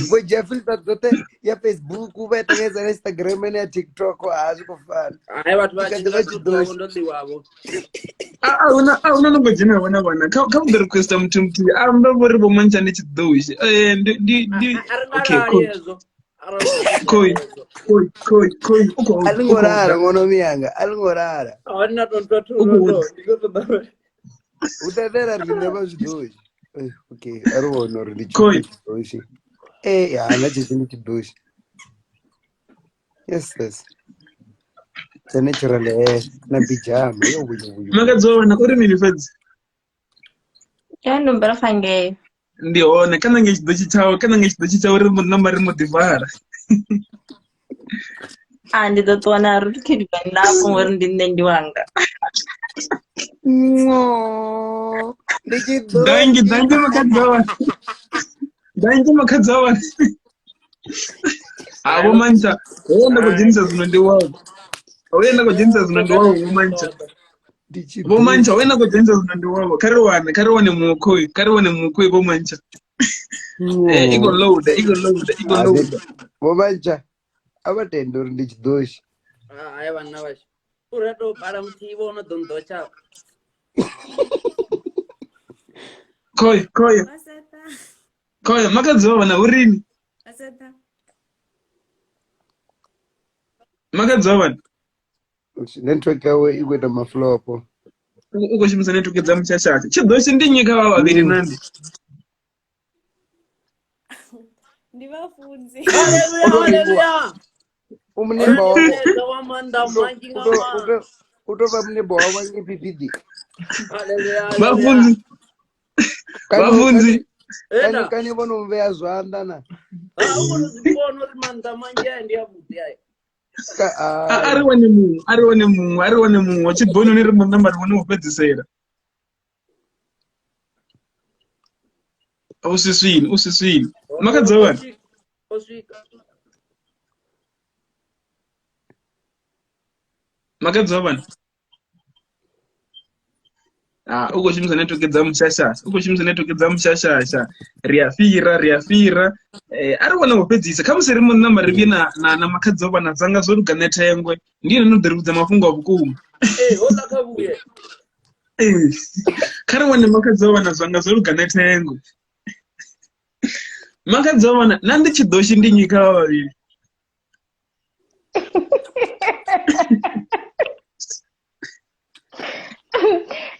Vho dzhia filter dzoṱhe ya Facebook vha i ṱanganyisa na Instagram na ya TikTok a zwi khou fana. Hai vhathu Tshi vha kha tshi ḓi nga vha group yavho tshiḓoshi. ndo ḽiwavho. A huna no ngo dzhena vhona vhana. Kha vha ḓo requesta muthu muthihi a amba vhori vhomantsha ndi tshiḓoshi. Ndi ndi ndi A ri nga okay, lali cool. hezwo. Arali u khou Khoi, hezwo. khoi, khoi, khoi, u khou A ḽi u ngo khou lala ḓa. ṅwana wa miyanga, a ḽi ngo lala. Hone na tonto U thulo khou to. ḓa. Ndi khou ṱoḓa. Hu ṱoḓela riṋe vha zwiḓoshi. Okay, a ri vhone uri ndi Khoi. tshiḓoshi. Eh, ya na tshetsho ndi tshiḓoshi. Yes, yes. Tsha natural hair na bijama. Yo yo yo. Makhadzi wa vhana uri mini fhedzi? Ya ndo humbela fa ngei. Ndi hone kha nange tshiḓotshi tshawe, kha nange tshiḓotshi tshawe ri mbo namba ri mbo ḓi vala. Ah, ndi ḓo ṱuwa na Rootkit Venḓa afho ngori ndi nṋe ndi wanga. Ngo. Ndi tshiḓoshi. Dangi, dangi makhadzi wa vhana. Dangi makhadzi wa vhana. Ha vho mantsha, hoyo nda khou dzhenisa zwino ndi wavho. Hoyo nda khou dzhenisa zwino ndi wavho vho mantsha. Ndi Vho mantsha, tshiḓoshi. hoyo nda khou dzhenisa zwino ndi wavho. Kha ri wane, kha ri wane mukhoi, kha ri wane mukhoi vho mantsha. Eh, i khou loader, i khou loader, i khou Ah, loader. Vho mantsha a vha tendi uri ndi tshiḓoshi. Hai vhanna vhashu. Uri a tou bala muthihi vho no ḓo nḓotsha. Khoi, khoi, khoi, makhadzi wa vhana urini? Makhadzi wa vhana. Network yawe i khou ita maflopo. U khou shumisa network dza mushashasha. Tshiḓoshi ndi nnyi kha vha vhavhili nandi? Ndi vhafunzi. Haleluya, U tou livhuwa. haleluya. U munimba wavho. Mulaedza wa maanḓa manzhi nga maanḓa. U tou vha munimba wavho ngei phiphiḓi. Haleluya, haleluya. Vhafunzi. Kani Vhafunzi. kani Ena. kani vho no vhea zwanḓa na. Ha u kona u zwi vhona uri maanḓa manzhi aya ndi avhuḓi aya. Ka A a hai. ri wane muṅwe, a ri wane muṅwe, a ri wane muṅwe. Tshibononi ri mu namba ri wane u fhedzisela. U swiswini, u swiswini. Makhadzi wa O vhana. swika, o swika. Makhadzi wa vhana. Ah, u khou shumisa network dza mushashasha, u khou shumisa network dza mushashasha. Ri a fhira, ri a fhira. Eh, a ri wane u fhedzisa. Kha musi ri mu namba ri vhuye na na na makhadzi wa vhana dzanga zwo luga nethengwe. Ndi ene no ḓo ri vhudza mafhungo a vhukuma. Ee, houḽa kha vhuye. Ee. Kha ri wane makhadzi wa vhana zwanga zwo luga nethengwe. Makhadzi wa vhana, na ndi tshiḓoshi ndi nnyi kha vha vhavhili?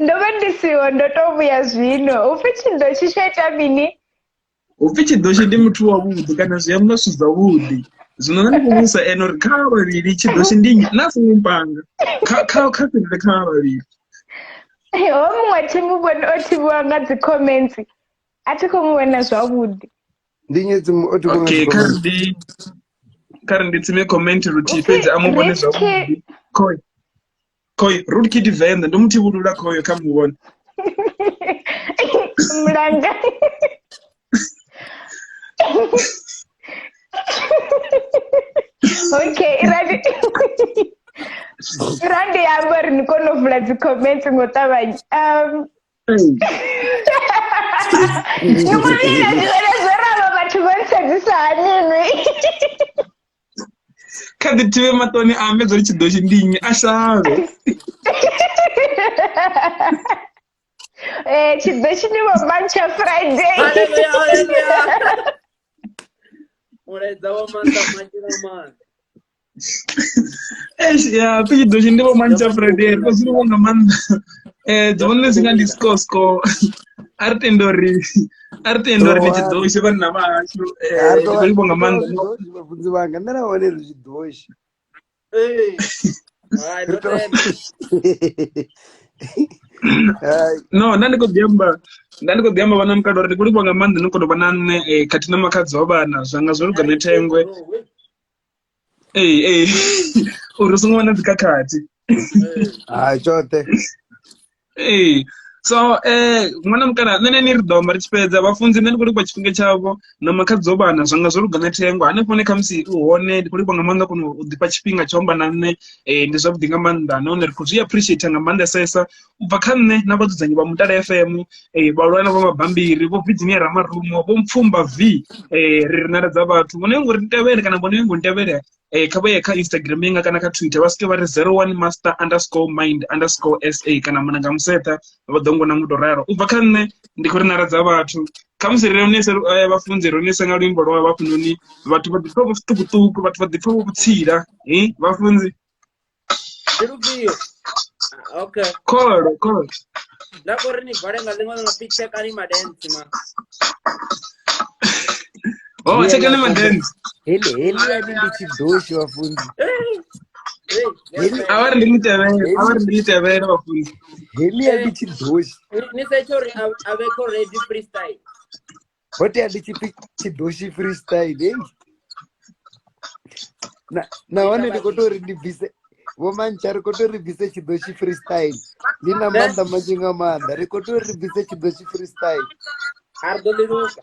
Ndo vha ndi siho ndo to vhuya zwino. Upfi tshiḓoshi tsho ita mini? Upfi tshiḓoshi ndi muthu wavhuḓi kana zwi amba zwithu zwavhuḓi. Zwino nṋe ndi khou vhudzisa ene uri kha vha vhavhili tshiḓoshi ndi nnyi? Na songo mpanga. Kha kha kha fhindule kha vha vhavhili. Ho muṅwe thi mu vhoni o thivhiwa nga dzi comments. A thi khou mu vhona zwavhuḓi. Ndi nyedzi mu o thivhiwa nga Okay, dzi kha ri comments. ndi kha ri ndi tsime comment luthihi Upfi fhedzi a mu vhone Risky zwavhuḓi. Khoi, khoi, Rude Kid Venḓa ndo mu thivhulula khoyo kha mu vhone. Mulanga. Okay, irani irani ndi amba uri ni kone u vula dzi comments ngo ṱavhanya. Ni khou vhila zwone zwo ralo vhathu vho ntsedzisa hani inwi. Kha ḓi thivhe maṱoni a ambe zwori tshiḓoshi ndi nnyi a shavhe. Eh, tshiḓoshi ndi vho Mantsha Friday. Haleluya, haleluya. Mulaedza wa maanḓa manzhi nga maanḓa. Eish, ya pfi tshiḓoshi ndi vho Mantsha Friday ri khou zwi livhuwa nga maanḓa. Eh, dzi vhone dzi nga ndi score score. A ri tende uri a ri tende uri ndi tshiḓoshi vhanna vha hashu. Eh, Ha, ri ri tou khou vha livhuwa nga ri tou vha maanḓa. zwiḓoshi vhafunzi vhanga nṋe na hone ri zwiḓoshi. Ee. Hai, Ri ndo tou tenda. Hai. No, nda ndi khou ḓi amba nda ndi khou ḓi amba vhana mukala uri ndi khou livhuwa nga maanḓa ni kona u vha na nṋe eh, khathihi na makhadzi wa vhana zwanga zwo luga nethengwe. Ee, ee. Uri hu songo vha na dzikhakhathi. Hai tshoṱhe. Ee. So ṅwana mukala nṋe ni ri ḓo amba ri tshi fhedza vhafunzi nṋe ndi khou livhuwa tshifhinga tshavho na makhadzi o vhana zwanga zwo luga nethengwe hanefho hune khamusi u hone ndi khou livhuwa nga maanḓa kona u ḓifha tshifhinga tsha u amba na nṋe ndi zwavhuḓi nga maanḓa nahone ri khou zwi appreciate nga maanḓesesa u bva kha nṋe na vhadzudzanyi vha Mutale FM vhahulwane vha mabambiri vho Virginia Ramarumo vho Mpfumba V ri ri nala dza vhathu vhone ngo ri tevhele kana vhone ngo ntevhele kha vha ye kha Instagram yanga kana kha Twitter vha swike vha ri 01 master underscore mind underscore sa kana Munanga Musetha vha ḓo ngona ngo to ralo. U bva kha nṋe ndi khou ri nala dza vhathu khamusi ri nese vhafunzi ri nese nga luimbo lwa vhafhunoni vhathu vha ḓipfa vho zwiṱukuṱuku vhathu vha ḓipfa vho vhutsila vhafunzi Ndi lufhio? Okay. Kholo, kholo. Nda khou ri ni vale nga ḽiṅwe ḽi no pfi tshekani madentsi ma. Oh, tshekani madentsi. Heḽi heḽi yani ndi tshiḓoshi vhafunzi. Heḽi A vha ri ndi mutevhele, a vha ri ndi mutevhele vhafunzi. Heḽi yani ndi tshiḓoshi. Ni setshe uri a vhe kho ready freestyle. Ho tea ndi tshi pfi tshiḓoshi freestyle. Hey. Na nahone ndi khou tou ri ndi bvise Vho Mantsha ri khou tou ri bvise tshiḓo tshi freestyle. Ḽi na maanḓa manzhi nga maanḓa. Ri khou tou ri bvise tshiḓo tshi freestyle. A ri ḓo ḽi luka.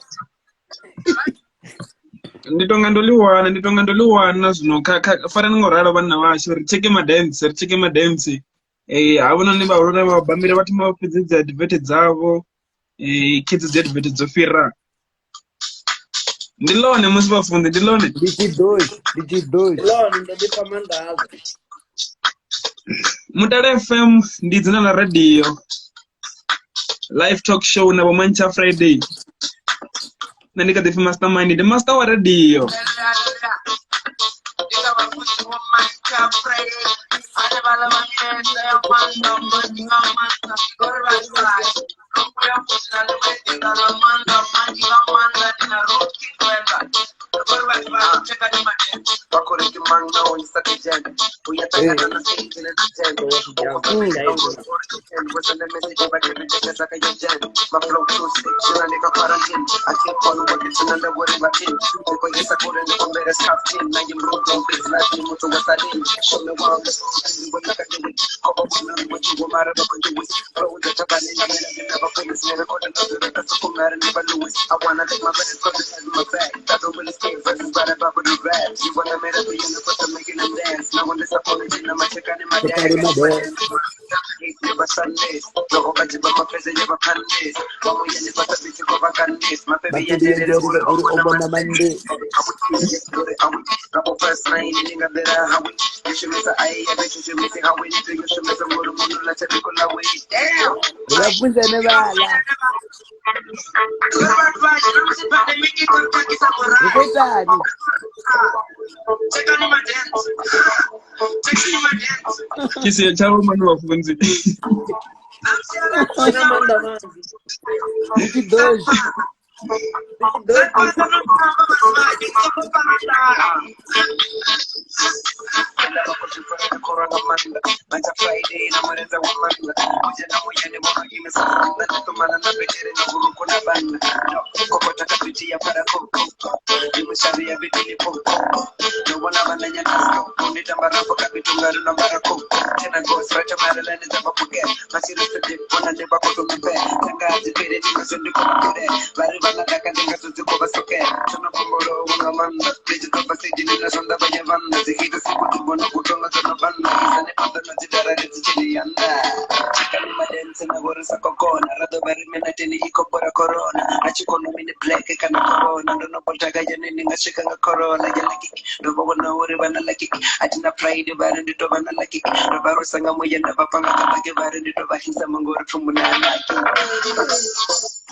Ndi tonga ndo ḽi wana, ndi tonga ndo ḽi wana zwino kha kha farani ngo ralo vhanna vhashu ri tsheke madance, ri tsheke madance. Havhanoni vhahulwane vha bammbiri vha thoma vha fhedze dzi advert dzavho, khedzi dzi advert dzo fhira. Ndi ḽone musi vhafunzi, ndi ḽone. Ndi tshiḓoshi, ndi tshiḓoshi. Ndi ḽone ndo ḓipfa maanḓa azwo. Mutale FM ndi dzina ḽa radio. Live talk show na Vho Mantsha Friday. Nṋe ndi kha ḓi pfi Mastermind, ndi master wa radio. Vhafunzane vhaḽa. Ri khou itani? Tshisia tshavho mani vhafunzi. Tshi na maanḓa manzhi. Ndi tshiḓoshi. Ndi tshiḓoshi.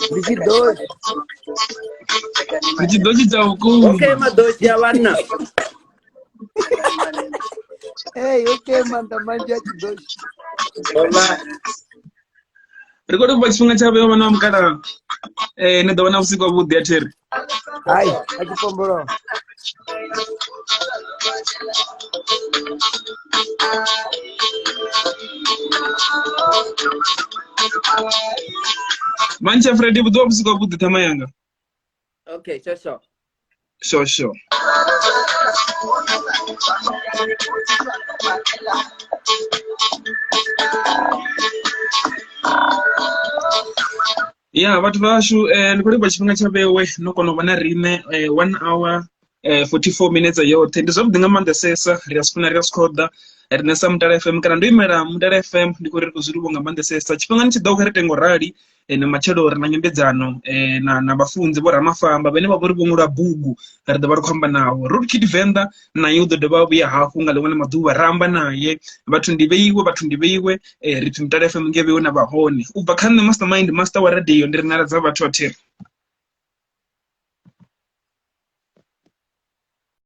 Ndi tshiḓoshi. Ndi tshiḓoshi tsha vhukuma. Okay maḓoshi a vhanna. Hey, okay maanḓa manzhi a tshiḓoshi. Ri khou tou bva tshifhinga tsha vheo vhana vha mukalaha. Ni ḓo vha na vhusiku havhuḓi a thiri. Hai, a tshi pombolowa. Mantsha Friday vhuḓi wa vhusiku havhuḓi ṱhama yanga. Okay, sure sure. Sure sure. Ya vhathu vhashu ndi khou livha tshifhinga tsha vhewe no kona u vha na riṋe 1 hour 44 minutes yoṱhe. Ndi zwavhuḓi nga maanḓesesa, ri a zwi funa ri a zwi khoḓa. Riṋe sa Mutale FM kana ndo imela Mutale FM ndi khou ri khou zwi livhuwa nga maanḓesesa. Tshifhingani tshi ḓaho kha ri tenge u rali na matshelo ri na nyambedzano na vhafunzi vho Ramafamba vhane vha vhori vho ṅwala bugu, ri ḓo vha ri khou amba navho. Root Kid Venḓa naye u ḓo dovha a vhuya hafhu nga ḽiṅwe ḽa maḓuvha ra amba naye. Vhathu ndi vheiwe, vhathu ndi vheiwe, ri pfi Mutale FM nge vheiwe na vha hone. U bva kha nṋe Mastermind, master wa radio ndi ri nala dza vhathu a thiri.